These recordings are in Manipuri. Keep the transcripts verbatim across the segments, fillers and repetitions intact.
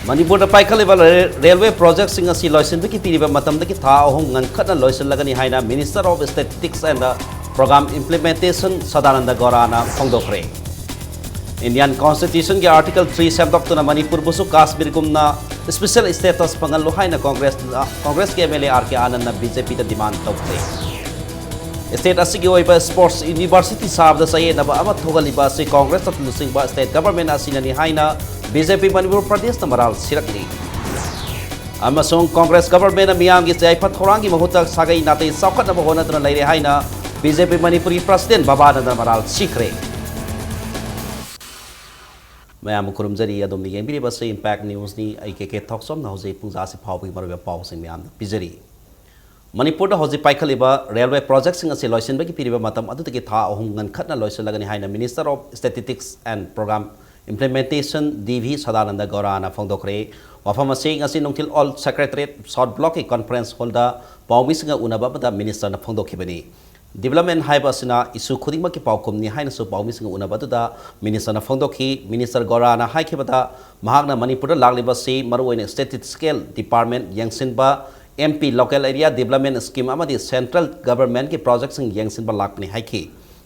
ꯃꯅꯤꯄꯨꯔꯗ ꯄꯥꯏꯈꯠꯂꯤꯕ ꯔꯦ- ꯔꯦꯜꯋꯦ ꯄ꯭ꯔꯣꯖꯦꯛꯁꯤꯡ ꯑꯁꯤ ꯂꯣꯏꯁꯤꯟꯕꯒꯤ ꯄꯤꯔꯤꯕ ꯃꯇꯝꯗꯒꯤ ꯊꯥ ꯑꯍꯨꯝ ꯉꯟꯈꯠꯅ ꯂꯣꯏꯁꯤꯜꯂꯒꯅꯤ ꯍꯥꯏꯅ Minister of Statistics and Program Implementation Sadananda ꯒꯧꯔꯥꯅ ꯐꯣꯡꯗꯣꯛꯈ꯭ꯔꯦ꯫ Indian Constitutionꯒꯤ Article three ꯁꯦꯝꯗꯣꯛꯇꯨꯅ ꯃꯅꯤꯄꯨꯔꯕꯨꯁꯨ ꯀꯥꯁꯃꯤꯔꯒꯨꯝꯅ special status ꯐꯪꯍꯜꯂꯨ ꯍꯥꯏꯅ ꯀꯣꯡꯒ꯭ꯔꯦꯁꯅ, ꯀꯣꯡꯒ꯭ꯔꯦꯁꯀꯤ MLA RK Anandꯅ BJPꯗ demand ꯇꯧꯈ꯭ꯔꯦ꯫ State ꯑꯁꯤꯒꯤ ꯑꯣꯏꯕ sports university ꯁꯥꯕꯗ ꯆꯌꯦꯠꯅꯕ ꯑꯃ ꯊꯣꯛꯍꯜꯂꯤꯕ ꯑꯁꯤ ꯀꯣꯡꯒ꯭ꯔꯦꯁꯅ ꯂꯨꯆꯤꯡꯕ state government ꯑꯁꯤꯅꯅꯤ ꯍꯥꯏꯅ BJP ꯃꯅꯤꯄꯨꯔ ꯄ꯭ꯔꯗꯦꯁꯅ ꯃꯔꯥꯜ ꯁꯤꯔꯛꯂꯤ꯫ ꯑꯃꯁꯨꯡ ꯀꯣꯡꯒ꯭ꯔꯦꯁ governmentꯅ ꯃꯤꯌꯥꯝꯒꯤ ꯌꯥꯏꯐ ꯊꯧꯔꯥꯡꯒꯤ ꯃꯍꯨꯠꯇ ꯁꯥꯒꯩ ꯅꯥꯇꯩ ꯆꯥꯎꯈꯠꯅꯕ ꯍꯣꯠꯅꯗꯨꯅ ꯂꯩꯔꯦ ꯍꯥꯏꯅ BJP ꯃꯅꯤꯄꯨꯔꯤ president ꯕꯕꯥꯅꯟꯗ ꯃꯔꯥꯜ ꯁꯤꯈ꯭ꯔꯦ꯫ ꯃꯌꯥꯝꯕꯨ ꯈꯨꯔꯨꯝꯖꯔꯤ꯫ ꯑꯗꯣꯝꯅ ꯌꯦꯡꯕꯤꯔꯤꯕ ꯑꯁꯤ Impact Newsꯅꯤ꯫ ꯑꯩ ꯀꯦ ꯀꯦ ꯊꯣꯛꯆꯣꯝꯅ ꯍꯧꯖꯤꯛ ꯄꯨꯡꯖꯥꯁꯤ ꯐꯥꯎꯕꯒꯤ ꯃꯔꯨꯑꯣꯏꯕ ꯄꯥꯎꯁꯤꯡ ꯃꯌꯥꯝꯗ ꯄꯤꯖꯔꯤ꯫ ꯃꯅꯤꯄꯨꯔꯗ ꯍꯧꯖꯤꯛ ꯄꯥꯏꯈꯠꯂꯤꯕ ꯔꯦꯜꯋꯦ ꯄ꯭ꯔꯣꯖꯦꯛꯁꯤꯡ ꯑꯁꯤ ꯂꯣꯏꯁꯤꯟꯕꯒꯤ ꯄꯤꯔꯤꯕ ꯃꯇꯝ ꯑꯗꯨꯗꯒꯤ ꯊꯥ ꯑꯍꯨꯝ ꯉꯟꯈꯠꯅ ꯂꯣꯏꯁꯤꯜꯂꯒꯅꯤ ꯍꯥꯏꯅ Minister of Statistics and Program Implementation D V Sadananda ꯒꯧꯔꯥꯅ ꯐꯣꯡꯗꯣꯛꯈ꯭ꯔꯦ꯫ ꯋꯥꯐꯝ ꯑꯁꯤ ꯉꯁꯤ ꯅꯨꯡꯊꯤꯜ Old Secretariat South Blockꯀꯤ conference hallꯗ ꯄꯥꯎꯃꯤꯁꯤꯡꯒ ꯎꯅꯕ ꯑꯃꯗ ministerꯅ ꯐꯣꯡꯗꯣꯛꯈꯤꯕꯅꯤ꯫ Development ꯍꯥꯏꯕ ꯑꯁꯤꯅ issue ꯈꯨꯗꯤꯡꯃꯛꯀꯤ ꯄꯥꯎꯈꯨꯝꯅꯤ ꯍꯥꯏꯅꯁꯨ ꯄꯥꯎꯃꯤꯁꯤꯡꯒ ꯎꯅꯕ ꯑꯗꯨꯗ ministerꯅ ꯐꯣꯡꯗꯣꯛꯈꯤ꯫ Minister ꯒꯧꯔꯥꯅ ꯍꯥꯏꯈꯤꯕꯗ, ꯃꯍꯥꯛꯅ ꯃꯅꯤꯄꯨꯔꯗ ꯂꯥꯛꯂꯤꯕꯁꯤ ꯃꯔꯨꯑꯣꯏꯅ statistical department ꯌꯦꯡꯁꯤꯟꯕ, M P local area development scheme ꯑꯃꯗꯤ central governmentꯀꯤ projectꯁꯤꯡ ꯌꯦꯡꯁꯤꯟꯕ ꯂꯥꯛꯄꯅꯤ ꯍꯥꯏꯈꯤ꯫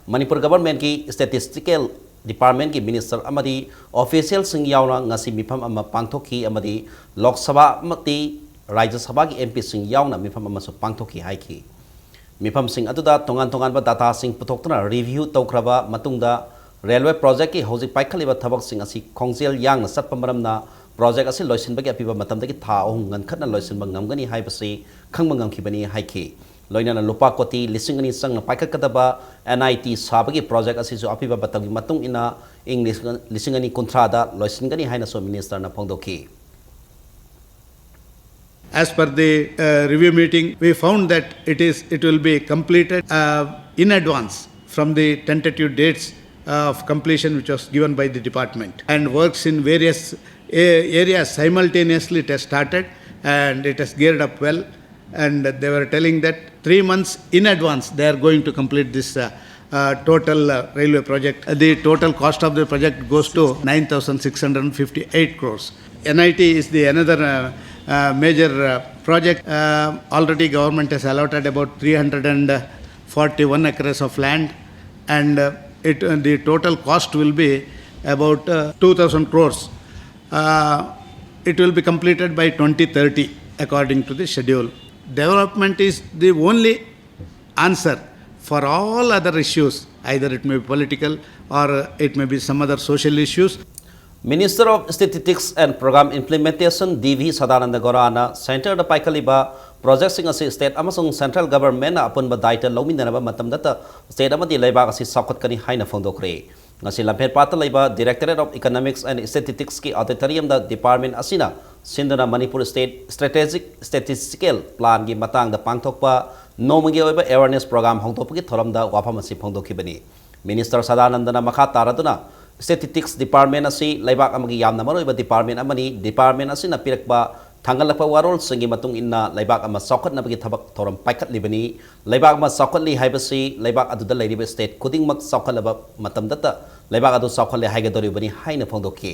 ꯃꯅꯤꯄꯨꯔ governmentꯀꯤ statistical departmentꯀꯤ minister ꯑꯃꯗꯤ officialꯁꯤꯡ ꯌꯥꯎꯅ ꯉꯁꯤ ꯃꯤꯐꯝ ꯑꯃ ꯄꯥꯡꯊꯣꯛꯈꯤ ꯑꯃꯗꯤ ꯂꯣꯛ ꯁꯚꯥ ꯑꯃꯗꯤ ꯔꯥꯖ꯭ꯌ ꯁꯚꯥꯒꯤ M Pꯁꯤꯡ ꯌꯥꯎꯅ ꯃꯤꯐꯝ ꯑꯃꯁꯨ ꯄꯥꯡꯊꯣꯛꯈꯤ ꯍꯥꯏꯈꯤ꯫ ꯃꯤꯐꯝꯁꯤꯡ ꯑꯗꯨꯗ ꯇꯣꯉꯥꯟ ꯇꯣꯉꯥꯟꯕ dataꯁꯤꯡ ꯄꯨꯊꯣꯛꯇꯨꯅ review ꯇꯧꯈ꯭ꯔꯕ ꯃꯇꯨꯡꯗ, ꯔꯦꯜꯋꯦ ꯄ꯭ꯔꯣꯖꯦꯛꯀꯤ ꯍꯧꯖꯤꯛ ꯄꯥꯏꯈꯠꯂꯤꯕ ꯊꯕꯛꯁꯤꯡ ꯑꯁꯤ ꯈꯣꯡꯖꯦꯜ ꯌꯥꯡꯅ ꯆꯠꯄ ꯃꯔꯝꯅ, ꯄ꯭ꯔꯣꯖꯦꯛ ꯑꯁꯤ ꯂꯣꯏꯁꯤꯟꯕꯒꯤ ꯑꯄꯤꯕ ꯃꯇꯝꯗꯒꯤ ꯊꯥ ꯑꯍꯨꯝ ꯉꯟꯈꯠꯅ ꯂꯣꯏꯁꯤꯟꯕ ꯉꯝꯒꯅꯤ ꯍꯥꯏꯕꯁꯤ ꯈꯪꯕ ꯉꯝꯈꯤꯕꯅꯤ ꯍꯥꯏꯈꯤ꯫ ꯂꯣꯏꯅꯅ ꯂꯨꯄꯥ ꯀꯣꯇꯤ ꯂꯤꯁꯤꯡ ꯑꯅꯤ ꯆꯪꯅ ꯄꯥꯏꯈꯠꯀꯗꯕ N I T ꯁꯥꯕꯒꯤ ꯄ꯭ꯔꯣꯖꯦꯛ ꯑꯁꯤꯁꯨ ꯑꯄꯤꯕ ꯃꯇꯝꯒꯤ ꯃꯇꯨꯡ ꯏꯟꯅ ꯏꯪ ꯂꯤꯁꯤꯡ ꯑꯅꯤ ꯀꯨꯟꯊ꯭ꯔꯥꯗ ꯂꯣꯏꯁꯤꯟꯒꯅꯤ ꯍꯥꯏꯅꯁꯨ ministerꯅ ꯐꯣꯡꯗꯣꯛꯈꯤ꯫ As per the uh, review meeting, we found that it is, it will be completed uh, in advance from the tentative dates of completion which was given by the department, and works in various a- areas simultaneously, it has started and it has geared up well. And they were telling that three months in advance they are going to complete this uh, uh, total uh, railway project. The total cost of the project goes to nine thousand six hundred fifty-eight crores. N I T is the another uh, uh, major uh, project. Uh, already government has allotted about three hundred forty-one acres of land, and uh, it uh, the total cost will be about uh, two thousand crores. Uh, it will be completed by twenty thirty according to the schedule. Development is the only answer for all other issues, either it may be political or uh, it may be some other social issues. Minister of Statistics and Program Implementation D V Sadananda Gaurana Centre ꯗ ꯄꯥꯏꯈꯠꯂꯤꯕ ꯄ꯭ꯔꯣꯖꯦꯛꯁꯤꯡ ꯑꯁꯤ ꯁ꯭ꯇꯦꯠ ꯑꯃꯁꯨꯡ ꯁꯦꯟꯇ꯭ꯔꯦꯜ ꯒꯚꯔꯟꯃꯦꯟꯠꯅ ꯑꯄꯨꯟꯕ ꯗꯥꯌꯤꯇ꯭ꯕ ꯂꯧꯃꯤꯟꯅꯔꯕ ꯃꯇꯝꯗꯇ ꯁ꯭ꯇꯦꯠ ꯑꯃꯗꯤ ꯂꯩꯕꯥꯛ ꯑꯁꯤ ꯆꯥꯎꯈꯠꯀꯅꯤ ꯍꯥꯏꯅ ꯐꯣꯡꯗꯣꯛꯈ꯭ꯔꯦ꯫ ꯉꯁꯤ ꯂꯝꯐꯦꯜꯄꯥꯠꯇ ꯂꯩꯕ Directorate of Economics and Statistics ꯀꯤ auditorium ꯗ department ꯑꯁꯤꯅ ꯁꯤꯟꯗꯨꯅ Manipur State Strategic Statistical Plan ꯒꯤ ꯃꯇꯥꯡꯗ ꯄꯥꯡꯊꯣꯛꯄ ꯅꯣꯡꯃꯒꯤ ꯑꯣꯏꯕ awareness program ꯍꯧꯗꯣꯛꯄꯒꯤ ꯊꯧꯔꯝꯗ ꯋꯥꯐꯝ ꯑꯁꯤ ꯐꯣꯡꯗꯣꯛꯈꯤꯕꯅꯤ꯫ ꯃꯤꯅꯤꯁꯇꯔ ꯁꯗꯥꯅꯟꯗꯅ ꯃꯈꯥ ꯇꯥꯔꯗꯨꯅ, Statistics Department ꯑꯁꯤ ꯂꯩꯕꯥꯛ ꯑꯃꯒꯤ ꯌꯥꯝꯅ ꯃꯔꯨꯑꯣꯏꯕ department ꯑꯃꯅꯤ꯫ Department ꯑꯁꯤꯅ ꯄꯤꯔꯛꯄ ꯊꯥꯡꯒꯠꯂꯛꯄ ꯋꯥꯔꯣꯜꯁꯤꯡꯒꯤ ꯃꯇꯨꯡ ꯏꯟꯅ ꯂꯩꯕꯥꯛ ꯑꯃ ꯆꯥꯎꯈꯠꯅꯕꯒꯤ ꯊꯕꯛ ꯊꯧꯔꯝ ꯄꯥꯏꯈꯠꯂꯤꯕꯅꯤ꯫ ꯂꯩꯕꯥꯛ ꯑꯃ ꯆꯥꯎꯈꯠꯂꯤ ꯍꯥꯏꯕꯁꯤ ꯂꯩꯕꯥꯛ ꯑꯗꯨꯗ ꯂꯩꯔꯤꯕ state ꯈꯨꯗꯤꯡꯃꯛ ꯆꯥꯎꯈꯠꯂꯕ ꯃꯇꯝꯗꯇ ꯂꯩꯕꯥꯛ ꯑꯗꯨ ꯆꯥꯎꯈꯠꯂꯦ ꯍꯥꯏꯒꯗꯧꯔꯤꯕꯅꯤ ꯍꯥꯏꯅ ꯐꯣꯡꯗꯣꯛꯈꯤ꯫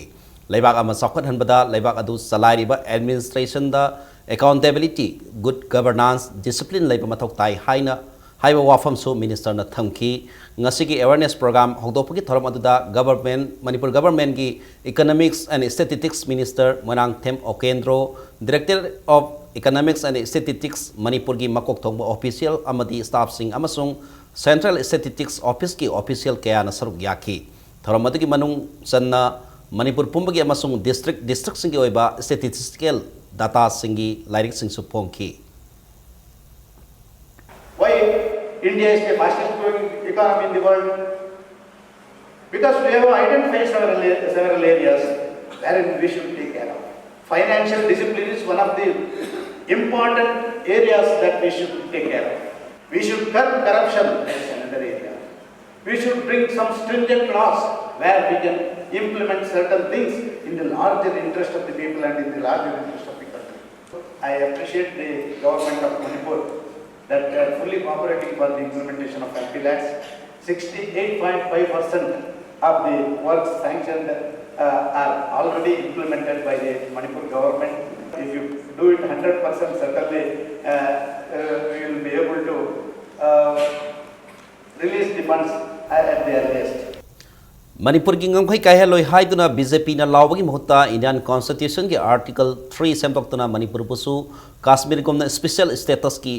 ꯂꯩꯕꯥꯛ ꯑꯃ ꯆꯥꯎꯈꯠꯍꯟꯕꯗ ꯂꯩꯕꯥꯛ ꯑꯗꯨ ꯆꯂꯥꯏꯔꯤꯕ administration ꯗ accountability, good governance, discipline ꯂꯩꯕ ꯃꯊꯧ ꯇꯥꯏ ꯍꯥꯏꯅ ꯍꯥꯏꯕ ꯋꯥꯐꯝꯁꯨ ꯃꯤꯅꯤꯁꯇꯔꯅ ꯊꯝꯈꯤ꯫ ꯉꯁꯤꯒꯤ awareness program ꯍꯧꯗꯣꯛꯄꯒꯤ ꯊꯧꯔꯝ ꯑꯗꯨꯗ government, ꯃꯅꯤꯄꯨꯔ government ꯀꯤ Economics and Statistics Minister Moirangthem ꯑꯣꯀꯦꯟꯗ꯭ꯔꯣ, Director of Economics and Statistics ꯃꯅꯤꯄꯨꯔꯒꯤ ꯃꯀꯣꯛ ꯊꯣꯡꯕ official ꯑꯃꯗꯤ staff ꯁꯤꯡ ꯑꯃꯁꯨꯡ Central Statistics Office ꯀꯤ official ꯀꯌꯥꯅ ꯁꯔꯨꯛ ꯌꯥꯈꯤ꯫ ꯊꯧꯔꯝ ꯑꯗꯨꯒꯤ ꯃꯅꯨꯡ ꯆꯟꯅ ꯃꯅꯤꯄꯨꯔ ꯄꯨꯝꯕꯒꯤ ꯑꯃꯁꯨꯡ district district ꯁꯤꯡꯒꯤ ꯑꯣꯏꯕ statistical data ꯁꯤꯡꯒꯤ ꯂꯥꯏꯔꯤꯛꯁꯤꯡꯁꯨ ꯐꯣꯡꯈꯤ꯫ Why India is the fastest growing economy in the world? Because we have identified several, several areas wherein we should take care of. Financial discipline is one of the important areas that we should take care of. We should curb corruption, that is another area. We should bring some stringent laws where we can implement certain things in the larger interest of the people and in the larger interest of the country. I appreciate the government of Manipur that they are fully cooperating for the implementation of L P lakhs. Sixty-eight point five percent of the works sanctioned uh, are already implemented by the Manipur government. If you do it hundred percent, certainly uh, uh, we will be able to uh, release the funds at the earliest. ꯃꯅꯤꯄꯨꯔꯒꯤ ꯉꯝꯈꯩ ꯀꯥꯏꯍꯜꯂꯣꯏ ꯍꯥꯏꯗꯨꯅ ꯕꯤ ꯖꯦ ꯄꯤꯅ ꯂꯥꯎꯕꯒꯤ ꯃꯍꯨꯠꯇ Indian Constitutionꯒꯤ Article three ꯁꯦꯝꯗꯣꯛꯇꯨꯅ ꯃꯅꯤꯄꯨꯔꯕꯨꯁꯨ ꯀꯥꯁꯃꯤꯔꯒꯨꯝꯅ special statusꯀꯤ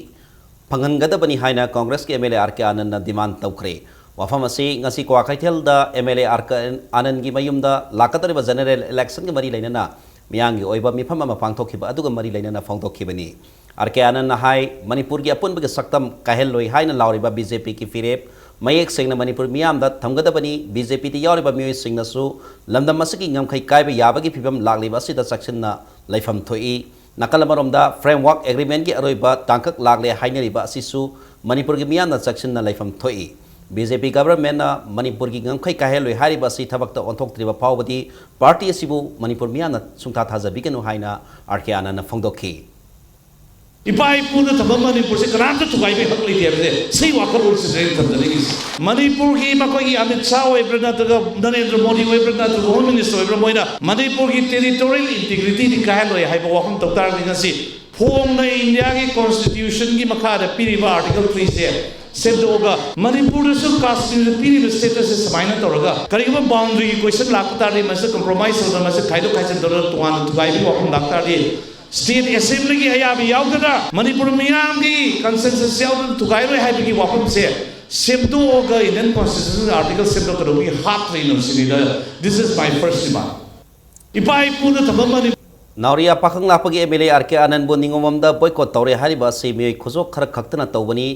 ꯐꯪꯍꯟꯒꯗꯕꯅꯤ ꯍꯥꯏꯅ ꯀꯪꯒ꯭ꯔꯦꯁꯀꯤ M L A R K Anandꯅ demand ꯇꯧꯈ꯭ꯔꯦ꯫ ꯋꯥꯐꯝ ꯑꯁꯤ ꯉꯁꯤ ꯀ꯭ꯋꯥꯀꯩꯊꯦꯜꯗ M L A R K Anandꯒꯤ ꯃꯌꯨꯝꯗ ꯂꯥꯛꯀꯗꯧꯔꯤꯕ general electionꯒ ꯃꯔꯤ ꯂꯩꯅꯅ ꯃꯤꯌꯥꯝꯒꯤ ꯑꯣꯏꯕ ꯃꯤꯐꯝ ꯑꯃ ꯄꯥꯡꯊꯣꯛꯈꯤꯕ ꯑꯗꯨꯒ ꯃꯔꯤ ꯂꯩꯅꯅ ꯐꯣꯡꯗꯣꯛꯈꯤꯕꯅꯤ꯫ R K Anandꯅ ꯍꯥꯏ, ꯃꯅꯤꯄꯨꯔꯒꯤ ꯑꯄꯨꯟꯕꯒꯤ ꯁꯛꯇꯝ ꯀꯥꯏꯍꯜꯂꯣꯏ ꯍꯥꯏꯅ ꯂꯥꯎꯔꯤꯕ B J Pꯒꯤ ꯐꯤꯔꯦꯞ ꯃꯌꯦꯛ ꯁꯦꯡꯅ ꯃꯅꯤꯄꯨꯔ ꯃꯤꯌꯥꯝꯗ ꯊꯝꯒꯗꯕꯅꯤ꯫ B J Pꯗ ꯌꯥꯎꯔꯤꯕ ꯃꯤꯑꯣꯏꯁꯤꯡꯅꯁꯨ ꯂꯝꯗꯝ ꯑꯁꯤꯒꯤ ꯉꯝꯈꯩ ꯀꯥꯏꯕ ꯌꯥꯕꯒꯤ ꯐꯤꯕꯝ ꯂꯥꯛꯂꯤꯕ ꯑꯁꯤꯗ ꯆꯦꯛꯁꯤꯟꯅ ꯂꯩꯐꯝ ꯊꯣꯛꯏ꯫ ꯅꯥꯀꯜ ꯑꯃꯔꯣꯝꯗ Framework Agreementꯀꯤ ꯑꯔꯣꯏꯕ ꯇꯥꯡꯀꯛ ꯂꯥꯛꯂꯦ ꯍꯥꯏꯅꯔꯤꯕ ꯑꯁꯤꯁꯨ ꯃꯅꯤꯄꯨꯔꯒꯤ ꯃꯤꯌꯥꯝꯅ ꯆꯦꯛꯁꯤꯟꯅ ꯂꯩꯐꯝ ꯊꯣꯛꯏ꯫ B J P governmentꯅ ꯃꯅꯤꯄꯨꯔꯒꯤ ꯉꯝꯈꯩ ꯀꯥꯏꯍꯜꯂꯣꯏ ꯍꯥꯏꯔꯤꯕ ꯑꯁꯤ ꯊꯕꯛꯇ ꯑꯣꯟꯊꯣꯛꯇ꯭ꯔꯤꯕ ꯐꯥꯎꯕꯗꯤ party ꯑꯁꯤꯕꯨ ꯃꯅꯤꯄꯨꯔ ꯃꯤꯌꯥꯝꯅ ꯁꯨꯡꯊꯥ ꯊꯥꯖꯕꯤꯒꯅꯨ ꯍꯥꯏꯅ R K Anandꯅ ꯐꯣꯡꯗꯣꯛꯈꯤ꯫ ꯏꯄꯥ ꯏꯄꯨꯅ ꯊꯝꯕ ꯃꯅꯤꯄꯨꯔꯁꯦ ꯀꯅꯥꯝꯇ ꯊꯨꯒꯥꯏꯕ ꯍꯛ ꯂꯩꯇꯦ ꯍꯥꯏꯕꯁꯦ ꯁꯤ ꯋꯥꯈꯜꯂꯣꯟꯁꯤꯗ ꯑꯩꯅ ꯊꯝꯖꯅꯤꯡꯉꯤꯁꯦ꯫ ꯃꯅꯤꯄꯨꯔꯒꯤ ꯃꯈꯣꯏꯒꯤ ꯑꯃꯤꯠ ꯁꯥꯍ ꯑꯣꯏꯕ꯭ꯔꯥ ꯅꯠꯇ꯭ꯔꯒ ꯅꯔꯦꯟꯗ꯭ꯔ ꯃꯣꯗꯤ ꯑꯣꯏꯕ꯭ꯔꯥ ꯅꯠꯇ꯭ꯔꯒ Home Minister ꯑꯣꯏꯕ꯭ꯔꯥ, ꯃꯣꯏꯅ ꯃꯅꯤꯄꯨꯔꯒꯤ territorial integrityꯗꯤ ꯀꯥꯏꯍꯜꯂꯣꯏ ꯍꯥꯏꯕ ꯋꯥꯐꯝ ꯇꯧ ꯇꯥꯔꯒꯗꯤ ꯉꯁꯤ ꯐꯣꯡꯅ ꯏꯟꯗꯤꯌꯥꯒꯤ Constitutionꯒꯤ ꯃꯈꯥꯗ ꯄꯤꯔꯤꯕ Article threeꯁꯦ ꯁꯦꯝꯗꯣꯛꯑꯒ ꯃꯅꯤꯄꯨꯔꯗꯁꯨ ꯀꯥꯁꯃꯤꯔꯗ ꯄꯤꯔꯤꯕ statusꯁꯦ ꯁꯨꯃꯥꯏꯅ ꯇꯧꯔꯒ ꯀꯔꯤꯒꯨꯝꯕ boundaryꯒꯤ question ꯂꯥꯛꯄ ꯇꯥꯔꯗꯤ ꯃꯁꯤ compromise ꯇꯧꯗꯅ ꯃꯁꯤ ꯈꯥꯏꯗꯣꯛ ꯈꯥꯏꯖꯤꯟ ꯇꯧꯔꯒ ꯇꯣꯉꯥꯟꯅ ꯊꯨꯒꯥꯏꯕꯒꯤ ꯋꯥꯐꯝ ꯂꯥꯛ ꯇꯥꯔꯗꯤ state assemblyꯒꯤ ꯑꯌꯥꯕ ꯌꯥꯎꯗꯅ ꯃꯅꯤꯄꯨꯔ ꯃꯤꯌꯥꯝꯒꯤ consensus ꯌꯥꯎꯗꯅ ꯊꯨꯒꯥꯏꯔꯣꯏ ꯍꯥꯏꯕꯒꯤ ꯋꯥꯐꯝꯁꯦ ꯁꯦꯝꯗꯣꯛꯑꯒ Indian Constitution Article ꯁꯦꯝꯗꯣꯛꯀꯗꯧꯕꯒꯤ ꯍꯥꯞꯇ꯭ꯔꯤꯅꯣ ꯁꯤꯅꯤꯗ꯫ This is my first demand. ꯏꯄꯥ ꯏꯄꯨꯅ ꯊꯝꯕ ꯃꯅꯤꯄꯨꯔ ꯅꯥꯎꯔꯤꯌꯥ ꯄꯥꯈꯪ ꯂꯥꯛꯄꯒꯤ M L A R K Anandꯕꯨ ꯅꯤꯉꯣꯝꯕꯝꯗ boycott ꯇꯧꯔꯦ ꯍꯥꯏꯔꯤꯕ ꯑꯁꯤ ꯃꯤꯑꯣꯏ ꯈꯨꯖꯣꯛ ꯈꯔ ꯈꯛꯇꯅ ꯇꯧꯕꯅꯤ꯫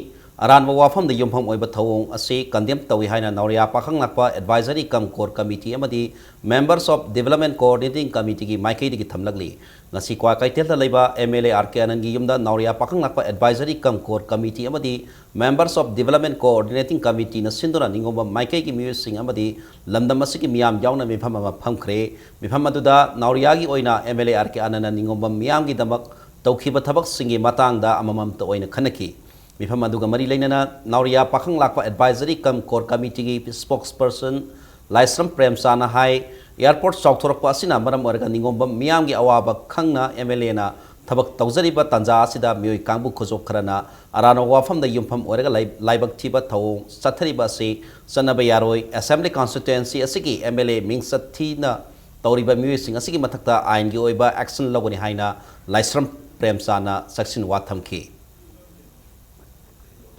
ꯑꯔꯥꯟꯕ ꯋꯥꯐꯝꯗ ꯌꯨꯝꯐꯝ ꯑꯣꯏꯕ ꯊꯧꯑꯣꯡ ꯑꯁꯤ condemn ꯇꯧꯏ ꯍꯥꯏꯅ ꯅꯥꯎꯔꯤꯌꯥ ꯄꯥꯈꯪ ꯂꯥꯛꯄ Advisory cum Core Committee ꯑꯃꯗꯤ Members of Development Coordinating Committeeꯒꯤ ꯃꯥꯏꯀꯩꯗꯒꯤ ꯊꯝꯂꯛꯂꯤ꯫ ꯉꯁꯤ ꯀ꯭ꯋꯥꯀꯩꯊꯦꯜꯗ ꯂꯩꯕ M L A R K Anandꯒꯤ ꯌꯨꯝꯗ ꯅꯥꯎꯔꯤꯌꯥ ꯄꯥꯈꯪ ꯂꯥꯛꯄ Advisory cum Core Committee ꯑꯃꯗꯤ Members of Development Coordinating Committeeꯅ ꯁꯤꯟꯗꯨꯅ ꯅꯤꯉꯣꯝꯕꯝ ꯃꯥꯏꯀꯩꯒꯤ ꯃꯤꯑꯣꯏꯁꯤꯡ ꯑꯃꯗꯤ ꯂꯝꯗꯝ ꯑꯁꯤꯒꯤ ꯃꯤꯌꯥꯝ ꯌꯥꯎꯅ ꯃꯤꯐꯝ ꯑꯃ ꯐꯝꯈ꯭ꯔꯦ꯫ ꯃꯤꯐꯝ ꯑꯗꯨꯗ ꯅꯥꯎꯔꯤꯌꯥꯒꯤ ꯑꯣꯏꯅ M L A R K Anandꯅ ꯅꯤꯉꯣꯝꯕꯝ ꯃꯤꯌꯥꯝꯒꯤꯗꯃꯛ ꯇꯧꯈꯤꯕ ꯊꯕꯛꯁꯤꯡꯒꯤ ꯃꯇꯥꯡꯗ ꯑꯃꯃꯝꯇ ꯑꯣꯏꯅ ꯈꯟꯅꯈꯤ꯫ ꯃꯤꯐꯝ ꯑꯗꯨꯒ ꯃꯔꯤ ꯂꯩꯅꯅ ꯅꯥꯎꯔꯤꯌꯥ ꯄꯥꯈꯪ ꯂꯥꯛꯄ Advisory cum Core Committeeꯒꯤ spokesperson ꯂꯥꯏꯁ꯭ꯔꯝ ꯄ꯭ꯔꯦꯝꯆꯥꯅ ꯍꯥꯏ, ꯑꯦꯌꯥꯔꯄꯣꯔꯠ ꯆꯥꯎꯊꯣꯔꯛꯄ ꯑꯁꯤꯅ ꯃꯔꯝ ꯑꯣꯏꯔꯒ ꯅꯤꯉꯣꯝꯕꯝ ꯃꯤꯌꯥꯝꯒꯤ ꯑꯋꯥꯕ ꯈꯪꯅ ꯑꯦꯝ ꯑꯦꯜ ꯑꯦꯅ ꯊꯕꯛ ꯇꯧꯖꯔꯤꯕ ꯇꯥꯟꯖꯥ ꯑꯁꯤꯗ ꯃꯤꯑꯣꯏ ꯀꯥꯡꯕꯨ ꯈꯨꯖꯣꯞ ꯈꯔꯅ ꯑꯔꯥꯟꯕ ꯋꯥꯐꯝꯗ ꯌꯨꯝꯐꯝ ꯑꯣꯏꯔꯒ ꯂꯥꯏ-, ꯂꯥꯏꯕꯛ ꯊꯤꯕ ꯊꯧꯑꯣꯡ ꯆꯠꯊꯔꯤꯕ ꯑꯁꯤ ꯆꯠꯅꯕ ꯌꯥꯔꯣꯏ꯫ ꯑꯦꯁꯦꯝꯕ꯭ꯂꯤ ꯀꯟꯁꯇꯤꯇ꯭ꯋꯦꯟꯁꯤ ꯑꯁꯤꯒꯤ ꯑꯦꯝ ꯑꯦꯜ ꯑꯦ ꯃꯤꯡꯆꯠ ꯊꯤꯅ ꯇꯧꯔꯤꯕ ꯃꯤꯑꯣꯏꯁꯤꯡ ꯑꯁꯤꯒꯤ ꯃꯊꯛꯇ ꯑꯥꯏꯟꯒꯤ ꯑꯣꯏꯕ ꯑꯦꯛꯁꯟ ꯂꯧꯒꯅꯤ ꯍꯥꯏꯅ ꯂꯥꯏꯁ꯭ꯔꯝ ꯄ꯭ꯔꯦꯝꯆꯥꯟꯅ ꯆꯦꯛꯁꯤꯟ ꯋꯥ ꯊꯝꯈꯤ꯫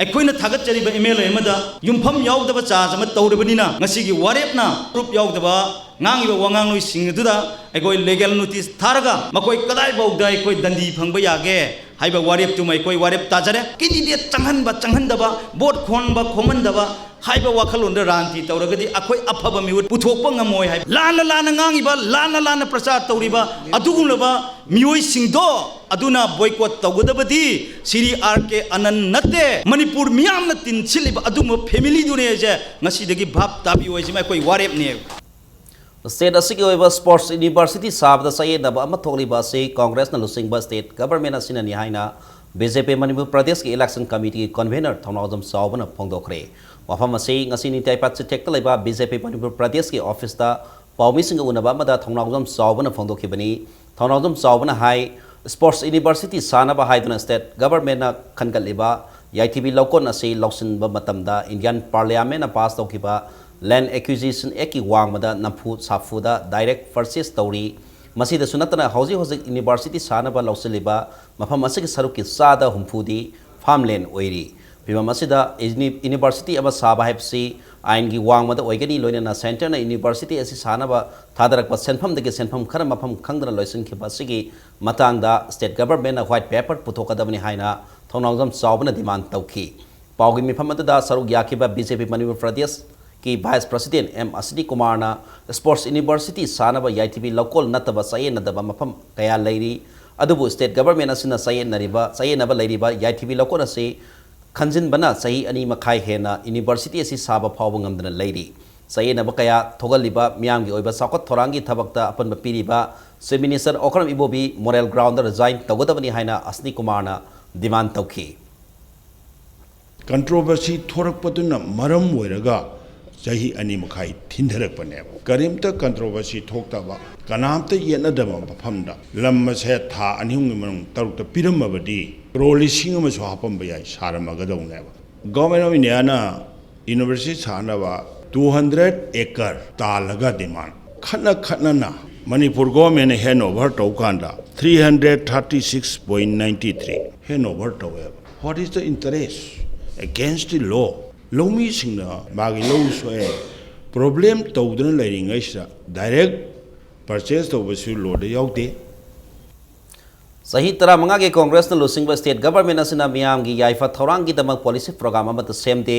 ꯑꯩꯈꯣꯏꯅ ꯊꯥꯒꯠꯆꯔꯤꯕ ꯑꯦꯝ ꯑꯦꯜ ꯑꯦ ꯑꯃꯗ ꯌꯨꯝꯐꯝ ꯌꯥꯎꯗꯕ ꯆꯥꯔꯖ ꯑꯃ ꯇꯧꯔꯕꯅꯤꯅ, ꯉꯁꯤꯒꯤ ꯋꯥꯔꯦꯞꯅ ꯄ꯭ꯔꯨꯞ ꯌꯥꯎꯗꯕ ꯉꯥꯡꯉꯤꯕ ꯋꯥꯉꯥꯡꯂꯣꯏꯁꯤꯡ ꯑꯗꯨꯗ ꯑꯩꯈꯣꯏ ꯂꯤꯒꯦꯜ ꯅꯣꯇꯤꯁ ꯊꯥꯔꯒ ꯃꯈꯣꯏ ꯀꯗꯥꯏꯐꯥꯎꯗ ꯑꯩꯈꯣꯏ ꯗꯟꯗꯤ ꯐꯪꯕ ꯌꯥꯒꯦ ꯍꯥꯏꯕ ꯋꯥꯔꯦꯞꯇꯨꯃ ꯑꯩꯈꯣꯏ ꯋꯥꯔꯦꯞ ꯇꯥꯖꯔꯦ꯫ ꯀꯦꯟꯗꯤꯗꯦꯠ ꯆꯪꯍꯟꯕ ꯆꯪꯍꯟꯗꯕ, ꯚꯣꯠ ꯈꯣꯝꯕ ꯈꯣꯝꯍꯟꯗꯕ ꯍꯥꯏꯕ ꯋꯥꯈꯜꯂꯣꯟꯗ ꯔꯥꯖꯅꯤꯇꯤ ꯇꯧꯔꯒꯗꯤ ꯑꯩꯈꯣꯏ ꯑꯐꯕ ꯃꯤꯍꯨꯠ ꯄꯨꯊꯣꯛꯄ ꯉꯝꯃꯣꯏ ꯍꯥꯏꯕ꯫ ꯂꯥꯟꯅ ꯂꯥꯟꯅ ꯉꯥꯡꯉꯤꯕ, ꯂꯥꯟꯅ ꯂꯥꯟꯅ ꯄ꯭ꯔꯆꯥꯔ ꯇꯧꯔꯤꯕ ꯑꯗꯨꯒꯨꯝꯂꯕ ꯃꯤꯑꯣꯏꯁꯤꯡꯗꯣ ꯑꯗꯨꯅ ꯕꯣꯏꯀꯣꯠ ꯇꯧꯒꯗꯕꯗꯤ ꯁꯤꯔꯤ ꯑꯥꯔ ꯀꯦ ꯑꯅꯟ ꯅꯠꯇꯦ, ꯃꯅꯤꯄꯨꯔ ꯃꯤꯌꯥꯝꯅ ꯇꯤꯟꯁꯤꯜꯂꯤꯕ ꯑꯗꯨꯒꯨꯝꯕ ꯐꯦꯃꯤꯂꯤꯗꯨꯅꯦ ꯍꯥꯏꯁꯦ ꯉꯁꯤꯗꯒꯤ ꯚꯥꯞ ꯇꯥꯕꯤꯌꯨ ꯍꯥꯏꯁꯤꯃ ꯑꯩꯈꯣꯏ ꯋꯥꯔꯦꯞꯅꯦ꯫ ꯁ꯭ꯇꯦꯠ ꯑꯁꯤꯒꯤ ꯑꯣꯏꯕ ꯁ꯭ꯄꯣꯔꯠꯁ ꯌꯨꯅꯤꯚꯔꯁꯤꯇꯤ ꯁꯥꯕꯗ ꯆꯌꯦꯠꯅꯕ ꯑꯃ ꯊꯣꯛꯂꯤꯕ ꯑꯁꯤ ꯀꯣꯡꯒ꯭ꯔꯦꯁꯅ ꯂꯨꯆꯤꯡꯕ ꯁ꯭ꯇꯦꯠ ꯒꯚꯔꯟꯃꯦꯟꯠ ꯑꯁꯤꯅꯅꯤ ꯍꯥꯏꯅ ꯕꯤ ꯖꯦ ꯄꯤ ꯃꯅꯤꯄꯨꯔ ꯄ꯭ꯔꯗꯦꯁꯀꯤ ꯏꯂꯦꯛꯁꯟ ꯀꯃꯤꯇꯤꯒꯤ ꯀꯟꯚꯦꯅꯔ ꯊꯧꯅꯥꯎꯖꯝ ꯆꯥꯎꯕꯅ ꯐꯣꯡꯗꯣꯛꯈ꯭ꯔꯦ꯫ ꯋꯥꯐꯝ ꯑꯁꯤ ꯉꯁꯤ ꯅꯤꯡꯊꯧꯄꯥꯠ ꯆꯤꯡꯊꯛꯇ ꯂꯩꯕ ꯕꯤ ꯖꯦ ꯄꯤ ꯃꯅꯤꯄꯨꯔ ꯄ꯭ꯔꯗꯦꯁꯀꯤ ꯑꯣꯐꯤꯁꯇ ꯄꯥꯎꯃꯤꯁꯤꯡꯒ ꯎꯅꯕ ꯑꯃꯗ ꯊꯧꯅꯥꯎꯖꯝ ꯆꯥꯎꯕꯅ ꯐꯣꯡꯗꯣꯛꯈꯤꯕꯅꯤ꯫ ꯊꯧꯅꯥꯎꯖꯝ ꯆꯥꯎꯕꯅ ꯍꯥꯏ, ꯁ꯭ꯄꯣꯔꯠꯁ ꯌꯨꯅꯤꯚꯔꯁꯤꯇꯤ ꯁꯥꯅꯕ ꯍꯥꯏꯗꯨꯅ ꯁ꯭ꯇꯦꯠ ꯒꯚꯔꯟꯃꯦꯟꯠꯅ ꯈꯟꯒꯠꯂꯤꯕ ꯌꯥꯏꯊꯤꯕꯤ ꯂꯧꯀꯣꯟ ꯑꯁꯤ ꯂꯧꯁꯤꯟꯕ ꯃꯇꯝꯗ ꯏꯟꯗꯤꯌꯥꯟ ꯄꯥꯔꯂꯤꯌꯥꯃꯦꯟꯠꯅ ꯄꯥꯁ ꯇꯧꯈꯤꯕ ꯂꯦꯟꯗ ꯑꯦꯀ꯭ꯋꯤꯖꯤꯁꯟ ꯑꯦꯛꯀꯤ ꯋꯥꯡꯃꯗ ꯅꯝꯐꯨ ꯁꯥꯐꯨꯗ ꯗꯥꯏꯔꯦꯛ ꯄꯔꯆꯦꯁ ꯇꯧꯔꯤ꯫ ꯃꯁꯤꯗꯁꯨ ꯅꯠꯇꯅ ꯍꯧꯖꯤꯛ ꯍꯧꯖꯤꯛ ꯌꯨꯅꯤꯚꯔꯁꯤꯇꯤ ꯁꯥꯅꯕ ꯂꯧꯁꯤꯜꯂꯤꯕ ꯃꯐꯝ ꯑꯁꯤꯒꯤ ꯁꯔꯨꯛꯀꯤ ꯆꯥꯗ ꯍꯨꯝꯐꯨꯗꯤ ꯐꯥꯔꯝꯂꯦꯟ ꯑꯣꯏꯔꯤ꯫ ꯐꯤꯚꯝ ꯑꯁꯤꯗ ꯌꯨꯅꯤ-, ꯌꯨꯅꯤꯚꯔꯁꯤꯇꯤ ꯑꯃ ꯁꯥꯕ ꯍꯥꯏꯕꯁꯤ ꯑꯥꯏꯟꯒꯤ ꯋꯥꯡꯃꯗ ꯑꯣꯏꯒꯅꯤ, ꯂꯣꯏꯅꯅ ꯁꯦꯟꯇꯔꯅ ꯌꯨꯅꯤꯚꯔꯁꯤꯇꯤ ꯑꯁꯤ ꯁꯥꯅꯕ ꯊꯥꯗꯔꯛꯄ ꯁꯦꯟꯐꯝꯗꯒꯤ ꯁꯦꯟꯐꯝ ꯈꯔ ꯃꯐꯝ ꯈꯪꯗꯅ ꯂꯣꯏꯁꯤꯟꯈꯤꯕ ꯑꯁꯤꯒꯤ ꯃꯇꯥꯡꯗ ꯁ꯭ꯇꯦꯠ ꯒꯚꯔꯟꯃꯦꯟꯠꯅ ꯋꯥꯏꯠ ꯄꯦꯄꯔ ꯄꯨꯊꯣꯛꯀꯗꯕꯅꯤ ꯍꯥꯏꯅ ꯊꯧꯅꯥꯎꯖꯝ ꯆꯥꯎꯕꯅ ꯗꯤꯃꯥꯟ ꯇꯧꯈꯤ꯫ ꯄꯥꯎꯒꯤ ꯃꯤꯐꯝ ꯑꯗꯨꯗ ꯁꯔꯨꯛ ꯌꯥꯈꯤꯕ ꯕꯤ ꯖꯦ ꯄꯤ ꯃꯅꯤꯄꯨꯔ ꯄ꯭ꯔꯗꯦꯁꯀꯤ ꯚꯥꯏꯁ ꯄ꯭ꯔꯁꯤꯗꯦꯟꯠ ꯑꯦꯝ ꯑꯁꯤꯅꯤ ꯀꯨꯃꯥꯔꯅ ꯁ꯭ꯄꯣꯔꯠꯁ ꯌꯨꯅꯤꯚꯔꯁꯤꯇꯤ ꯁꯥꯅꯕ ꯌꯥꯏꯊꯤꯕꯤ ꯂꯧꯀꯣꯜ ꯅꯠꯇꯕ ꯆꯌꯦꯠꯅꯗꯕ ꯃꯐꯝ ꯀꯌꯥ ꯂꯩꯔꯤ, ꯑꯗꯨꯕꯨ ꯁ꯭ꯇꯦꯠ ꯒꯚꯔꯟꯃꯦꯟꯠ ꯑꯁꯤꯅ ꯆꯌꯦꯠꯅꯔꯤꯕ, ꯆꯌꯦꯠꯅꯕ ꯂꯩꯔꯤꯕ ꯌꯥꯏꯊꯤꯕꯤ ꯂꯧꯀꯣꯜ ꯑꯁꯤ ꯈꯟꯖꯤꯟꯕꯅ ꯆꯍꯤ ꯑꯅꯤ ꯃꯈꯥꯏ ꯍꯦꯟꯅ ꯌꯨꯅꯤꯚꯔꯁꯤꯇꯤ ꯑꯁꯤ ꯁꯥꯕ ꯐꯥꯎꯕ ꯉꯝꯗꯅ ꯂꯩꯔꯤ꯫ ꯆꯌꯦꯠꯅꯕ ꯀꯌꯥ ꯊꯣꯛꯍꯜꯂꯤꯕ ꯃꯤꯌꯥꯝꯒꯤ ꯑꯣꯏꯕ ꯆꯥꯎꯈꯠ ꯊꯧꯔꯥꯡꯒꯤ ꯊꯕꯛꯇ ꯑꯄꯟꯕ ꯄꯤꯔꯤꯕ chief minister Okram Ibobi moral ground resign ꯇꯧꯒꯗꯕꯅꯤ ꯍꯥꯏꯅ ꯑꯁꯅꯤ ꯀꯨꯃꯥꯔꯅ ꯗꯤꯃꯥꯟ ꯇꯧꯈꯤ꯫ ꯀꯟꯇ꯭ꯔꯣꯚꯔꯁꯤ ꯊꯣꯔꯛꯄꯗꯨꯅ ꯃꯔꯝ ꯑꯣꯏꯔꯒ ꯆꯍꯤ ꯑꯅꯤ ꯃꯈꯥꯏ ꯊꯤꯟꯊꯔꯛꯄꯅꯦꯕ꯫ ꯀꯔꯤꯝꯇ ꯀꯟꯇ꯭ꯔꯣꯚꯔꯁꯤ ꯊꯣꯛꯇꯕ, ꯀꯅꯥꯝꯇ ꯌꯦꯠꯅꯗꯕ ꯃꯐꯝꯗ ꯂꯝ ꯑꯁꯦ ꯊꯥ ꯑꯅꯤ ꯑꯍꯨꯝꯒꯤ ꯃꯅꯨꯡ ꯇꯔꯨꯛꯇ ꯄꯤꯔꯝꯃꯕꯗꯤ ꯀ꯭ꯔꯣꯔ ꯂꯤꯁꯤꯡ ꯑꯃꯁꯨ ꯍꯥꯞꯄꯝꯕ ꯌꯥꯏ, ꯁꯥꯔꯝꯃꯒꯗꯧꯅꯦꯕ꯫ Government of Indiaꯅ university ꯁꯥꯅꯕ two hundred acre ꯇꯥꯜꯂꯒ demand ꯈꯠꯅ ꯈꯠꯅꯅ ꯃꯅꯤꯄꯨꯔ governmentꯅ hand over ꯇꯧ ꯀꯥꯟꯗ three hundred thirty six point ninety three hand over ꯇꯧꯋꯦꯕ꯫ What is the interest? Against the law. ꯂꯧꯃꯤꯁꯤꯡꯅ ꯃꯥꯒꯤ ꯂꯧ ꯁꯣꯛꯑꯦ, problem ꯇꯧꯗꯨꯅ ꯂꯩꯔꯤꯉꯩꯁꯤꯗ direct purchase ꯇꯧꯕꯁꯨ lawꯗ ꯌꯥꯎꯗꯦ꯫ ꯆꯍꯤ ꯇꯔꯥꯃꯉꯥꯒꯤ ꯀꯣꯡꯒ꯭ꯔꯦꯁꯅ ꯂꯨꯆꯤꯡꯕ state government ꯑꯁꯤꯅ ꯃꯤꯌꯥꯝꯒꯤ ꯌꯥꯏꯐ ꯊꯧꯔꯥꯡꯒꯤꯗꯃꯛ policy program ꯑꯃꯠꯇ ꯁꯦꯝꯗꯦ꯫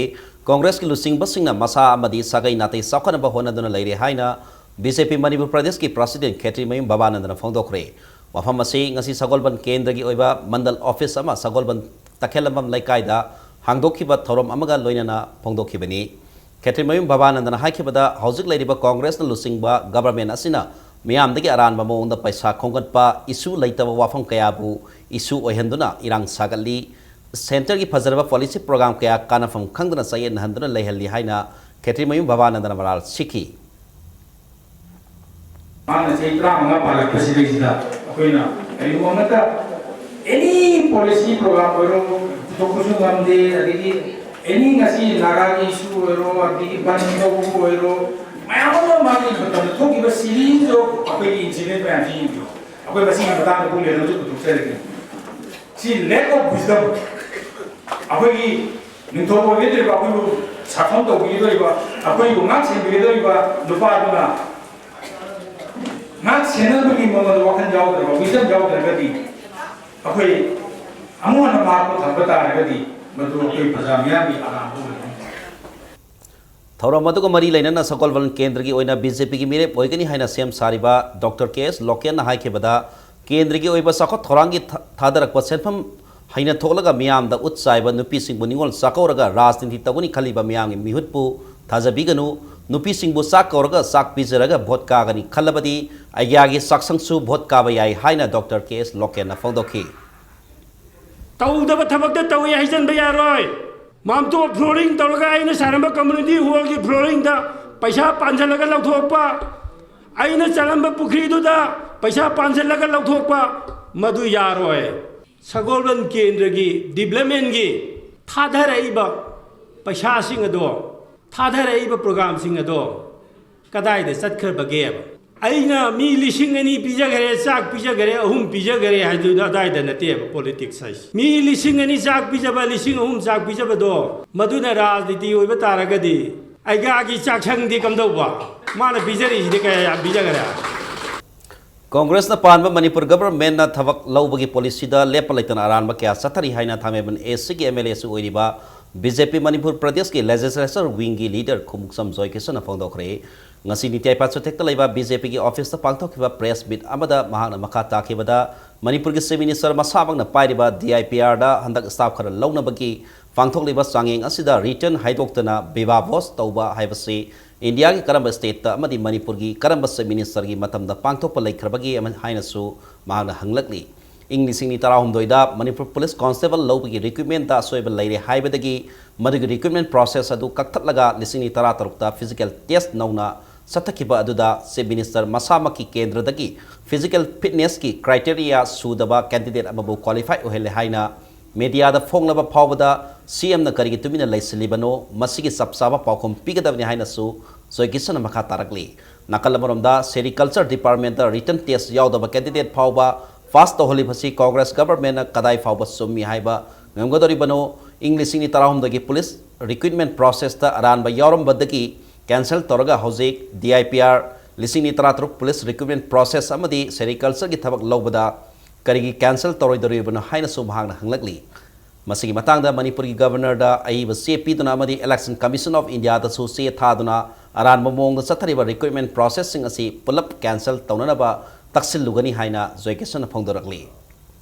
ꯀꯣꯡꯒ꯭ꯔꯦꯁꯀꯤ ꯂꯨꯆꯤꯡꯕꯁꯤꯡꯅ ꯃꯁꯥ ꯑꯃꯗꯤ ꯁꯥꯒꯩ ꯅꯥꯇꯩ ꯆꯥꯎꯈꯠꯅꯕ ꯍꯣꯠꯅꯗꯨꯅ ꯂꯩꯔꯦ ꯍꯥꯏꯅ B J P ꯃꯅꯤꯄꯨꯔ ꯄ꯭ꯔꯗꯦꯁꯀꯤ president ꯈꯦꯇ꯭ꯔꯤꯃꯌꯨꯝ ꯕꯕꯥꯅꯟꯗꯅ ꯐꯣꯡꯗꯣꯛꯈ꯭ꯔꯦ꯫ ꯋꯥꯐꯝ ꯑꯁꯤ ꯉꯁꯤ ꯁꯒꯣꯜꯕꯟ ꯀꯦꯟꯗ꯭ꯔꯒꯤ ꯑꯣꯏꯕ ꯃꯟꯗꯜ office ꯑꯃ ꯁꯒꯣꯜꯕꯟ ꯇꯈꯦꯜꯂꯝꯕꯝ ꯂꯩꯀꯥꯏꯗ ꯍꯥꯡꯗꯣꯛꯈꯤꯕ ꯊꯧꯔꯝ ꯑꯃꯒ ꯂꯣꯏꯅꯅ ꯐꯣꯡꯗꯣꯛꯈꯤꯕꯅꯤ꯫ ꯈꯦꯇ꯭ꯔꯤꯃꯌꯨꯝ ꯕꯕꯥꯅꯟꯗꯅ ꯍꯥꯏꯈꯤꯕꯗ, ꯍꯧꯖꯤꯛ ꯂꯩꯔꯤꯕ ꯀꯣꯡꯒ꯭ꯔꯦꯁꯅ ꯂꯨꯆꯤꯡꯕ government ꯑꯁꯤꯅ ꯃꯤꯌꯥꯝꯗꯒꯤ ꯑꯔꯥꯟꯕ ꯃꯑꯣꯡꯗ ꯄꯩꯁꯥ ꯈꯣꯝꯒꯠꯄ, issue ꯂꯩꯇꯕ ꯋꯥꯐꯝ ꯀꯌꯥꯕꯨ issue ꯑꯣꯏꯍꯟꯗꯨꯅ ꯏꯔꯥꯡ ꯁꯥꯒꯠꯂꯤ꯫ Centreꯒꯤ ꯐꯖꯔꯕ policy program ꯀꯌꯥ ꯀꯥꯟꯅꯐꯝ ꯈꯪꯗꯅ ꯆꯌꯦꯠꯅꯍꯟꯗꯨꯅ ꯂꯩꯍꯜꯂꯤ ꯍꯥꯏꯅ ꯈꯦꯇ꯭ꯔꯤꯃꯌꯨꯝ ꯕꯕꯥꯅꯟꯗꯅ ꯃꯔꯥꯜ ꯁꯤꯈꯤ꯫ ꯃꯥꯅ ꯆꯍꯤ ꯇꯔꯥꯃꯉꯥ ꯄꯥꯜꯂꯛꯄꯁꯤꯗꯩꯁꯤꯗ ꯑꯩꯈꯣꯏꯅ ꯀꯔꯤꯒꯨꯝꯕ ꯑꯃꯠꯇ any policy program ꯑꯣꯏꯔꯣ ꯄꯨꯊꯣꯛꯄꯁꯨ ꯉꯝꯗꯦ꯫ ꯑꯗꯒꯤ any ꯉꯁꯤ ꯅꯥꯒꯥꯒꯤ issue ꯑꯣꯏꯔꯣ, ꯑꯗꯒꯤ ꯕꯟ ꯇꯧꯕꯕꯨ ꯑꯣꯏꯔꯣ, ꯃꯌꯥꯝ ꯑꯃ ꯃꯥꯒꯤ ꯃꯇꯝꯗ ꯊꯣꯛꯈꯤꯕ series of ꯑꯩꯈꯣꯏꯒꯤ incident ꯃꯌꯥꯝꯁꯤ ꯌꯦꯡꯕꯤꯌꯨ꯫ ꯑꯩꯈꯣꯏ ꯃꯁꯤꯒꯤ ꯃꯇꯥꯡꯗ ꯄꯨꯡ ꯂꯦꯞꯅꯁꯨ ꯄꯨꯊꯣꯛꯆꯔꯒꯦ꯫ ꯁꯤ lack of wisdom꯫ ꯑꯩꯈꯣꯏꯒꯤ ꯅꯤꯡꯊꯧ ꯑꯣꯏꯒꯗꯧꯔꯤꯕ, ꯑꯩꯈꯣꯏꯕꯨ ꯁꯥꯁꯣꯟ ꯇꯧꯕꯤꯒꯗꯧꯔꯤꯕ, ꯑꯩꯈꯣꯏꯕꯨ ꯉꯥꯛ ꯁꯦꯟꯕꯤꯒꯗꯧꯔꯤꯕ ꯅꯨꯄꯥꯗꯨꯅ ꯉꯥꯛ ꯁꯦꯟꯅꯕꯒꯤ ꯃꯉꯣꯟꯗ ꯋꯥꯈꯜ ꯌꯥꯎꯗ꯭ꯔꯕ, wisdom ꯌꯥꯎꯗ꯭ꯔꯒꯗꯤ, ꯑꯩꯈꯣꯏ ꯑꯃꯨꯛ ꯍꯟꯅ ꯃꯍꯥꯛꯄꯨ ꯊꯝꯕ ꯇꯥꯔꯒꯗꯤ, ꯃꯗꯨ ꯑꯩꯈꯣꯏ ꯄ꯭ꯔꯖꯥ ꯃꯤꯌꯥꯝꯒꯤ ꯑꯔꯥꯟꯕ ꯑꯣꯏꯒꯅꯤ꯫ ꯊꯧꯔꯝ ꯑꯗꯨꯒ ꯃꯔꯤ ꯂꯩꯅꯅ ꯁꯒꯣꯜꯕꯟ ꯀꯦꯟꯗ꯭ꯔꯒꯤ ꯑꯣꯏꯅ B J Pꯒꯤ ꯃꯤꯔꯦꯞ ꯑꯣꯏꯒꯅꯤ ꯍꯥꯏꯅ ꯁꯦꯝ ꯁꯥꯔꯤꯕ Doctor K S ꯂꯣꯀꯦꯟꯅ ꯍꯥꯏꯈꯤꯕꯗ, ꯀꯦꯟꯗ꯭ꯔꯒꯤ ꯑꯣꯏꯕ ꯆꯥꯎꯈꯠ ꯊꯧꯔꯥꯡꯒꯤ ꯊ-, ꯊꯥꯗꯔꯛꯄ ꯁꯦꯟꯐꯝ ꯍꯩꯅ ꯊꯣꯛꯂꯒ ꯃꯤꯌꯥꯝꯗ ꯎꯠ ꯆꯥꯏꯕ ꯅꯨꯄꯤꯁꯤꯡꯕꯨ ꯅꯤꯉꯣꯜ ꯆꯥꯛꯀꯧꯔꯒ ꯔꯥꯖꯅꯤꯇꯤ ꯇꯧꯒꯅꯤ ꯈꯜꯂꯤꯕ ꯃꯤꯌꯥꯝꯒꯤ ꯃꯤꯍꯨꯠꯄꯨ ꯊꯥꯖꯕꯤꯒꯅꯨ꯫ ꯅꯨꯄꯤꯁꯤꯡꯕꯨ ꯆꯥꯛ ꯀꯧꯔꯒ ꯆꯥꯛ ꯄꯤꯖꯔꯒ ꯚꯣꯠ ꯀꯥꯒꯅꯤ ꯈꯜꯂꯕꯗꯤ ꯑꯩꯒ꯭ꯌꯥꯒꯤ ꯆꯥꯛꯁꯪꯁꯨ ꯚꯣꯠ ꯀꯥꯕ ꯌꯥꯏ ꯍꯥꯏꯅ Doctor K S ꯂꯣꯀꯦꯟꯅ ꯐꯣꯡꯗꯣꯛꯈꯤ꯫ ꯇꯧꯗꯕ ꯊꯕꯛꯇ ꯇꯧꯏ ꯍꯥꯏꯖꯟꯕ ꯌꯥꯔꯣꯏ꯫ ꯃꯥꯝꯇꯣꯞ ꯐ꯭ꯂꯣꯔꯤꯡ ꯇꯧꯔꯒ ꯑꯩꯅ ꯁꯥꯔꯝꯕ ꯀꯝꯃ꯭ꯌꯨꯅꯤꯇꯤ ꯍꯣꯜꯒꯤ ꯐ꯭ꯂꯣꯔꯤꯡꯗ ꯄꯩꯁꯥ ꯄꯥꯟꯁꯤꯜꯂꯒ ꯂꯧꯊꯣꯛꯄ, ꯑꯩꯅ ꯆꯠꯂꯝꯕ ꯄꯨꯈ꯭ꯔꯤꯗꯨꯗ ꯄꯩꯁꯥ ꯄꯥꯟꯁꯤꯜꯂꯒ ꯂꯧꯊꯣꯛꯄ, ꯃꯗꯨ ꯌꯥꯔꯣꯏ꯫ ꯁꯒꯣꯜꯕꯟ ꯀꯦꯟꯗ꯭ꯔꯒꯤ ꯗꯤꯕ꯭ꯂꯞꯃꯦꯟꯒꯤ ꯊꯥꯗꯔꯛꯏꯕ ꯄꯩꯁꯥꯁꯤꯡ ꯑꯗꯣ, ꯊꯥꯗꯔꯛꯏꯕ ꯄ꯭ꯔꯣꯒ꯭ꯔꯥꯝꯁꯤꯡ ꯑꯗꯣ ꯀꯗꯥꯏꯗ ꯆꯠꯈ꯭ꯔꯕꯒꯦꯕ? ꯑꯩꯅ ꯃꯤ ꯂꯤꯁꯤꯡ ꯑꯅꯤ ꯄꯤꯖꯈꯔꯦ, ꯆꯥꯛ ꯄꯤꯖꯈꯔꯦ, ꯑꯍꯨꯝ ꯄꯤꯖꯈꯔꯦ ꯍꯥꯏꯗꯨꯗ ꯑꯗꯥꯏꯗ ꯅꯠꯇꯦꯕ ꯄꯣꯂꯤꯇꯤꯛꯁ ꯍꯥꯏꯁꯦ꯫ ꯃꯤ ꯂꯤꯁꯤꯡ ꯑꯅꯤ ꯆꯥꯛ ꯄꯤꯖꯕ, ꯂꯤꯁꯤꯡ ꯑꯍꯨꯝ ꯆꯥꯛ ꯄꯤꯖꯕꯗꯣ, ꯃꯗꯨꯅ ꯔꯥꯖꯅꯤꯇꯤ ꯑꯣꯏꯕ ꯇꯥꯔꯒꯗꯤ ꯑꯩꯒꯥꯒꯤ ꯆꯥꯛꯁꯪꯗꯤ ꯀꯝꯗꯧꯕ? ꯃꯥꯅ ꯄꯤꯖꯔꯤꯁꯤꯗꯤ ꯀꯌꯥ ꯌꯥꯝ ꯄꯤꯖꯈꯔꯦ? ꯀꯣꯡꯒ꯭ꯔꯦꯁꯅ ꯄꯥꯟꯕ ꯃꯅꯤꯄꯨꯔ ꯒꯚꯔꯟꯃꯦꯟꯠꯅ ꯊꯕꯛ ꯂꯧꯕꯒꯤ ꯄꯣꯂꯤꯁꯤꯗ ꯂꯦꯞꯄ ꯂꯩꯇꯅ ꯑꯔꯥꯟꯕ ꯀꯌꯥ ꯆꯠꯊꯔꯤ ꯍꯥꯏꯅ ꯊꯥꯡꯃꯩꯕꯟ ꯑꯦꯁꯤꯒꯤ ꯑꯦꯝ ꯑꯦꯜ ꯑꯦꯁꯨ ꯑꯣꯏꯔꯤꯕ ꯕꯤ ꯖꯦ ꯄꯤ ꯃꯅꯤꯄꯨꯔ ꯄ꯭ꯔꯗꯦꯁꯀꯤ ꯂꯦꯖꯤꯁꯂꯦꯆꯔ ꯋꯤꯡꯒꯤ ꯂꯤꯗꯔ ꯈꯨꯃꯨꯛꯁꯝ ꯖꯣꯏꯀꯤꯁꯟꯅ ꯐꯣꯡꯗꯣꯛꯈ꯭ꯔꯦ꯫ ꯉꯁꯤ ꯅꯤꯇꯤ ꯑꯥꯌꯣꯒ ꯆꯨꯊꯦꯛꯇ ꯂꯩꯕ ꯕꯤ ꯖꯦ ꯄꯤꯒꯤ ꯑꯣꯐꯤꯁꯇ ꯄꯥꯡꯊꯣꯛꯈꯤꯕ ꯄ꯭ꯔꯦꯁ ꯃꯤꯠ ꯑꯃꯗ ꯃꯍꯥꯛꯅ ꯃꯈꯥ ꯇꯥꯈꯤꯕꯗ, ꯃꯅꯤꯄꯨꯔꯒꯤ ꯆꯤꯐ ꯃꯤꯅꯤꯁꯇꯔ ꯃꯁꯥꯃꯛꯅ ꯄꯥꯏꯔꯤꯕ ꯗꯤ ꯑꯥꯏ ꯄꯤ ꯑꯥꯔꯗ ꯍꯟꯗꯛ ꯁ꯭ꯇꯥꯐ ꯈꯔ ꯂꯧꯅꯕꯒꯤ ꯄꯥꯡꯊꯣꯛꯂꯤꯕ ꯆꯥꯡꯌꯦꯡ ꯑꯁꯤꯗ ꯔꯤꯇꯟ ꯍꯥꯏꯗꯣꯛꯇꯅ ꯕꯤꯕꯥ ꯚꯣꯁ ꯇꯧꯕ ꯍꯥꯏꯕꯁꯤ ꯏꯟꯗꯤꯌꯥꯒꯤ ꯀꯔꯝꯕ ꯁ꯭ꯇꯦꯠꯇ ꯑꯃꯗꯤ ꯃꯅꯤꯄꯨꯔꯒꯤ ꯀꯔꯝꯕ ꯆꯤꯐ ꯃꯤꯅꯤꯁꯇꯔꯒꯤ ꯃꯇꯝꯗ ꯄꯥꯡꯊꯣꯛꯄ ꯂꯩꯈ꯭ꯔꯕꯒꯦ ꯑꯃ-, ꯍꯥꯏꯅꯁꯨ ꯃꯍꯥꯛꯅ ꯍꯪꯂꯛꯂꯤ꯫ ꯏꯪ ꯂꯤꯁꯤꯡ ꯑꯅꯤ ꯇꯔꯥꯍꯨꯝꯗꯣꯏꯗ ꯃꯅꯤꯄꯨꯔ ꯄꯨꯂꯤꯁ ꯀꯣꯟꯁꯇꯦꯕꯜ ꯂꯧꯕꯒꯤ ꯔꯤꯀ꯭ꯔꯨꯠꯃꯦꯟꯠꯇ ꯑꯁꯣꯏꯕ ꯂꯩꯔꯦ ꯍꯥꯏꯕꯗꯒꯤ ꯃꯗꯨꯒꯤ ꯔꯤꯀ꯭ꯔꯨꯠꯃꯦꯟꯠ ꯄ꯭ꯔꯣꯁꯦꯁ ꯑꯗꯨ ꯀꯛꯊꯠꯂꯒ ꯂꯤꯁꯤꯡ ꯑꯅꯤ ꯇꯔꯥꯇꯔꯨꯛꯇ ꯐꯤꯖꯤꯀꯦꯜ ꯇꯦꯁꯠ ꯅꯧꯅ ꯆꯠꯊꯈꯤꯕ ꯑꯗꯨꯗ ꯆꯤꯐ ꯃꯤꯅꯤꯁꯇꯔ ꯃꯁꯥꯃꯛꯀꯤ ꯀꯦꯟꯗ꯭ꯔꯗꯒꯤ ꯐꯤꯖꯤꯀꯦꯜ ꯐꯤꯠꯅꯦꯁꯀꯤ ꯀ꯭ꯔꯥꯏꯇꯦꯔꯤꯌꯥ ꯁꯨꯗꯕ ꯀꯦꯟꯗꯤꯗꯦꯠ ꯑꯃꯕꯨ ꯀ꯭ꯋꯥꯂꯤꯐꯥꯏ ꯑꯣꯏꯍꯜꯂꯦ ꯍꯥꯏꯅ ꯃꯦꯗꯤꯌꯥꯗ ꯐꯣꯡꯂꯕ ꯐꯥꯎꯕꯗ ꯁꯤ ꯑꯦꯝꯅ ꯀꯔꯤꯒꯤ ꯇꯨꯃꯤꯟꯅ ꯂꯩꯁꯤꯜꯂꯤꯕꯅꯣ? ꯃꯁꯤꯒꯤ ꯆꯞ ꯆꯥꯕ ꯄꯥꯎꯈꯨꯝ ꯄꯤꯒꯗꯕꯅꯤ ꯍꯥꯏꯅꯁꯨ ꯖꯣꯏꯀꯤꯁꯟꯅ ꯃꯈꯥ ꯇꯥꯔꯛꯂꯤ꯫ ꯅꯥꯀꯜ ꯑꯃꯔꯣꯝꯗ ꯁꯦꯔꯤꯀꯜꯆꯔ ꯗꯤꯄꯥꯔꯠꯃꯦꯟꯠꯇ ꯔꯤꯇꯟ ꯇꯦꯁꯠ ꯌꯥꯎꯗꯕ ꯀꯦꯟꯗꯤꯗꯦꯠ ꯐꯥꯎꯕ ꯄꯥꯁ ꯇꯧꯍꯜꯂꯤꯕꯁꯤ ꯀꯣꯡꯒ꯭ꯔꯦꯁ ꯒꯚꯔꯟꯃꯦꯟꯠꯅ ꯀꯗꯥꯏ ꯐꯥꯎꯕ ꯆꯨꯝꯃꯤ ꯍꯥꯏꯕ ꯉꯝꯒꯗꯧꯔꯤꯕꯅꯣ? ꯏꯪ ꯂꯤꯁꯤꯡ ꯑꯅꯤ ꯇꯔꯥꯍꯨꯝꯗꯣꯏꯒꯤ ꯄꯨꯂꯤꯁ ꯔꯤꯀ꯭ꯔꯨꯠꯃꯦꯟꯠ ꯄ꯭ꯔꯣꯁꯦꯁꯇ ꯑꯔꯥꯟꯕ ꯌꯥꯎꯔꯝꯕꯗꯒꯤ ꯀꯦꯟꯁꯦꯜ ꯇꯧꯔꯒ ꯍꯧꯖꯤꯛ ꯗꯤ ꯑꯥꯏ ꯄꯤ ꯑꯥꯔ, ꯂꯤꯁꯤꯡ ꯑꯅꯤ ꯇꯔꯥꯇꯔꯨꯛ ꯄꯨꯂꯤꯁ ꯔꯤꯀ꯭ꯔꯨꯠꯃꯦꯟꯠ ꯄ꯭ꯔꯣꯁꯦꯁ ꯑꯃꯗꯤ ꯁꯦꯔꯤꯀꯜꯆꯔꯒꯤ ꯊꯕꯛ ꯂꯧꯕꯗ ꯀꯔꯤꯒꯤ ꯀꯦꯟꯁꯦꯜ ꯇꯧꯔꯣꯏꯗꯧꯔꯤꯕꯅꯣ ꯍꯥꯏꯅꯁꯨ ꯃꯍꯥꯛꯅ ꯍꯪꯂꯛꯂꯤ꯫ ꯃꯁꯤꯒꯤ ꯃꯇꯥꯡꯗ ꯃꯅꯤꯄꯨꯔꯒꯤ ꯒꯚꯔꯅꯔꯗ ꯑꯏꯕ ꯆꯦ ꯄꯤꯗꯨꯅ ꯑꯃꯗꯤ ꯏꯂꯦꯛꯁꯟ ꯀꯃꯤꯁꯟ ꯑꯣꯐ ꯏꯟꯗꯤꯌꯥꯗꯁꯨ ꯆꯦ ꯊꯥꯗꯨꯅ ꯑꯔꯥꯟꯕ ꯃꯑꯣꯡꯗ ꯆꯠꯊꯔꯤꯕ ꯔꯤꯀ꯭ꯔꯨꯠꯃꯦꯟꯠ ꯄ꯭ꯔꯣꯁꯦꯁꯁꯤꯡ ꯑꯁꯤ ꯄꯨꯂꯞ ꯀꯦꯟꯁꯦꯜ ꯇꯧꯅꯅꯕ ꯇꯛꯁꯤꯜꯂꯨꯒꯅꯤ ꯍꯥꯏꯅ ꯖꯣꯏꯀꯤꯁꯟꯅ ꯐꯣꯡꯗꯣꯔꯛꯂꯤ꯫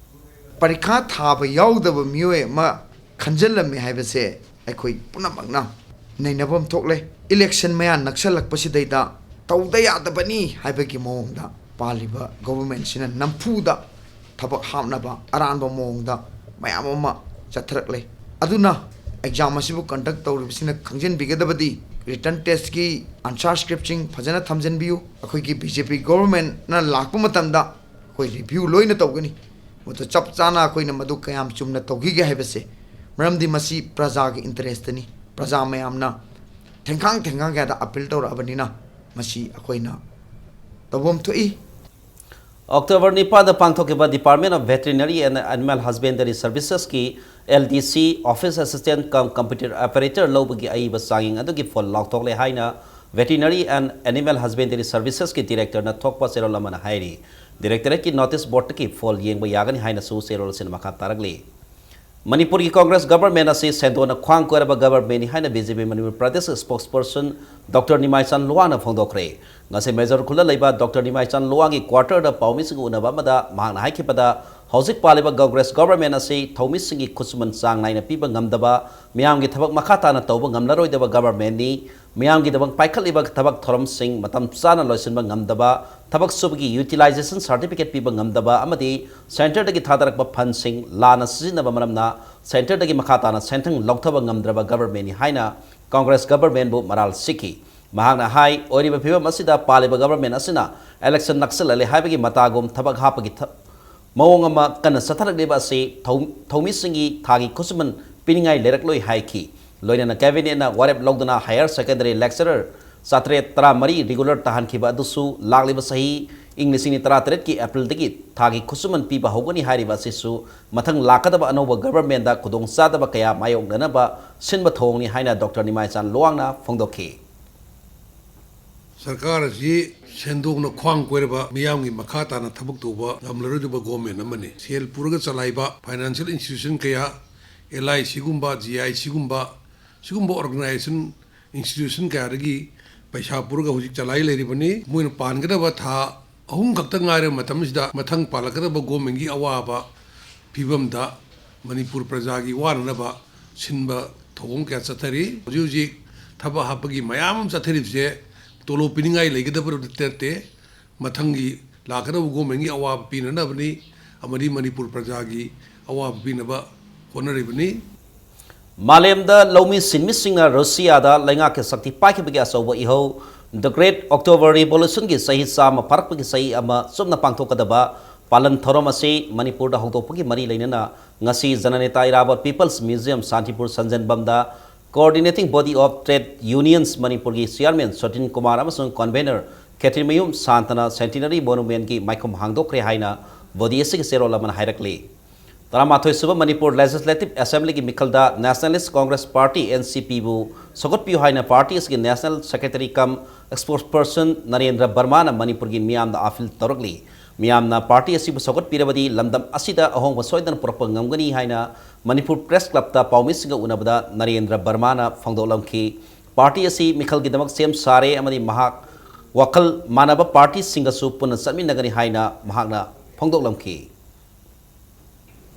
ꯄꯔꯤꯈꯥ ꯊꯥꯕ ꯌꯥꯎꯗꯕ ꯃꯤꯑꯣꯏ ꯑꯃ ꯈꯟꯖꯤꯜꯂꯝꯃꯤ ꯍꯥꯏꯕꯁꯦ ꯑꯩꯈꯣꯏ ꯄꯨꯝꯅꯃꯛꯅ ꯅꯩꯅꯐꯝ ꯊꯣꯛꯂꯦ꯫ ꯏꯂꯦꯛꯁꯟ ꯃꯌꯥ ꯅꯛꯁꯜꯂꯛꯄꯁꯤꯗꯩꯗ ꯇꯧꯗ ꯌꯥꯗꯕꯅꯤ ꯍꯥꯏꯕꯒꯤ ꯃꯑꯣꯡꯗ ꯄꯥꯜꯂꯤꯕ ꯒꯣꯚꯔꯟꯃꯦꯟꯠꯁꯤꯅ ꯅꯝꯐꯨꯗ ꯊꯕꯛ ꯍꯥꯞꯅꯕ ꯑꯔꯥꯟꯕ ꯃꯑꯣꯡꯗ ꯃꯌꯥꯝ ꯑꯃ ꯆꯠꯊꯔꯛꯂꯦ꯫ ꯑꯗꯨꯅ ꯑꯦꯛꯖꯥꯝ ꯑꯁꯤꯕꯨ ꯀꯟꯗꯛ ꯇꯧꯔꯤꯕꯁꯤꯅ ꯈꯪꯖꯤꯟꯕꯤꯒꯗꯕꯗꯤ, ꯔꯤꯇꯟ ꯇꯦꯁꯀꯤ ꯑꯟꯁꯥꯔ ꯁ꯭ꯀ꯭ꯔꯤꯞꯁꯤꯡ ꯐꯖꯅ ꯊꯝꯖꯤꯟꯕꯤꯌꯨ꯫ ꯑꯩꯈꯣꯏꯒꯤ ꯕꯤ ꯖꯦ ꯄꯤ ꯒꯣꯕꯔꯃꯦꯟꯠꯅ ꯂꯥꯛꯄ ꯃꯇꯝꯗ ꯑꯩꯈꯣꯏ ꯔꯤꯚ꯭ꯌꯨ ꯂꯣꯏꯅ ꯇꯧꯒꯅꯤ꯫ ꯃꯗꯨ ꯆꯞ ꯆꯥꯅ ꯑꯩꯈꯣꯏꯅ ꯃꯗꯨ ꯀꯌꯥꯝ ꯆꯨꯝꯅ ꯇꯧꯈꯤꯒꯦ ꯍꯥꯏꯕꯁꯦ, ꯃꯔꯝꯗꯤ ꯃꯁꯤ ꯄ꯭ꯔꯖꯥꯒꯤ ꯏꯟꯇꯔꯦꯁꯇꯅꯤ꯫ ꯄ꯭ꯔꯖꯥ ꯃꯌꯥꯝꯅ ꯊꯦꯡꯈꯥꯡ ꯊꯦꯡꯈꯥꯡ ꯀꯌꯥꯗ ꯑꯄꯤꯜ ꯇꯧꯔꯛꯑꯕꯅꯤꯅ, ꯃꯁꯤ ꯑꯩꯈꯣꯏꯅ ꯇꯧꯐꯝ ꯊꯣꯛꯏ꯫ ꯑꯣꯛꯇꯣꯕꯔ ꯅꯤꯄꯥꯟꯗ ꯄꯥꯡꯊꯣꯛꯈꯤꯕ Department of Veterinary and Animal Husbandry Servicesꯀꯤ L D C, Office Assistant cum Computer Operator ꯂꯧꯕꯒꯤ ꯑꯏꯕ ꯆꯥꯡꯌꯦꯡ ꯑꯗꯨꯒꯤ ꯐꯣꯜ ꯂꯥꯎꯊꯣꯛꯂꯦ ꯍꯥꯏꯅ Veterinary and Animal Husbandry Servicesꯀꯤ Directorꯅ ꯊꯣꯛꯄ ꯆꯦꯔꯣꯜ ꯑꯃꯅ ꯍꯥꯏꯔꯤ꯫ Directorateꯀꯤ notice boardꯇꯒꯤ ꯐꯣꯜ ꯌꯦꯡꯕ ꯌꯥꯒꯅꯤ ꯍꯥꯏꯅꯁꯨ ꯆꯦꯔꯣꯜ ꯑꯁꯤꯅ ꯃꯈꯥ ꯇꯥꯔꯛꯂꯤ꯫ ꯃꯅꯤꯄꯨꯔꯒꯤ Congress government ꯑꯁꯤ ꯁꯦꯟꯗꯣꯡꯅ ꯈ꯭ꯋꯥꯡ ꯀꯣꯏꯔꯕ governmentꯅꯤ ꯍꯥꯏꯅ B J P Manipur Pradesh spokesperson Doctor ꯅꯤꯃꯥꯏꯆꯥꯟ ꯂꯨꯋꯥꯡꯅ ꯐꯣꯡꯗꯣꯛꯈ꯭ꯔꯦ꯫ ꯉꯁꯤ ꯃꯦꯖꯣꯔ ꯈꯨꯜꯗ ꯂꯩꯕ Doctor ꯅꯤꯃꯥꯏꯆꯥꯟ ꯂꯨꯋꯥꯡꯒꯤ quarterꯗ ꯄꯥꯎꯃꯤꯁꯤꯡꯒ ꯎꯅꯕ ꯑꯃꯗ ꯃꯍꯥꯛꯅ ꯍꯥꯏꯈꯤꯕꯗ, ꯍꯧꯖꯤꯛ ꯄꯥꯜꯂꯤꯕ Congress government ꯑꯁꯤ ꯊꯧꯃꯤꯁꯤꯡꯒꯤ ꯈꯨꯠꯁꯨꯃꯟ ꯆꯥꯡ ꯅꯥꯏꯅ ꯄꯤꯕ ꯉꯝꯗꯕ, ꯃꯤꯌꯥꯝꯒꯤ ꯊꯕꯛ ꯃꯈꯥ ꯇꯥꯅ ꯇꯧꯕ ꯉꯝꯂꯔꯣꯏꯗꯕ governmentꯅꯤ꯫ ꯃꯤꯌꯥꯝꯒꯤꯗꯃꯛ ꯄꯥꯏꯈꯠꯂꯤꯕ ꯊꯕꯛ ꯊꯧꯔꯝꯁꯤꯡ ꯃꯇꯝ ꯆꯥꯅ ꯂꯣꯏꯁꯤꯟꯕ ꯉꯝꯗꯕ, ꯊꯕꯛ ꯁꯨꯕꯒꯤ utilization certificate ꯄꯤꯕ ꯉꯝꯗꯕ ꯑꯃꯗꯤ centreꯗꯒꯤ ꯊꯥꯗꯔꯛꯄ fundꯁꯤꯡ ꯂꯥꯟꯅ ꯁꯤꯖꯤꯟꯅꯕ ꯃꯔꯝꯅ centreꯗꯒꯤ ꯃꯈꯥ ꯇꯥꯅ ꯁꯦꯟꯊꯪ ꯂꯧꯊꯕ ꯉꯝꯗ꯭ꯔꯕ governmentꯅꯤ ꯍꯥꯏꯅ Congress governmentꯕꯨ ꯃꯔꯥꯜ ꯁꯤꯈꯤ꯫ ꯃꯍꯥꯛꯅ ꯍꯥꯏ, ꯑꯣꯏꯔꯤꯕ ꯐꯤꯕꯝ ꯑꯁꯤꯗ ꯄꯥꯜꯂꯤꯕ government ꯑꯁꯤꯅ election ꯅꯛꯁꯤꯜꯂꯛꯂꯦ ꯍꯥꯏꯕꯒꯤ ꯃꯇꯥꯒꯨꯝ ꯊꯕꯛ ꯍꯥꯞꯄꯒꯤ ꯊ-, ꯃꯑꯣꯡ ꯑꯃ ꯀꯟꯅ ꯆꯠꯊꯔꯛꯂꯤꯕ ꯑꯁꯤ ꯊꯧ-, ꯊꯧꯃꯤꯁꯤꯡꯒꯤ ꯊꯥꯒꯤ ꯈꯨꯠꯁꯨꯃꯟ ꯄꯤꯅꯤꯡꯉꯥꯏ ꯂꯩꯔꯛꯂꯣꯏ ꯍꯥꯏꯈꯤ꯫ ꯂꯣꯏꯅꯅ cabinetꯅ ꯋꯥꯔꯦꯞ ꯂꯧꯗꯨꯅ higher secondary lecturer ꯆꯥꯇ꯭ꯔꯦꯠ ꯇꯔꯥꯃꯔꯤ regular ꯇꯥꯍꯟꯈꯤꯕ ꯑꯗꯨꯁꯨ ꯂꯥꯛꯂꯤꯕ ꯆꯍꯤ ꯏꯪ ꯂꯤꯁꯤꯡ ꯑꯅꯤ ꯇꯔꯥꯇꯔꯦꯠꯀꯤ Aprilꯗꯒꯤ ꯊꯥꯒꯤ ꯈꯨꯠꯁꯨꯃꯟ ꯄꯤꯕ ꯍꯧꯒꯅꯤ ꯍꯥꯏꯔꯤꯕ ꯑꯁꯤꯁꯨ ꯃꯊꯪ ꯂꯥꯛꯀꯗꯕ ꯑꯅꯧꯕ governmentꯗ ꯈꯨꯗꯣꯡꯆꯥꯗꯕ ꯀꯌꯥ ꯃꯥꯌꯣꯛꯅꯅꯕ ꯁꯤꯟꯕ ꯊꯧꯑꯣꯡꯅꯤ ꯍꯥꯏꯅ Doctor ꯅꯤꯃꯥꯏꯆꯥꯟ ꯂꯨꯋꯥꯡꯅ ꯐꯣꯡꯗꯣꯛꯈꯤ꯫ ꯁꯔꯀꯥꯔ ꯑꯁꯤ ꯁꯦꯟꯗꯣꯡꯅ ꯈ꯭ꯋꯥꯡ ꯀꯣꯏꯔꯕ, ꯃꯤꯌꯥꯝꯒꯤ ꯃꯈꯥ ꯇꯥꯅ ꯊꯕꯛ ꯇꯧꯕ ꯉꯝꯂꯔꯣꯏꯗꯕ government ꯑꯃꯅꯤ꯫ ꯁꯦꯜ ꯄꯨꯔꯒ ꯆꯂꯥꯏꯕ financial institution ꯀꯌꯥ, L I Cꯒꯨꯝꯕ, G I Cꯒꯨꯝꯕ, ꯁꯤꯒꯨꯝꯕ organization, institution ꯀꯌꯥꯗꯒꯤ ꯄꯩꯁꯥ ꯄꯨꯔꯒ ꯍꯧꯖꯤꯛ ꯆꯂꯥꯏ ꯂꯩꯔꯤꯕꯅꯤ꯫ ꯃꯣꯏꯅ ꯄꯥꯟꯒꯗꯕ ꯊꯥ ꯑꯍꯨꯝ ꯈꯛꯇ ꯉꯥꯏꯔꯕ ꯃꯇꯝꯁꯤꯗ, ꯃꯊꯪ ꯄꯥꯜꯂꯛꯀꯗꯕ governmentꯀꯤ ꯑꯋꯥꯕ ꯐꯤꯕꯝꯗ ꯃꯅꯤꯄꯨꯔ ꯄ꯭ꯔꯖꯥꯒꯤ ꯋꯥꯅꯅꯕ ꯁꯤꯟꯕ ꯊꯧꯑꯣꯡ ꯀꯌꯥ ꯆꯠꯊꯔꯤ꯫ ꯍꯧꯖꯤꯛ ꯍꯧꯖꯤꯛ ꯊꯕꯛ ꯍꯥꯞꯄꯒꯤ ꯃꯌꯥꯝ ꯑꯃ ꯆꯠꯊꯔꯤꯕꯁꯦ ꯇꯣꯂꯣꯞ ꯄꯤꯅꯤꯡꯉꯥꯏ ꯂꯩꯒꯗꯕ ꯅꯠꯇꯦ꯫ ꯃꯊꯪꯒꯤ ꯂꯥꯛꯀꯗꯕ governmentꯀꯤ ꯑꯋꯥꯕ ꯄꯤꯅꯅꯕꯅꯤ, ꯑꯃꯗꯤ ꯃꯅꯤꯄꯨꯔ ꯄ꯭ꯔꯖꯥꯒꯤ ꯑꯋꯥꯕ ꯄꯤꯅꯕ ꯍꯣꯠꯅꯔꯤꯕꯅꯤ꯫ ꯃꯥꯂꯦꯝꯗ ꯂꯧꯃꯤ ꯁꯤꯟꯃꯤꯁꯤꯡꯅ ꯔꯨꯁꯤꯌꯥꯗ ꯂꯩꯉꯥꯛꯀꯤ ꯁꯛꯇꯤ ꯄꯥꯏꯈꯤꯕꯒꯤ ꯑꯆꯧꯕ ꯏꯍꯧ, The Great October Revolutionꯒꯤ ꯆꯍꯤ ꯆꯥꯝꯃ ꯐꯥꯔꯛꯄꯒꯤ ꯆꯍꯤ ꯑꯃ ꯆꯨꯝꯅ ꯄꯥꯡꯊꯣꯛꯀꯗꯕ ꯄꯥꯂꯟ ꯊꯧꯔꯝ ꯑꯁꯤ ꯃꯅꯤꯄꯨꯔꯗ ꯍꯧꯗꯣꯛꯄꯒꯤ ꯃꯔꯤ ꯂꯩꯅꯅ ꯉꯁꯤ ꯖꯅꯅꯦꯇꯥ ꯏꯔꯥꯕꯣꯠ People's Museum ꯁꯥꯟꯇꯤꯄꯨꯔ ꯁꯟꯖꯦꯟꯕꯝꯗ Coordinating Body of Trade Unions ꯃꯅꯤꯄꯨꯔꯒꯤ ꯆꯤꯌꯥꯔꯃꯦꯟ ꯁꯣꯇꯤꯟ ꯀꯨꯃꯥꯔ ꯑꯃꯁꯨꯡ convenor ꯈꯦꯇ꯭ꯔꯤꯃꯌꯨꯝ ꯁꯥꯟꯇꯅ Centenary Monumentꯀꯤ ꯃꯥꯏꯈꯨꯝ ꯍꯥꯡꯗꯣꯛꯈ꯭ꯔꯦ ꯍꯥꯏꯅ body ꯑꯁꯤꯒꯤ ꯆꯦꯔꯣꯜ ꯑꯃꯅ ꯍꯥꯏꯔꯛꯂꯤ꯫ ꯇꯔꯥꯃꯥꯊꯣꯏ ꯁꯨꯕ Manipur Legislative Assemblyꯒꯤ ꯃꯤꯈꯜꯗ Nationalist Congress Party, NCPꯕꯨ ꯁꯧꯒꯠꯄꯤꯌꯨ ꯍꯥꯏꯅ party ꯑꯁꯤꯒꯤ National Secretary cum Spokesperson Narendra ꯕꯔꯃꯥꯅ ꯃꯅꯤꯄꯨꯔꯒꯤ ꯃꯤꯌꯥꯝꯗ appeal ꯇꯧꯔꯛꯂꯤ꯫ ꯃꯤꯌꯥꯝꯅ party ꯑꯁꯤꯕꯨ ꯁꯧꯒꯠꯄꯤꯔꯕꯗꯤ ꯂꯝꯗꯝ ꯑꯁꯤꯗ ꯑꯍꯣꯡꯕ ꯁꯣꯏꯗꯅ ꯄꯨꯔꯛꯄ ꯉꯝꯒꯅꯤ ꯍꯥꯏꯅ ꯃꯅꯤꯄꯨꯔ Press Clubꯇ ꯄꯥꯎꯃꯤꯁꯤꯡꯒ ꯎꯅꯕꯗ ꯅꯔꯦꯟꯗ꯭ꯔ ꯕꯔꯃꯥꯅ ꯐꯣꯡꯗꯣꯛꯂꯝꯈꯤ꯫ Party ꯑꯁꯤ ꯃꯤꯈꯜꯒꯤꯗꯃꯛ ꯁꯦꯝ ꯁꯥꯔꯦ ꯑꯃꯗꯤ ꯃꯍꯥꯛ ꯋꯥꯈꯜ ꯃꯥꯟꯅꯕ partyꯁꯤꯡꯒꯁꯨ ꯄꯨꯟꯅ ꯆꯠꯃꯤꯟꯅꯒꯅꯤ ꯍꯥꯏꯅ ꯃꯍꯥꯛꯅ ꯐꯣꯡꯗꯣꯛꯂꯝꯈꯤ꯫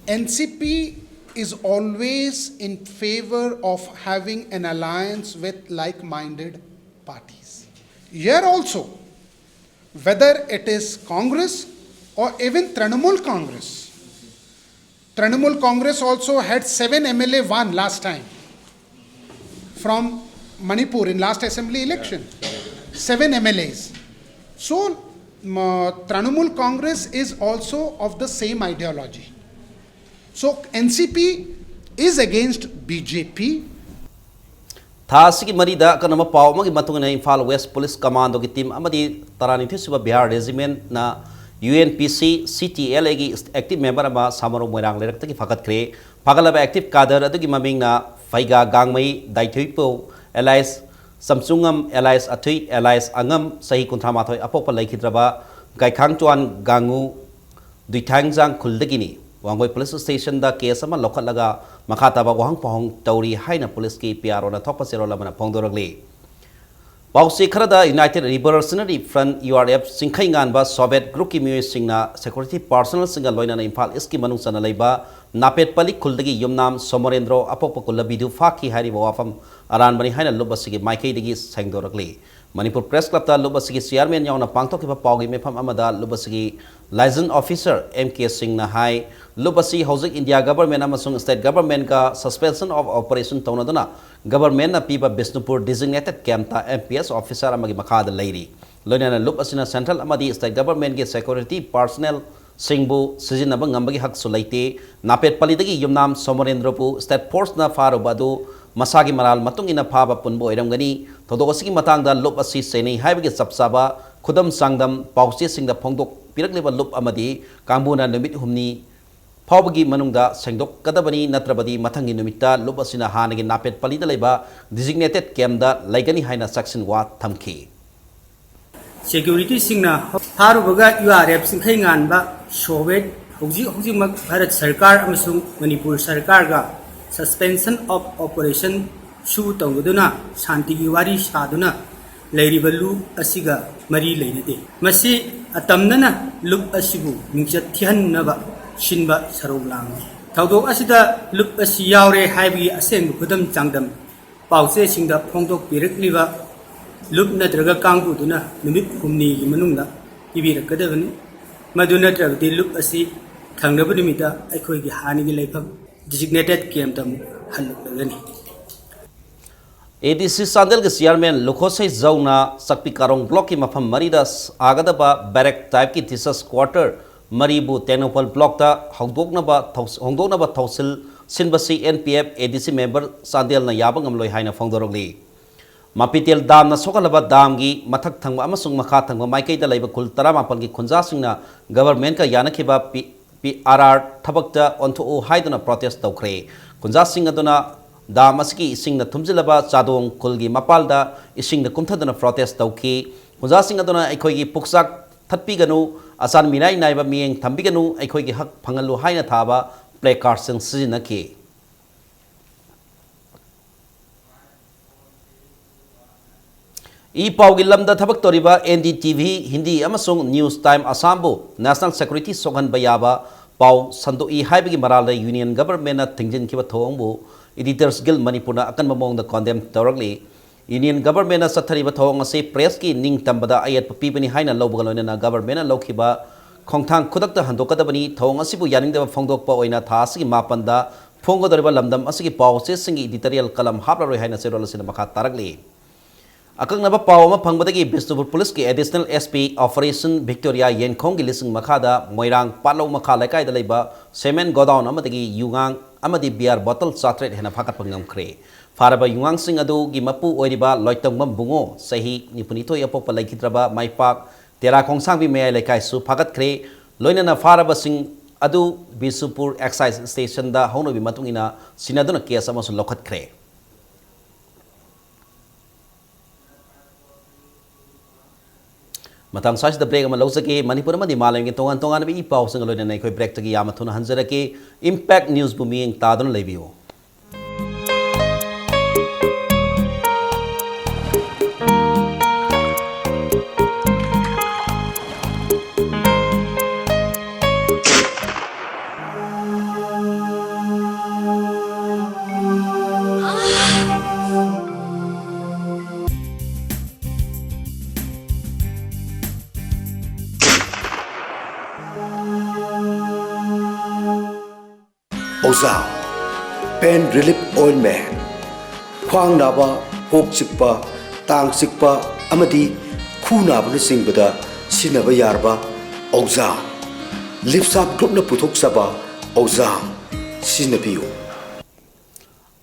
N C P is always in favor of having an alliance with like minded parties. Here also, whether it is Congress or even Trinamool Congress, Trinamool Congress also had seven M L A won last time from Manipur in last assembly election. Seven M L As. So, uh, Trinamool Congress is also of the same ideology. So, N C P is against B J P. ꯊꯥ ꯑꯁꯤꯒꯤ ꯃꯔꯤꯗ ꯑꯀꯛꯅꯕ ꯄꯥꯎ ꯑꯃꯒꯤ ꯃꯇꯨꯡ ꯏꯟꯅ ꯏꯝꯐꯥꯜ West Police Commandoꯒꯤ team ꯑꯃꯗꯤ ꯇꯔꯥꯅꯤꯊꯣꯏ ꯁꯨꯕ Bihar Regimentꯅ UNPC CTLAꯒꯤ active member ꯑꯃ ꯁꯥꯃꯔꯣ ꯃꯣꯏꯔꯥꯡ ꯂꯩꯔꯛꯇꯒꯤ ꯐꯥꯒꯠꯈ꯭ꯔꯦ꯫ ꯐꯥꯒꯠꯂꯕ active cadre ꯑꯗꯨꯒꯤ ꯃꯃꯤꯡꯅ ꯐꯩꯒꯥ ꯒꯥꯡꯃꯩ, ꯗꯥꯏꯊꯣꯏꯄꯧ alias ꯆꯝꯆꯨꯡꯉꯝ alias ꯑꯊꯨꯏ alias ꯑꯉꯝ, ꯆꯍꯤ ꯀꯨꯟꯊ꯭ꯔꯥ ꯃꯥꯊꯣꯏ, ꯑꯄꯣꯛꯄ ꯂꯩꯈꯤꯗ꯭ꯔꯕ ꯒꯥꯏꯈꯥꯡꯆꯨꯋꯥꯟ ꯒꯥꯡꯉꯨ, ꯗꯨꯏꯊꯥꯡꯖꯥꯡ ꯈꯨꯜꯗꯒꯤꯅꯤ꯫ ꯋꯥꯡꯒꯣꯏ Police Stationꯗ case ꯑꯃ ꯂꯧꯈꯠꯂꯒ ꯃꯈꯥ ꯇꯥꯕ ꯋꯥꯍꯪ ꯄꯥꯎꯍꯪ ꯇꯧꯔꯤ ꯍꯥꯏꯅ policeꯀꯤ PROꯅ ꯊꯣꯛꯄ ꯆꯦꯔꯣꯜ ꯑꯃꯅ ꯐꯣꯡꯗꯣꯔꯛꯂꯤ꯫ ꯄꯥꯎꯆꯦ ꯈꯔꯗ United Revolutionary Front, URF, Chingkheinganba Soviet groupꯀꯤ ꯃꯤꯑꯣꯏꯁꯤꯡꯅ security personnelꯁꯤꯡꯒ ꯂꯣꯏꯅꯅ ꯏꯝꯐꯥꯜ Eastꯀꯤ ꯃꯅꯨꯡ ꯆꯟꯅ ꯂꯩꯕ ꯅꯥꯄꯦꯠꯄꯂꯤ ꯈꯨꯜꯗꯒꯤ ꯌꯨꯝꯅꯥꯝ ꯁꯣꯃꯣꯔꯦꯟꯗ꯭ꯔꯣ ꯑꯄꯣꯛꯄ ꯀꯨꯂꯕꯤꯗꯨ ꯐꯥꯈꯤ ꯍꯥꯏꯔꯤꯕ ꯋꯥꯐꯝ ꯑꯔꯥꯟꯕꯅꯤ ꯍꯥꯏꯅ ꯂꯨꯞ ꯑꯁꯤꯒꯤ ꯃꯥꯏꯀꯩꯗꯒꯤ ꯁꯦꯡꯗꯣꯔꯛꯂꯤ꯫ ꯃꯅꯤꯄꯨꯔ ꯄ꯭ꯔꯦꯁ ꯀ꯭ꯂꯕꯇ ꯂꯨꯞ ꯑꯁꯤꯒꯤ ꯆꯤꯌꯥꯔꯃꯦꯟ ꯌꯥꯎꯅ ꯄꯥꯡꯊꯣꯛꯈꯤꯕ ꯄꯥꯎꯒꯤ ꯃꯤꯐꯝ ꯑꯃꯗ ꯂꯨꯞ ꯑꯁꯤꯒꯤ ꯂꯥꯏꯖꯟ ꯑꯣꯐꯤꯁꯥꯔ ꯑꯦꯝ ꯀꯦ ꯁꯤꯡꯅ ꯍꯥꯏ, ꯂꯨꯞ ꯑꯁꯤ ꯍꯧꯖꯤꯛ ꯏꯟꯗꯤꯌꯥ ꯒꯚꯔꯟꯃꯦꯟꯠ ꯑꯃꯁꯨꯡ ꯁ꯭ꯇꯦꯠ ꯒꯚꯔꯟꯃꯦꯟꯠꯀ suspension of operation ꯇꯧꯅꯗꯨꯅ ꯒꯚꯔꯟꯃꯦꯟꯠꯅ ꯄꯤꯕ Bishnupur designated camp M P S officer ꯑꯃꯒꯤ ꯃꯈꯥꯗ ꯂꯩꯔꯤ꯫ ꯂꯣꯏꯅꯅ ꯂꯨꯞ ꯑꯁꯤꯅ ꯁꯦꯟꯇ꯭ꯔꯦꯜ ꯑꯃꯗꯤ ꯁ꯭ꯇꯦꯠ ꯒꯚꯔꯟꯃꯦꯟꯠꯀꯤ ꯁꯦꯀ꯭ꯌꯨꯔꯤꯇꯤ ꯄꯥꯔꯁꯅꯦꯜꯁꯤꯡꯕꯨ ꯁꯤꯖꯤꯟꯅꯕ ꯉꯝꯕꯒꯤ ꯍꯛꯁꯨ ꯂꯩꯇꯦ꯫ ꯅꯥꯄꯦꯠ ꯄꯂꯤꯗꯒꯤ ꯌꯨꯝꯅꯥꯝ ꯁꯣꯃꯣꯔꯦꯟꯗ꯭ꯔꯕꯨ ꯁ꯭ꯇꯦꯠ ꯐꯣꯔꯁꯅ ꯐꯥꯔꯨꯕ ꯑꯗꯨ ꯃꯁꯥꯒꯤ ꯃꯔꯥꯜ ꯃꯇꯨꯡ ꯏꯟꯅ ꯐꯥꯕ ꯄꯨꯟꯕ ꯑꯣꯏꯔꯝꯒꯅꯤ꯫ ꯊꯧꯗꯣꯛ ꯑꯁꯤꯒꯤ ꯃꯇꯥꯡꯗ ꯂꯨꯞ ꯑꯁꯤ ꯆꯦꯟꯅꯩ ꯍꯥꯏꯕꯒꯤ ꯆꯞ ꯆꯥꯕ ꯈꯨꯗꯝ ꯆꯥꯡꯗꯝ ꯄꯥꯎꯆꯦꯁꯤꯡꯗ ꯐꯣꯡꯗꯣꯛꯄꯤꯔꯛꯂꯤꯕ ꯂꯨꯞ ꯑꯃꯗꯤ ꯀꯥꯡꯕꯨꯅ ꯅꯨꯃꯤꯠ ꯍꯨꯝꯅꯤ ꯐꯥꯎꯕꯒꯤ ꯃꯅꯨꯡꯗ ꯁꯦꯡꯗꯣꯛꯀꯗꯕꯅꯤ, ꯅꯠꯇ꯭ꯔꯕꯗꯤ ꯃꯊꯪꯒꯤ ꯅꯨꯃꯤꯠꯇ ꯂꯨꯞ ꯑꯁꯤꯅ ꯍꯥꯟꯅꯒꯤ ꯅꯥꯄꯦꯠ ꯄꯂꯤꯗ ꯂꯩꯕ ꯗꯤꯖꯤꯒꯅꯦꯇꯦꯗ ꯀꯦꯝꯞꯇ ꯂꯩꯒꯅꯤ ꯍꯥꯏꯅ ꯆꯦꯛꯁꯤꯟꯋꯥ ꯊꯝꯈꯤ꯫ ꯁꯦꯀ꯭ꯌꯨꯔꯤꯇꯤꯁꯤꯡꯅ ꯐꯥꯔꯨꯕꯒ ꯌꯨ ꯑꯥꯔ ꯑꯦꯐ ꯆꯤꯡꯈꯩ ꯉꯥꯟꯕ ꯁꯣꯚꯦꯠ ꯍꯧꯖꯤꯛ ꯍꯧꯖꯤꯛꯃꯛ ꯚꯥꯔꯠ ꯁꯔꯀꯥꯔ ꯑꯃꯁꯨꯡ ꯃꯅꯤꯄꯨꯔ ꯁꯔꯀꯥꯔꯒ suspension of operation ꯁꯨ ꯇꯧꯅꯗꯨꯅ ꯁꯥꯟꯇꯤꯒꯤ ꯋꯥꯔꯤ ꯁꯥꯗꯨꯅ ꯂꯩꯔꯤꯕ ꯂꯨꯞ ꯑꯁꯤꯒ ꯃꯔꯤ ꯂꯩꯅꯗꯦ꯫ ꯃꯁꯤ ꯑꯇꯝꯅꯅ ꯂꯨꯞ ꯑꯁꯤꯕꯨ ꯃꯤꯡꯆꯠ ꯊꯤꯍꯟꯅꯕ ꯁꯤꯟꯕ ꯁꯔꯧ ꯂꯥꯡꯉꯤ꯫ ꯊꯧꯗꯣꯛ ꯑꯁꯤꯗ ꯂꯨꯞ ꯑꯁꯤ ꯌꯥꯎꯔꯦ ꯍꯥꯏꯕꯒꯤ ꯑꯁꯦꯡꯕ ꯈꯨꯗꯝ ꯆꯥꯡꯗꯝ ꯄꯥꯎꯆꯦꯁꯤꯡꯗ ꯐꯣꯡꯗꯣꯛꯄꯤꯔꯛꯂꯤꯕ ꯂꯨꯞ ꯅꯠꯇ꯭ꯔꯒ ꯀꯥꯡꯕꯨꯗꯨꯅ ꯅꯨꯃꯤꯠ ꯍꯨꯝꯅꯤꯒꯤ ꯃꯅꯨꯡꯗ ꯄꯤꯕꯤꯔꯛꯀꯗꯕꯅꯤ꯫ ꯃꯗꯨ ꯅꯠꯇ꯭ꯔꯕꯗꯤ ꯂꯨꯞ ꯑꯁꯤ ꯊꯪꯅꯕ ꯅꯨꯃꯤꯠꯇ ꯑꯩꯈꯣꯏꯒꯤ ꯍꯥꯟꯅꯒꯤ ꯂꯩꯐꯝ ꯗꯤꯖꯤꯒꯅꯦꯇꯦꯗ ꯀꯦꯝꯞꯇ ꯑꯃꯨꯛ ꯍꯜꯂꯛꯂꯒꯅꯤ꯫ ꯑꯦ ꯗꯤ ꯁꯤ ꯆꯥꯟꯗꯦꯜꯒꯤ ꯆꯤꯌꯥꯔꯃꯦꯟ ꯂꯨꯈꯣꯁꯩ ꯖꯧꯅ ꯆꯛꯄꯤ ꯀꯥꯔꯣꯡ ꯕ꯭ꯂꯣꯛꯀꯤ ꯃꯐꯝ ꯃꯔꯤꯗ ꯁꯥꯒꯗꯕ ꯕꯦꯔꯦꯛ ꯇꯥꯏꯞꯀꯤ ꯇꯤꯆꯔꯁ ꯀ꯭ꯋꯥꯔꯇꯔ ꯃꯔꯤꯕꯨ ꯇꯦꯡꯅꯧꯄꯜ ꯕ꯭ꯂꯣꯛꯇ ꯍꯧꯗꯣꯛꯅꯕ ꯊꯧ-, ꯍꯣꯡꯗꯣꯛꯅꯕ ꯊꯧꯁꯤꯜ ꯁꯤꯟꯕꯁꯤ ꯑꯦꯟ ꯄꯤ ꯑꯦꯐ ꯑꯦ ꯗꯤ ꯁꯤ ꯃꯦꯝꯕꯔ ꯆꯥꯟꯗꯦꯜꯅ ꯌꯥꯕ ꯉꯝꯂꯣꯏ ꯍꯥꯏꯅ ꯐꯣꯡꯗꯣꯔꯛꯂꯤ꯫ ꯃꯄꯤꯇꯦꯜ ꯗꯥꯝꯅ ꯁꯣꯛꯍꯜꯂꯕ ꯗꯥꯝꯒꯤ ꯃꯊꯛ ꯊꯪꯕ ꯑꯃꯁꯨꯡ ꯃꯈꯥ ꯊꯪꯕ ꯃꯥꯏꯀꯩꯗ ꯂꯩꯕ ꯈꯨꯜ ꯇꯔꯥꯃꯥꯄꯜꯒꯤ ꯈꯨꯟꯖꯥꯁꯤꯡꯅ ꯒꯚꯔꯟꯃꯦꯟꯠꯀ ꯌꯥꯅꯈꯤꯕ ꯄꯤ, ꯄꯤ ꯑꯥꯔ ꯑꯥꯔ ꯊꯕꯛꯇ ꯑꯣꯟꯊꯣꯛꯎ ꯍꯥꯏꯗꯨꯅ ꯄ꯭ꯔꯣꯇꯦꯁ ꯇꯧꯈ꯭ꯔꯦ꯫ ꯈꯨꯟꯖꯥꯁꯤꯡ ꯑꯗꯨꯅ ꯗꯥꯝ ꯑꯁꯤꯒꯤ ꯏꯁꯤꯡꯅ ꯊꯨꯝꯖꯤꯜꯂꯕ ꯆꯥꯗꯣꯡ ꯈꯨꯜꯒꯤ ꯃꯄꯥꯜꯗ ꯏꯁꯤꯡꯅ ꯀꯨꯝꯊꯗꯨꯅ ꯄ꯭ꯔꯣꯇꯦꯁ ꯇꯧꯈꯤ꯫ ꯈꯨꯟꯖꯥꯁꯤꯡ ꯑꯗꯨꯅ "ꯑꯩꯈꯣꯏꯒꯤ ꯄꯨꯛꯆꯥꯛ ꯊꯠꯄꯤꯒꯅꯨ, ꯑꯆꯥꯟ ꯃꯤꯔꯥꯏ ꯅꯥꯏꯕ ꯃꯤꯠꯌꯦꯡ ꯊꯝꯕꯤꯒꯅꯨ, ꯑꯩꯈꯣꯏꯒꯤ ꯍꯛ ꯐꯪꯍꯜꯂꯨ" ꯍꯥꯏꯅ ꯊꯥꯕ ꯄ꯭ꯂꯦ ꯀꯥꯔꯗꯁꯤꯡ ꯁꯤꯖꯤꯟꯅꯈꯤ꯫ ꯏ ꯄꯥꯎꯒꯤ ꯂꯝꯗ ꯊꯕꯛ ꯇꯧꯔꯤꯕ N D T V Hindi ꯑꯃꯁꯨꯡ ꯅ꯭ꯌꯨꯁ ꯇꯥꯏꯝ ꯑꯁꯥꯝꯕꯨ ꯅꯦꯁꯅꯦꯜ ꯁꯦꯀ꯭ꯌꯨꯔꯤꯇꯤ ꯁꯣꯛꯍꯟꯕ ꯌꯥꯕ ꯄꯥꯎ ꯁꯟꯗꯣꯛꯏ ꯍꯥꯏꯕꯒꯤ ꯃꯔꯥꯜꯗ ꯌꯨꯅꯤꯌꯟ ꯒꯚꯔꯟꯃꯦꯟꯠꯅ ꯊꯤꯡꯖꯤꯟꯈꯤꯕ ꯊꯧꯑꯣꯡꯕꯨ ꯏꯗꯤꯇꯔꯁ ꯒꯤꯜ ꯃꯅꯤꯄꯨꯔꯅ ꯑꯀꯟꯕ ꯃꯑꯣꯡꯗ ꯀꯣꯟꯗꯦꯝ ꯇꯧꯔꯛꯂꯤ꯫ Union Government ꯅ ꯆꯠꯊꯔꯤꯕ ꯊꯧꯑꯣꯡ ꯑꯁꯤ press ꯀꯤ ꯅꯤꯡꯇꯝꯕꯗ ꯑꯌꯦꯠꯄ ꯄꯤꯕꯅꯤ ꯍꯥꯏꯅ ꯂꯧꯕꯒ ꯂꯣꯏꯅꯅ Government ꯅ ꯂꯧꯈꯤꯕ ꯈꯣꯡꯊꯥꯡ ꯈꯨꯗꯛꯇ ꯍꯟꯗꯣꯛꯀꯗꯕꯅꯤ꯫ ꯊꯧꯑꯣꯡ ꯑꯁꯤꯕꯨ ꯌꯥꯅꯤꯡꯗꯕ ꯐꯣꯡꯗꯣꯛꯄ ꯑꯣꯏꯅ ꯊꯥ ꯑꯁꯤꯒꯤ ꯃꯥꯄꯟꯗ ꯐꯣꯡꯒꯗꯧꯔꯤꯕ ꯂꯝꯗꯝ ꯑꯁꯤꯒꯤ ꯄꯥꯎ ꯆꯦꯁꯤꯡꯒꯤ editorial column ꯍꯥꯞꯂꯔꯣꯏ ꯍꯥꯏꯅ ꯆꯦꯔꯣꯜ ꯑꯁꯤꯗ ꯃꯈꯥ ꯇꯥꯔꯛꯂꯤ꯫ ꯑꯀꯛꯅꯕ ꯄꯥꯎ ꯑꯃ ꯐꯪꯕꯗꯒꯤ ꯕꯤꯁꯅꯨꯄꯨꯔ ꯄꯨꯂꯤꯁꯀꯤ Additional S P Operation Victoria ꯌꯦꯟꯈꯣꯡꯒꯤ ꯂꯤꯁꯤꯡ ꯃꯈꯥꯗ ꯃꯣꯏꯔꯥꯡ ꯄꯥꯠꯂꯧ ꯃꯈꯥ ꯂꯩꯀꯥꯏꯗ ꯂꯩꯕ cement godown ꯑꯃꯗꯒꯤ ꯌꯨꯉꯥꯡ ꯑꯃꯗꯤ beer bottle ꯆꯥꯇ꯭ꯔꯦꯠ ꯍꯦꯟꯅ ꯐꯥꯒꯠꯄ ꯉꯝꯈ꯭ꯔꯦ꯫ ꯐꯥꯔꯕ ꯌꯨꯉꯥꯡꯁꯤꯡ ꯑꯗꯨꯒꯤ ꯃꯄꯨ ꯑꯣꯏꯔꯤꯕ ꯂꯣꯏꯇꯣꯡꯕꯝ ꯕꯨꯡꯉꯣ, ꯆꯍꯤ ꯅꯤꯐꯨꯅꯤꯊꯣꯏ ꯑꯄꯣꯛꯄ, ꯂꯩꯈꯤꯗ꯭ꯔꯕ ꯃꯥꯏꯄꯥꯛ ꯇꯦꯔꯥ ꯈꯣꯡꯁꯥꯡꯕꯤ ꯃꯌꯥꯏ ꯂꯩꯀꯥꯏꯁꯨ ꯐꯥꯒꯠꯈ꯭ꯔꯦ꯫ ꯂꯣꯏꯅꯅ ꯐꯥꯔꯕꯁꯤꯡ ꯑꯗꯨ ꯕꯤꯁꯅꯨꯄꯨꯔ Excise Station ꯗ ꯍꯧꯅꯕꯤ ꯃꯇꯨꯡ ꯏꯟꯅ ꯁꯤꯟꯅꯗꯨꯅ case ꯑꯃꯁꯨ ꯂꯧꯈꯠꯈ꯭ꯔꯦ꯫ ꯃꯇꯥꯡ ꯁ꯭ꯋꯥꯏꯁꯤꯗ break ꯑꯃ ꯂꯧꯖꯒꯦ꯫ ꯃꯅꯤꯄꯨꯔ ꯑꯃꯗꯤ ꯃꯥꯂꯦꯝꯒꯤ ꯇꯣꯉꯥꯟ ꯇꯣꯉꯥꯟꯕ ꯏ ꯄꯥꯎꯁꯤꯡꯒ ꯂꯣꯏꯅꯅ ꯑꯩꯈꯣꯏ break ꯇꯒꯤ ꯌꯥꯝꯅ ꯊꯨꯅ ꯍꯟꯖꯔꯛꯀꯦ꯫ Impact News ꯕꯨ ꯃꯤꯠꯌꯦꯡ ꯇꯥꯗꯨꯅ ꯂꯩꯕꯤꯌꯨ꯫ ꯑꯣꯖꯥ, Pain Relief Ointment꯫ ꯈ꯭ꯋꯥꯡ ꯅꯥꯕ, ꯀꯣꯛ ꯆꯤꯛꯄ, ꯇꯥꯡ ꯆꯤꯛꯄ ꯑꯃꯗꯤ ꯈꯨ ꯅꯥꯕꯅꯆꯤꯡꯕꯗ ꯁꯤꯖꯤꯟꯅꯕ ꯌꯥꯔꯕ ꯑꯣꯖꯥ꯫ ꯂꯤꯞꯁꯥꯞ ꯒ꯭ꯔꯨꯞꯅ ꯄꯨꯊꯣꯛꯆꯕ ꯑꯣꯖꯥ꯫ ꯁꯤꯖꯤꯟꯅꯕꯤꯌꯨ꯫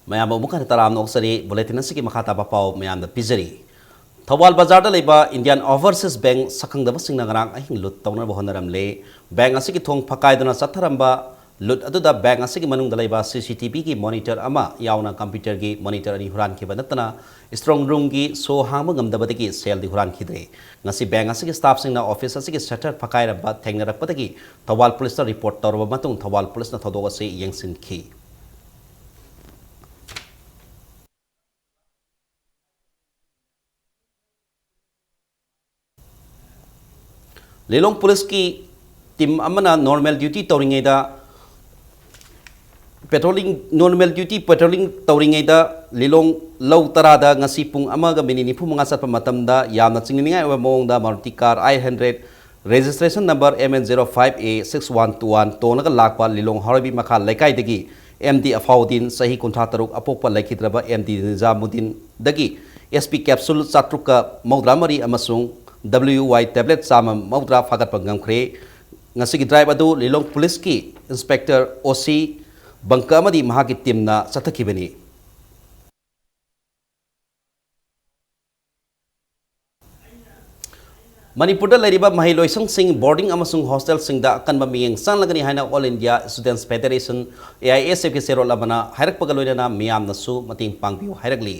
ꯃꯌꯥꯝꯕꯨ ꯑꯃꯨꯛ ꯍꯟꯅ ꯇꯔꯥꯝꯅ ꯑꯣꯛꯆꯔꯤ꯫ Bulletin ꯑꯁꯤꯒꯤ ꯃꯈꯥ ꯇꯥꯕ ꯄꯥꯎ ꯃꯌꯥꯝꯗ ꯄꯤꯖꯔꯤ꯫ ꯊꯧꯕꯥꯜ ꯕꯖꯥꯔꯗ ꯂꯩꯕ Indian Overseas Bank ꯁꯛꯈꯪꯗꯕꯁꯤꯡꯅ ꯉꯔꯥꯡ ꯑꯍꯤꯡ ꯂꯨꯠ ꯇꯧꯅꯕ ꯍꯣꯠꯅꯔꯝꯂꯦ꯫ Bank ꯑꯁꯤꯒꯤ ꯊꯣꯡ ꯐꯛꯀꯥꯏꯗꯨꯅ ꯆꯠꯊꯔꯝꯕ ꯂꯨꯠ ꯑꯗꯨꯗ bank ꯑꯁꯤꯒꯤ ꯃꯅꯨꯡꯗ ꯂꯩꯕ C C T V ꯒꯤ monitor ꯑꯃ ꯌꯥꯎꯅ computer ꯒꯤ monitor ꯑꯅꯤ ꯍꯨꯔꯥꯟꯈꯤꯕ ꯅꯠꯇꯅ strong room ꯒꯤ ꯁꯣ ꯍꯥꯡꯕ ꯉꯝꯗꯕꯗꯒꯤ ꯁꯦꯜꯗꯤ ꯍꯨꯔꯥꯟꯈꯤꯗ꯭ꯔꯦ꯫ ꯉꯁꯤ bank ꯑꯁꯤꯒꯤ staff ꯁꯤꯡꯅ office ꯑꯁꯤꯒꯤ shutter ꯐꯛꯀꯥꯏꯔꯝꯕ ꯊꯦꯡꯅꯔꯛꯄꯗꯒꯤ ꯊꯧꯕꯥꯜ ꯄꯨꯂꯤꯁꯇ report ꯇꯧꯔꯕ ꯃꯇꯨꯡ ꯊꯧꯕꯥꯜ ꯄꯨꯂꯤꯁꯅ ꯊꯧꯗꯣꯛ ꯑꯁꯤ ꯌꯦꯡꯁꯤꯟꯈꯤ꯫ ꯂꯤꯂꯣꯡ ꯄꯨꯂꯤꯁꯀꯤ team ꯑꯃꯅ normal duty ꯇꯧꯔꯤꯉꯩꯗ patrolling, normal duty patrolling ꯇꯧꯔꯤꯉꯩꯗ ꯂꯤꯂꯣꯡ ꯂꯧ ꯇꯔꯥꯗ ꯉꯁꯤ ꯄꯨꯡ ꯑꯃꯒ ꯃꯤꯅꯤꯠ ꯅꯤꯐꯨ ꯃꯉꯥ ꯆꯠꯄ ꯃꯇꯝꯗ ꯌꯥꯝꯅ ꯆꯤꯡꯅꯅꯤꯡꯉꯥꯏ ꯑꯣꯏꯕ ꯃꯑꯣꯡꯗ Maruti car eight hundred, registration number M N zero five A six one two one, ꯇꯣꯡꯂꯒ ꯂꯥꯛꯄ ꯂꯤꯂꯣꯡ ꯍꯥꯎꯔꯩꯕꯤ ꯃꯈꯥ ꯂꯩꯀꯥꯏꯗꯒꯤ M D ꯑꯐꯥꯎꯗꯤꯟ, ꯆꯍꯤ ꯀꯨꯟꯊ꯭ꯔꯥ ꯇꯔꯨꯛ, ꯑꯄꯣꯛꯄ ꯂꯩꯈꯤꯗ꯭ꯔꯕ M D ꯅꯤꯖꯥꯃꯨꯗꯤꯟꯗꯒꯤ S P capsule ꯆꯥꯇ꯭ꯔꯨꯛꯀ ꯃꯧꯗ꯭ꯔꯥ ꯃꯔꯤ ꯑꯃꯁꯨꯡ W Y tablet ꯆꯥꯝꯃ ꯃꯧꯗ꯭ꯔꯥ ꯐꯥꯒꯠꯄ ꯉꯝꯈ꯭ꯔꯦ꯫ ꯉꯁꯤꯒꯤ drive ꯑꯗꯨ ꯂꯤꯂꯣꯡ ꯄꯨꯂꯤꯁꯀꯤ Inspector O C ꯕꯪꯀ ꯑꯃꯗꯤ ꯃꯍꯥꯛꯀꯤ teamꯅ ꯆꯠꯊꯈꯤꯕꯅꯤ꯫ ꯃꯅꯤꯄꯨꯔꯗ ꯂꯩꯔꯤꯕ ꯃꯍꯩꯂꯣꯏꯁꯪꯁꯤꯡ, boarding ꯑꯃꯁꯨꯡ hostelꯁꯤꯡꯗ ꯑꯀꯟꯕ ꯃꯤꯠꯌꯦꯡ ꯆꯪꯂꯒꯅꯤ ꯍꯥꯏꯅ All India Students Federation, A I S F ꯀꯤ ꯆꯦꯔꯣꯜ ꯑꯃꯅ ꯍꯥꯏꯔꯛꯄꯒ ꯂꯣꯏꯅꯅ ꯃꯤꯌꯥꯝꯅꯁꯨ ꯃꯇꯦꯡ ꯄꯥꯡꯕꯤꯌꯨ ꯍꯥꯏꯔꯛꯂꯤ꯫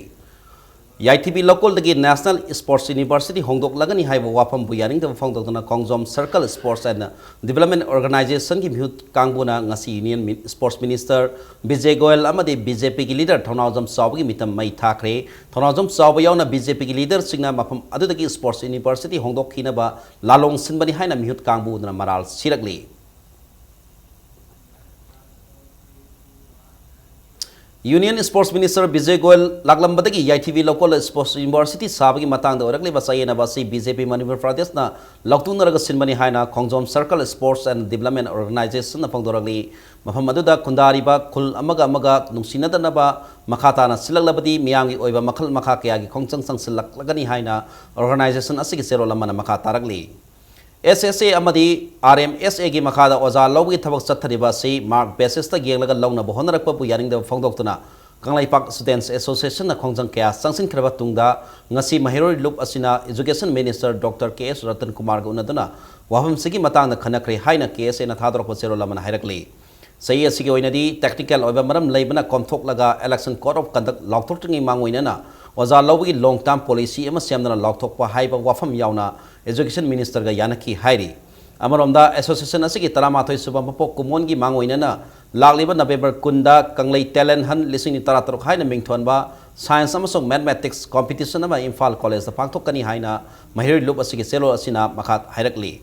ꯌꯥꯏꯊꯤꯕꯤ ꯂꯧꯀꯣꯜꯗꯒꯤ National Sports University ꯍꯣꯡꯗꯣꯛꯂꯒꯅꯤ ꯍꯥꯏꯕ ꯋꯥꯐꯝꯕꯨ ꯌꯥꯅꯤꯡꯗꯕ ꯐꯣꯡꯗꯣꯛꯇꯨꯅ ꯈꯣꯡꯖꯣꯝ Circle Sports and Development Organizationꯒꯤ ꯃꯤꯍꯨꯠ ꯀꯥꯡꯕꯨꯅ ꯉꯁꯤ Union Min-, Sports Minister Bijay Goyal ꯑꯃꯗꯤ BJPꯒꯤ leader ꯊꯧꯅꯥꯎꯖꯝ ꯆꯥꯎꯕꯒꯤ ꯃꯤꯇꯝ ꯃꯩ ꯊꯥꯈ꯭ꯔꯦ꯫ ꯊꯧꯅꯥꯎꯖꯝ ꯆꯥꯎꯕ ꯌꯥꯎꯅ BJPꯒꯤ leaderꯁꯤꯡꯅ ꯃꯐꯝ ꯑꯗꯨꯗꯒꯤ Sports University ꯍꯣꯡꯗꯣꯛꯈꯤꯅꯕ ꯂꯥꯂꯣꯡ ꯁꯤꯟꯕꯅꯤ ꯍꯥꯏꯅ ꯃꯤꯍꯨꯠ ꯀꯥꯡꯕꯨ ꯑꯗꯨꯅ ꯃꯔꯥꯜ ꯁꯤꯔꯛꯂꯤ꯫ Union Sports Minister Bijay Goyal ꯂꯥꯛꯂꯝꯕꯗꯒꯤ ꯌꯥꯏꯊꯤꯕꯤ ꯂꯧꯀꯣꯜꯗ Sports University ꯁꯥꯕꯒꯤ ꯃꯇꯥꯡꯗ ꯑꯣꯏꯔꯛꯂꯤꯕ ꯆꯌꯦꯠꯅꯕ ꯑꯁꯤ BJP ꯃꯅꯤꯄꯨꯔ ꯄ꯭ꯔꯗꯦꯁꯅ ꯂꯧꯇꯨꯅꯔꯒ ꯁꯤꯟꯕꯅꯤ ꯍꯥꯏꯅ ꯈꯣꯡꯖꯣꯝ Circle Sports and Development Organizationꯅ ꯐꯣꯡꯗꯣꯔꯛꯂꯤ꯫ ꯃꯐꯝ ꯑꯗꯨꯗ ꯈꯨꯟꯗꯥꯔꯤꯕ ꯈꯨꯜ ꯑꯃꯒ ꯑꯃꯒ ꯅꯨꯡꯁꯤꯅꯗꯅꯕ ꯃꯈꯥ ꯇꯥꯅ ꯁꯤꯜꯂꯛꯂꯕꯗꯤ ꯃꯤꯌꯥꯝꯒꯤ ꯑꯣꯏꯕ ꯃꯈꯜ ꯃꯈꯥ ꯀꯌꯥꯒꯤ ꯈꯣꯡꯖꯪ ꯆꯪꯁꯤꯜꯂꯛꯂꯒꯅꯤ ꯍꯥꯏꯅ organization ꯑꯁꯤꯒꯤ ꯆꯦꯔꯣꯜ ꯑꯃꯅ ꯃꯈꯥ ꯇꯥꯔꯛꯂꯤ꯫ S S A ꯑꯃꯗꯤ R M S Aꯒꯤ ꯃꯈꯥꯗ ꯑꯣꯖꯥ ꯂꯧꯕꯒꯤ ꯊꯕꯛ ꯆꯠꯊꯔꯤꯕ ꯑꯁꯤ mark basisꯇ ꯌꯦꯡꯂꯒ ꯂꯧꯅꯕ ꯍꯣꯠꯅꯔꯛꯄꯕꯨ ꯌꯥꯅꯤꯡꯗꯕ ꯐꯣꯡꯗꯣꯛꯇꯨꯅ ꯀꯪꯂꯩꯄꯥꯛ Students Associationꯅ ꯈꯣꯡꯖꯪ ꯀꯌꯥ ꯆꯪꯁꯤꯟꯈ꯭ꯔꯕ ꯇꯨꯡꯗ ꯉꯁꯤ ꯃꯍꯩꯔꯣꯏ ꯂꯨꯞ ꯑꯁꯤꯅ Education Minister Doctor K S Ratan ꯀꯨꯃꯥꯔꯒ ꯎꯅꯗꯨꯅ ꯋꯥꯐꯝꯁꯤꯒꯤ ꯃꯇꯥꯡꯗ ꯈꯟꯅꯈ꯭ꯔꯦ ꯍꯥꯏꯅ K S Aꯅ ꯊꯥꯗꯣꯔꯛꯄ ꯆꯦꯔꯣꯜ ꯑꯃꯅ ꯍꯥꯏꯔꯛꯂꯤ꯫ ꯆꯍꯤ ꯑꯁꯤꯒꯤ ꯑꯣꯏꯅꯗꯤ technical ꯑꯣꯏꯕ ꯃꯔꯝ ꯂꯩꯕꯅ ꯀꯣꯝꯊꯣꯛꯂꯒ Election Code of Conduct ꯂꯥꯎꯊꯣꯛꯇ꯭ꯔꯤꯉꯩ ꯃꯥꯡꯑꯣꯏꯅꯅ ꯑꯣꯖꯥ ꯂꯧꯕꯒꯤ long term policy ꯑꯃ ꯁꯦꯝꯗꯨꯅ ꯂꯥꯎꯊꯣꯛꯄ ꯍꯥꯏꯕ ꯋꯥꯐꯝ ꯌꯥꯎꯅ Education Ministerꯒ ꯌꯥꯅꯈꯤ ꯍꯥꯏꯔꯤ꯫ ꯑꯃꯔꯣꯝꯗ association ꯑꯁꯤꯒꯤ ꯇꯔꯥꯃꯥꯊꯣꯏ ꯁꯨꯕ ꯃꯄꯣꯛ ꯀꯨꯝꯑꯣꯟꯒꯤ ꯃꯥꯡꯑꯣꯏꯅꯅ ꯂꯥꯛꯂꯤꯕ November ꯀꯨꯟꯗ ꯀꯪꯂꯩ Talent Hunt ꯂꯤꯁꯤꯡ ꯇꯔꯥꯇꯔꯨꯛ ꯍꯥꯏꯅ ꯃꯤꯡꯊꯣꯟꯕ Science ꯑꯃꯁꯨꯡ Mathematics competition ꯑꯃ ꯏꯝꯐꯥꯜ Collegeꯇ ꯄꯥꯡꯊꯣꯛꯀꯅꯤ ꯍꯥꯏꯅ ꯃꯍꯩꯔꯣꯏ ꯂꯨꯞ ꯑꯁꯤꯒꯤ ꯆꯦꯔꯣꯜ ꯑꯁꯤꯅ ꯃꯈꯥ ꯍꯥꯏꯔꯛꯂꯤ꯫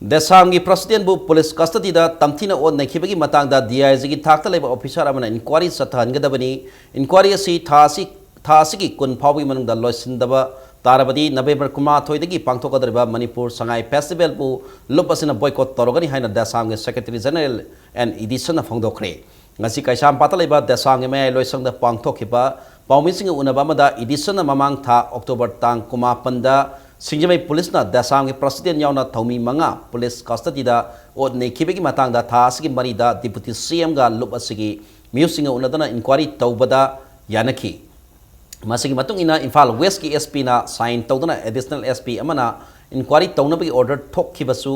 ꯗꯦꯁꯥꯝꯒꯤ ꯄ꯭ꯔꯁꯤꯗꯦꯟꯕꯨ ꯄꯨꯂꯤꯁ ꯀꯁꯇꯗꯤꯗ ꯇꯝꯊꯤꯅ ꯑꯣꯠ ꯅꯩꯈꯤꯕꯒꯤ ꯃꯇꯥꯡꯗ ꯗꯤ ꯑꯥꯏ ꯖꯤꯒꯤ ꯊꯥꯛꯇ ꯂꯩꯕ ꯑꯣꯐꯤꯁꯥꯔ ꯑꯃꯅ ꯏꯟꯀ꯭ꯋꯥꯔꯤ ꯆꯠꯊꯍꯟꯒꯗꯕꯅꯤ꯫ ꯏꯟꯀ꯭ꯋꯥꯔꯤ ꯑꯁꯤ ꯊꯥ ꯑꯁꯤ, ꯊꯥ ꯑꯁꯤꯒꯤ ꯀꯨꯟ ꯐꯥꯎꯕꯒꯤ ꯃꯅꯨꯡꯗ ꯂꯣꯏꯁꯤꯟꯗꯕ ꯇꯥꯔꯕꯗꯤ ꯅꯕꯦꯝꯕꯔ ꯀꯨꯟꯃꯥꯊꯣꯏꯗꯒꯤ ꯄꯥꯡꯊꯣꯛꯀꯗꯧꯔꯤꯕ ꯃꯅꯤꯄꯨꯔ ꯁꯉꯥꯏ ꯐꯦꯁꯇꯤꯚꯦꯜꯕꯨ ꯂꯨꯞ ꯑꯁꯤꯅ ꯕꯣꯏꯀꯣꯠ ꯇꯧꯔꯒꯅꯤ ꯍꯥꯏꯅ ꯗꯦꯁꯥꯝꯒꯤ ꯁꯦꯀ꯭ꯔꯦꯇꯔꯤ ꯖꯦꯅꯔꯦꯜ ꯑꯦꯟ ꯏꯗꯤꯁꯟꯅ ꯐꯣꯡꯗꯣꯛꯈ꯭ꯔꯦ꯫ ꯉꯁꯤ ꯀꯩꯁꯥꯝꯄꯥꯠꯇ ꯂꯩꯕ ꯗꯦꯁꯥꯝꯒꯤ ꯃꯌꯥꯏ ꯂꯣꯏꯁꯪꯗ ꯄꯥꯡꯊꯣꯛꯈꯤꯕ ꯄꯥꯎꯃꯤꯁꯤꯡꯒ ꯎꯅꯕ ꯑꯃꯗ ꯏꯗꯤꯁꯟꯅ ꯃꯃꯥꯡ ꯊꯥ ꯑꯣꯛꯇꯣꯕꯔ ꯇꯥꯡ ꯀꯨꯟꯃꯥꯄꯟꯗ ꯁꯤꯡꯖꯃꯩ ꯄꯨꯂꯤꯁꯅ ꯗꯦꯁꯥꯝꯒꯤ ꯄ꯭ꯔꯁꯤꯗꯦꯟ ꯌꯥꯎꯅ ꯊꯧꯃꯤ ꯃꯉꯥ ꯄꯨꯂꯤꯁ ꯀꯁꯇꯗꯤꯗ ꯑꯣꯠ ꯅꯩꯈꯤꯕꯒꯤ ꯃꯇꯥꯡꯗ ꯊꯥ ꯑꯁꯤꯒꯤ ꯃꯔꯤꯗ ꯗꯤꯄꯨꯇꯤ ꯁꯤ ꯑꯦꯝꯒ ꯂꯨꯞ ꯑꯁꯤꯒꯤ ꯃꯤꯑꯣꯏꯁꯤꯡꯒ ꯎꯅꯗꯨꯅ ꯏꯟꯀ꯭ꯋꯥꯔꯤ ꯇꯧꯕꯗ ꯌꯥꯅꯈꯤ꯫ ꯃꯁꯤꯒꯤ ꯃꯇꯨꯡ ꯏꯟꯅ ꯏꯝꯐꯥꯜ ꯋꯦꯁꯀꯤ ꯑꯦꯁ ꯄꯤꯅ ꯁꯥꯏꯟ ꯇꯧꯗꯨꯅ ꯑꯦꯗꯤꯁꯅꯦꯜ ꯑꯦꯁ ꯄꯤ ꯑꯃꯅ ꯏꯟꯀ꯭ꯋꯥꯔꯤ ꯇꯧꯅꯕꯒꯤ ꯑꯣꯔꯗꯔ ꯊꯣꯛꯈꯤꯕꯁꯨ,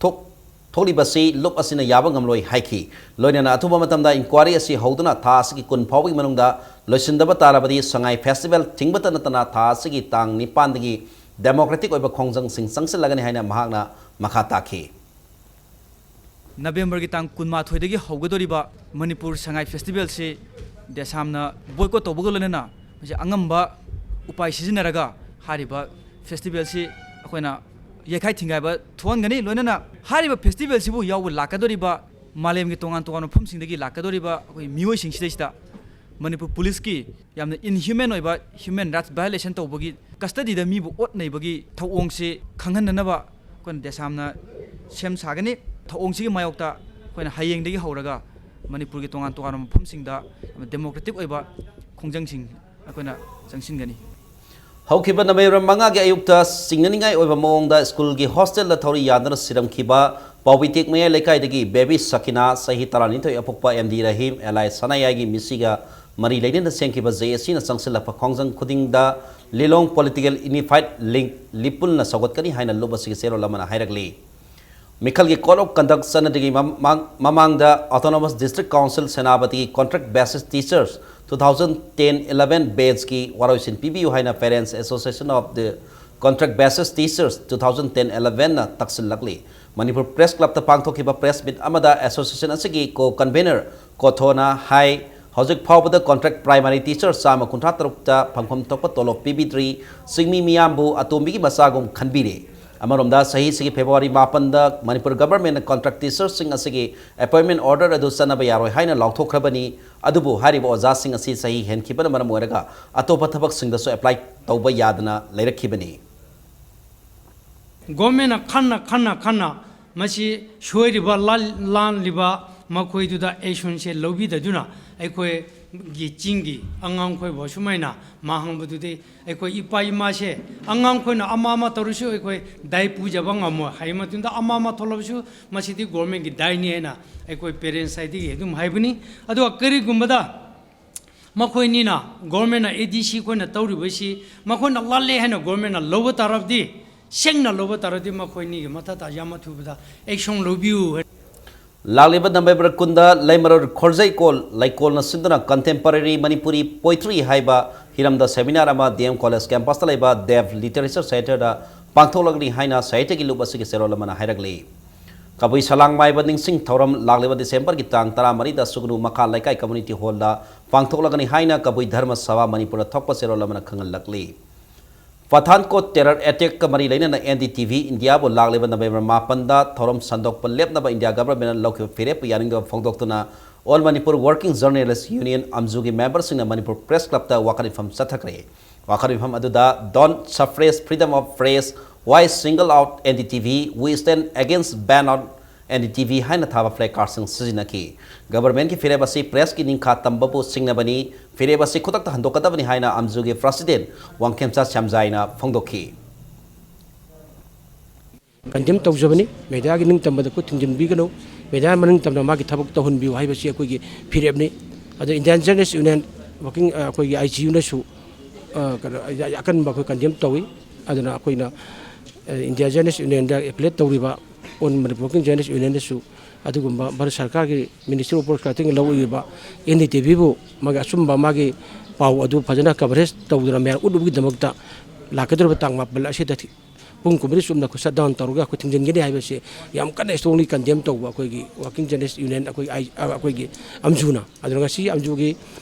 ꯊꯣꯛ-, ꯊꯣꯛꯂꯤꯕꯁꯤ ꯂꯨꯞ ꯑꯁꯤꯅ ꯌꯥꯕ ꯉꯝꯂꯣꯏ ꯍꯥꯏꯈꯤ꯫ ꯂꯣꯏꯅꯅ ꯑꯊꯨꯕ ꯃꯇꯝꯗ ꯏꯟꯀ꯭ꯋꯥꯔꯤ ꯑꯁꯤ ꯍꯧꯗꯨꯅ ꯊꯥ ꯑꯁꯤꯒꯤ ꯀꯨꯟ ꯐꯥꯎꯕꯒꯤ ꯃꯅꯨꯡꯗ ꯂꯣꯏꯁꯤꯟꯗꯕ ꯇꯥꯔꯕꯗꯤ ꯁꯉꯥꯏ ꯐꯦꯁꯇꯤꯚꯦꯜ ꯊꯤꯡꯕꯇ ꯅꯠꯇꯅ ꯊꯥ ꯑꯁꯤꯒꯤ ꯇꯥꯡ ꯅꯤꯄꯥꯟꯗꯒꯤ ꯗꯦꯃꯣꯀ꯭ꯔꯦꯇꯤꯛ ꯑꯣꯏꯕ ꯈꯣꯡꯖꯪꯁꯤꯡ ꯆꯪꯁꯤꯜꯂꯒꯅꯤ ꯍꯥꯏꯅ ꯃꯍꯥꯛꯅ ꯃꯈꯥ ꯇꯥꯈꯤ꯫ ꯅꯕꯦꯝꯕꯔꯒꯤ ꯇꯥꯡ ꯀꯨꯟꯃꯥꯊꯣꯏꯗꯒꯤ ꯍꯧꯒꯗꯧꯔꯤꯕ ꯃꯅꯤꯄꯨꯔ ꯁꯉꯥꯏ ꯐꯦꯁꯇꯤꯚꯦꯜꯁꯤ ꯗꯦꯁꯥꯝꯅ ꯕꯣꯏꯀꯣꯠ ꯇꯧꯕꯒ ꯂꯣꯏꯅꯅ ꯃꯁꯤ ꯑꯉꯝꯕ ꯎꯄꯥꯏ ꯁꯤꯖꯤꯟꯅꯔꯒ ꯍꯥꯏꯔꯤꯕ ꯐꯦꯁꯇꯤꯚꯦꯜꯁꯤ ꯑꯩꯈꯣꯏꯅ ꯌꯩꯈꯥꯏ ꯊꯤꯡꯒꯥꯏꯕ ꯊꯣꯛꯍꯟꯒꯅꯤ꯫ ꯂꯣꯏꯅꯅ ꯍꯥꯏꯔꯤꯕ ꯐꯦꯁꯇꯤꯚꯦꯜꯁꯤꯕꯨ ꯌꯥꯎꯕ ꯂꯥꯛꯀꯗꯧꯔꯤꯕ ꯃꯥꯂꯦꯝꯒꯤ ꯇꯣꯉꯥꯟ ꯇꯣꯉꯥꯟꯕ ꯃꯐꯝꯁꯤꯡꯗꯒꯤ ꯂꯥꯛꯀꯗꯧꯔꯤꯕ ꯑꯩꯈꯣꯏ ꯃꯤꯑꯣꯏꯁꯤꯡꯁꯤꯗꯩꯁꯤꯗ ꯃꯅꯤꯄꯨꯔ ꯄꯨꯂꯤꯁꯀꯤ ꯌꯥꯝꯅ ꯏꯟꯍ꯭ꯌꯨꯃꯦꯟ ꯑꯣꯏꯕ ꯍ꯭ꯌꯨꯃꯦꯟ ꯔꯥꯏꯠꯁ ꯚꯥꯏꯑꯣꯂꯦꯁꯟ ꯇꯧꯕꯒꯤ ꯀꯁꯇꯗꯤꯗ ꯃꯤꯕꯨ ꯑꯣꯠ ꯅꯩꯕꯒꯤ ꯊꯧꯑꯣꯡꯁꯤ ꯈꯪꯍꯟꯅꯅꯕ ꯑꯩꯈꯣꯏꯅ ꯗꯦꯁꯥꯝꯅ ꯁꯦꯝ ꯁꯥꯒꯅꯤ꯫ ꯊꯧꯑꯣꯡꯁꯤꯒꯤ ꯃꯥꯌꯣꯛꯇ ꯑꯩꯈꯣꯏꯅ ꯍꯌꯦꯡꯗꯒꯤ ꯍꯧꯔꯒ ꯃꯅꯤꯄꯨꯔꯒꯤ ꯇꯣꯉꯥꯟ ꯇꯣꯉꯥꯟꯕ ꯃꯐꯝꯁꯤꯡꯗ ꯌꯥꯝꯅ ꯗꯦꯃꯣꯀ꯭ꯔꯦꯇꯤꯛ ꯑꯣꯏꯕ ꯈꯣꯡꯖꯪꯁꯤꯡ ꯑꯩꯈꯣꯏꯅ ꯆꯪꯁꯤꯟꯒꯅꯤ꯫ ꯍꯧꯈꯤꯕ ꯅꯕꯦꯝꯕꯔ ꯃꯉꯥꯒꯤ ꯑꯌꯨꯛꯇ ꯆꯤꯡꯅꯅꯤꯡꯉꯥꯏ ꯑꯣꯏꯕ ꯃꯑꯣꯡꯗ ꯁ꯭ꯀꯨꯜꯒꯤ ꯍꯣꯁꯇꯦꯜꯗ ꯊꯧꯔꯤ ꯌꯥꯟꯗꯨꯅ ꯁꯤꯔꯝꯈꯤꯕ ꯄꯥꯎꯕꯤꯇꯦꯛ ꯃꯌꯥꯏ ꯂꯩꯀꯥꯏꯗꯒꯤ ꯕꯦꯕꯤ ꯁꯀꯤꯅꯥ, ꯆꯍꯤ ꯇꯔꯥꯅꯤꯊꯣꯏ, ꯑꯄꯣꯛꯄ ꯑꯦꯝ ꯗꯤ ꯔꯍꯤꯝ ꯑꯦꯂꯥꯏ ꯁꯅꯥꯌꯥꯏꯒꯤ ꯃꯤꯁꯤꯒ ꯃꯔꯤ ꯂꯩꯅꯅ ꯁꯦꯝꯈꯤꯕ ꯖꯦ ꯑꯦ ꯁꯤꯅ ꯆꯪꯁꯤꯜꯂꯛꯄ ꯈꯣꯡꯖꯪ ꯈꯨꯗꯤꯡꯗ ꯂꯤꯂꯣꯡ ꯄꯣꯂꯤꯇꯤꯀꯦꯜ ꯌꯨꯅꯤꯐꯥꯏꯠ ꯂꯤꯡ ꯂꯤꯄꯨꯜꯅ ꯁꯧꯒꯠꯀꯅꯤ ꯍꯥꯏꯅ ꯂꯨꯞ ꯑꯁꯤꯒꯤ ꯆꯦꯔꯣꯜ ꯑꯃꯅ ꯍꯥꯏꯔꯛꯂꯤ꯫ ꯃꯤꯈꯜꯒꯤ Code of Conduct ꯆꯠꯅꯗ꯭ꯔꯤꯉꯩ ꯃꯃꯥꯡ-, ꯃꯃꯥꯡꯗ Autonomous District Council ꯁꯦꯅꯥꯄꯇꯤꯒꯤ contract basis teachers two thousand ten eleven batchꯀꯤ ꯋꯥꯔꯣꯏꯁꯤꯟ ꯄꯤꯕꯤꯌꯨ ꯍꯥꯏꯅ Parents Association of the Contract Basis Teachers two thousand ten elevenꯅ ꯇꯛꯁꯤꯜꯂꯛꯂꯤ꯫ ꯃꯅꯤꯄꯨꯔ ꯄ꯭ꯔꯦꯁ ꯀ꯭ꯂꯕꯇ ꯄꯥꯡꯊꯣꯛꯈꯤꯕ ꯄ꯭ꯔꯦꯁ ꯃꯤꯠ ꯑꯃꯗ ꯑꯦꯁꯣꯁꯤꯌꯦꯁꯟ ꯑꯁꯤꯒꯤ ꯀꯣ ꯀꯟꯚꯦꯅꯔ ꯀꯣꯊꯣꯅ ꯍꯥꯏ, ꯍꯧꯖꯤꯛ ꯐꯥꯎꯕꯗ contract primary teacher ꯆꯥꯝꯃ ꯀꯨꯟꯊ꯭ꯔꯥ ꯇꯔꯨꯛꯇ ꯐꯪꯐꯝ ꯊꯣꯛꯄ ꯇꯣꯂꯣꯞ ꯄꯤꯕꯤꯗ꯭ꯔꯤ꯫ ꯆꯤꯡꯃꯤ ꯃꯤꯌꯥꯝꯕꯨ ꯑꯇꯣꯝꯕꯤꯒꯤ ꯃꯆꯥꯒꯨꯝ ꯈꯟꯕꯤꯔꯦ꯫ ꯑꯃꯔꯣꯝꯗ, ꯆꯍꯤꯁꯤꯒꯤ ꯐꯦꯕ꯭ꯔꯨꯋꯥꯔꯤ ꯃꯥꯄꯟꯗ ꯃꯅꯤꯄꯨꯔ ꯒꯚꯔꯟꯃꯦꯟꯠꯅ ꯀꯟꯇ꯭ꯔꯦꯛ ꯇꯤꯆꯔꯁꯤꯡ ꯑꯁꯤꯒꯤ ꯑꯦꯄꯣꯏꯟꯃꯦꯟꯠ ꯑꯣꯔꯗꯔ ꯑꯗꯨ ꯆꯠꯅꯕ ꯌꯥꯔꯣꯏ ꯍꯥꯏꯅ ꯂꯥꯎꯊꯣꯛꯈ꯭ꯔꯕꯅꯤ꯫ ꯑꯗꯨꯕꯨ ꯍꯥꯏꯔꯤꯕ ꯑꯣꯖꯥꯁꯤꯡ ꯑꯁꯤ ꯆꯍꯤ ꯍꯦꯟꯈꯤꯕꯅ ꯃꯔꯝ ꯑꯣꯏꯔꯒ ꯑꯇꯣꯞꯄ ꯊꯕꯛꯁꯤꯡꯗꯁꯨ ꯑꯦꯄ꯭ꯂꯥꯏ ꯇꯧꯕ ꯌꯥꯗꯅ ꯂꯩꯔꯛꯈꯤꯕꯅꯤ꯫ ꯒꯣꯔꯃꯦꯟꯅ ꯈꯟꯅ ꯈꯟꯅ ꯈꯟꯅ ꯃꯁꯤ ꯁꯣꯏꯔꯤꯕ, ꯂꯥꯜ-, ꯂꯥꯜꯂꯤꯕ ꯃꯈꯣꯏꯗꯨꯗ ꯑꯦꯛꯁꯟꯁꯦ ꯂꯧꯕꯤꯗꯗꯨꯅ ꯑꯩꯈꯣꯏꯒꯤ ꯆꯤꯡꯒꯤ ꯑꯉꯥꯡꯈꯣꯏꯕꯨ ꯑꯁꯨꯃꯥꯏꯅ ꯃꯥꯡꯍꯟꯕꯗꯨꯗꯤ ꯑꯩꯈꯣꯏ ꯏꯄꯥ ꯏꯃꯥꯁꯦ, ꯑꯉꯥꯡꯈꯣꯏꯅ ꯑꯃ ꯑꯃ ꯇꯧꯔꯁꯨ ꯑꯩꯈꯣꯏ ꯗꯥꯏ ꯄꯨꯖꯕ ꯉꯝꯃꯣꯏ꯫ ꯍꯥꯏ ꯃꯇꯨꯡꯗ ꯑꯃ ꯑꯃ ꯊꯣꯛꯂꯕꯁꯨ ꯃꯁꯤꯗꯤ ꯒꯣꯔꯃꯦꯟꯒꯤ ꯗꯥꯏꯅꯤ ꯍꯥꯏꯅ ꯑꯩꯈꯣꯏ ꯄꯦꯔꯦꯟꯁ ꯁꯥꯏꯠꯇꯒꯤ ꯑꯗꯨꯝ ꯍꯥꯏꯕꯅꯤ꯫ ꯑꯗꯨꯒ ꯀꯔꯤꯒꯨꯝꯕꯗ ꯃꯈꯣꯏꯅꯤꯅ, ꯒꯣꯔꯃꯦꯟꯅ, ꯑꯦ ꯗꯤ ꯁꯤ ꯈꯣꯏꯅ ꯇꯧꯔꯤꯕꯁꯤ ꯃꯈꯣꯏꯅ ꯂꯥꯜꯂꯦ ꯍꯥꯏꯅ ꯒꯣꯔꯃꯦꯟꯅ ꯂꯧꯕ ꯇꯥꯔꯕꯗꯤ, ꯁꯦꯡꯅ ꯂꯧꯕ ꯇꯥꯔꯗꯤ ꯃꯈꯣꯏꯅꯤꯒꯤ ꯃꯊꯛꯇ ꯌꯥꯝ ꯑꯊꯨꯕꯗ ꯑꯦꯛꯁꯟ ꯂꯧꯕꯤꯌꯨ ꯍꯥꯏꯅ꯫ ꯂꯥꯛꯂꯤꯕ ꯅꯕꯦꯝꯕꯔ ꯀꯨꯟꯗ ꯂꯩꯃꯔꯣꯜ ꯈꯣꯔꯖꯩꯀꯣꯜ ꯂꯩꯀꯣꯜꯅ ꯁꯤꯟꯗꯨꯅ Contemporary Manipuri Poetry ꯍꯥꯏꯕ ꯍꯤꯔꯝꯗ ꯁꯦꯃꯤꯅꯥꯔ ꯑꯃ ꯗꯤ ꯑꯦꯝ ꯀꯣꯂꯦꯖ ꯀꯦꯝꯄꯁꯇ ꯂꯩꯕ ꯗꯦꯕ ꯂꯤꯇꯔꯦꯆꯔ ꯁꯦꯟꯇꯔꯗ ꯄꯥꯡꯊꯣꯛꯂꯒꯅꯤ ꯍꯥꯏꯅ ꯁꯥꯍꯤꯇ꯭ꯌꯒꯤ ꯂꯨꯞ ꯑꯁꯤꯒꯤ ꯆꯦꯔꯣꯜ ꯑꯃꯅ ꯍꯥꯏꯔꯛꯂꯤ꯫ ꯀꯕꯨꯏ ꯁꯂꯥꯡ ꯃꯥꯏꯕ ꯅꯤꯡꯁꯤꯡ ꯊꯧꯔꯝ ꯂꯥꯛꯂꯤꯕ ꯗꯤꯁꯦꯝꯕꯔꯒꯤ ꯇꯥꯡ ꯇꯔꯥꯃꯔꯤꯗ ꯁꯨꯒꯅꯨ ꯃꯈꯥ ꯂꯩꯀꯥꯏ ꯀꯝꯃ꯭ꯌꯨꯅꯤꯇꯤ ꯍꯣꯜꯗ ꯄꯥꯡꯊꯣꯛꯂꯒꯅꯤ ꯍꯥꯏꯅ ꯀꯕꯨꯏ ꯙꯔꯃ ꯁꯚꯥ ꯃꯅꯤꯄꯨꯔꯗ ꯊꯣꯛꯄ ꯆꯦꯔꯣꯜ ꯑꯃꯅ ꯈꯪꯍꯜꯂꯛꯂꯤ꯫ ꯄꯊꯥꯟꯀꯣꯠ ꯇꯦꯔꯔ ꯑꯦꯇꯦꯛꯀ ꯃꯔꯤ ꯂꯩꯅꯅ ꯑꯦꯟ ꯗꯤ ꯇꯤ ꯚꯤ ꯏꯟꯗꯤꯌꯥꯕꯨ ꯂꯥꯛꯂꯤꯕ ꯅꯕꯦꯝꯕꯔ ꯃꯥꯄꯟꯗ ꯊꯧꯔꯝ ꯁꯟꯗꯣꯛꯄ ꯂꯦꯞꯅꯕ ꯏꯟꯗꯤꯌꯥ ꯒꯚꯔꯟꯃꯦꯟꯠꯅ ꯂꯧꯈꯤꯕ ꯐꯤꯔꯦꯞꯄꯨ ꯌꯥꯅꯤꯡꯗꯕ ꯐꯣꯡꯗꯣꯛꯇꯨꯅ All Manipur Working Journalist Union, ꯑꯝꯖꯨꯒꯤ ꯃꯦꯝꯕꯔꯁꯤꯡꯅ ꯃꯅꯤꯄꯨꯔ ꯄ꯭ꯔꯦꯁ ꯀ꯭ꯂꯕꯇ ꯋꯥꯀꯠ ꯃꯤꯐꯝ ꯆꯠꯊꯈ꯭ꯔꯦ꯫ ꯋꯥꯀꯠ ꯃꯤꯐꯝ ꯑꯗꯨꯗ "Don't suppress freedom of press, why single out N D T V, we stand against ban on N D T V" ꯍꯥꯏꯅ ꯊꯥꯕ ꯐ꯭ꯂꯦꯛ ꯀꯥꯔꯗꯁꯤꯡ ꯁꯤꯖꯤꯟꯅꯈꯤ꯫ ꯒꯚꯔꯟꯃꯦꯟꯠꯀꯤ ꯐꯤꯔꯦꯞ ꯑꯁꯤ ꯄ꯭ꯔꯦꯁꯀꯤ ꯅꯤꯡꯈꯥ ꯇꯝꯕꯕꯨ ꯁꯤꯡꯅꯕꯅꯤ, ꯐꯤꯔꯦꯞ ꯑꯁꯤ ꯈꯨꯗꯛꯇ ꯍꯟꯗꯣꯛꯀꯗꯕꯅꯤ ꯍꯥꯏꯅ ꯑꯝꯖꯨꯒꯤ ꯄ꯭ꯔꯁꯤꯗꯦꯟꯠ ꯋꯥꯡꯈꯦꯝꯆꯥ ꯁ꯭ꯌꯥꯝꯖꯥꯏꯅ ꯐꯣꯡꯗꯣꯛꯈꯤ꯫ ꯀꯟꯗꯦꯝ ꯇꯧꯖꯕꯅꯤ꯫ ꯃꯦꯗꯤꯌꯥꯒꯤ ꯅꯤꯡꯇꯝꯕꯗ ꯈꯨꯠ ꯊꯤꯡꯖꯤꯟꯕꯤꯒꯅꯨ꯫ ꯃꯦꯗꯤꯌꯥ ꯃꯅꯤꯡꯇꯝꯅ ꯃꯥꯒꯤ ꯊꯕꯛ ꯇꯧꯍꯟꯕꯤꯌꯨ ꯍꯥꯏꯕꯁꯤ ꯑꯩꯈꯣꯏꯒꯤ ꯐꯤꯔꯦꯞꯅꯤ꯫ ꯑꯗꯣ ꯏꯟꯗꯤꯌꯥꯟ ꯖꯔꯅꯦꯂꯤꯁ ꯌꯨꯅꯤꯌꯟ ꯋꯥꯔꯀꯤꯡ, ꯑ, ꯑꯩꯈꯣꯏꯒꯤ ꯑꯥꯏ ꯖꯤ ꯌꯨꯅꯁꯨ, ꯑ, ꯀꯩꯅꯣ, ꯑꯀꯟꯕ ꯑꯩꯈꯣꯏ ꯀꯟꯗꯦꯝ ꯇꯧꯏ꯫ ꯑꯗꯨꯅ ꯑꯩꯈꯣꯏꯅ, ꯑ, ꯏꯟꯗꯤꯌꯥ ꯖꯔꯅꯦꯂꯤꯁ ꯌꯨꯅꯤꯌꯟꯗ ꯑꯦꯄꯤꯂꯦꯠ ꯇꯧꯔꯤꯕ ꯑꯣꯜ ꯃꯅꯤꯄꯨꯔ ꯋꯥꯔꯀꯤꯡ ꯖꯔꯅꯦꯂꯤꯁ ꯌꯨꯅꯤꯌꯟꯗꯁꯨ ꯑꯗꯨꯒꯨꯝꯕ ꯚꯥꯔꯠ ꯁꯔꯀꯥꯔꯒꯤ ꯃꯤꯅꯤꯁꯇ꯭ꯔꯤ ꯑꯣꯐ ꯕ꯭ꯔꯣꯗꯀꯥꯁꯇꯤꯡ ꯂꯧꯔꯤꯕ ꯑꯦꯟ ꯗꯤ ꯇꯤ ꯚꯤꯕꯨ ꯃꯥꯒꯤ ꯑꯆꯨꯝꯕ ꯃꯥꯒꯤ ꯄꯥꯎ ꯑꯗꯨ ꯐꯖꯅ ꯀꯚꯔꯦꯖ ꯇꯧꯗꯨꯅ ꯃꯌꯥꯝ ꯎꯠꯅꯕꯒꯤꯗꯃꯛꯇ ꯂꯥꯛꯀꯗꯧꯔꯤꯕ ꯇꯥꯡ ꯃꯥꯄꯜ ꯑꯁꯤꯗ ꯊꯤ-, ꯄꯨꯡ ꯀꯨꯟꯃꯔꯤ ꯆꯨꯞꯅ ꯑꯩꯈꯣꯏ ꯁꯠ ꯗꯥꯎꯟ ꯇꯧꯔꯒ ꯑꯩꯈꯣꯏ ꯊꯤꯡꯖꯤꯟꯒꯅꯤ ꯍꯥꯏꯕꯁꯤ ꯌꯥꯝ ꯀꯟꯅ ꯏꯁꯇ꯭ꯔꯣꯡꯂꯤ ꯀꯟꯗꯦꯝ ꯇꯧꯕ ꯑꯩꯈꯣꯏꯒꯤ ꯋꯥꯔꯀꯤꯡ ꯖꯔꯅꯦꯂꯤꯁ ꯌꯨꯅꯤꯌꯟ ꯑꯩꯈꯣꯏ ꯑꯥꯏ-, ꯑ, ꯑꯩꯈꯣꯏꯒꯤ ꯑꯝꯖꯨꯅ꯫ ꯑꯗꯨꯅ ꯉꯁꯤ ꯑꯝꯖꯨꯒꯤ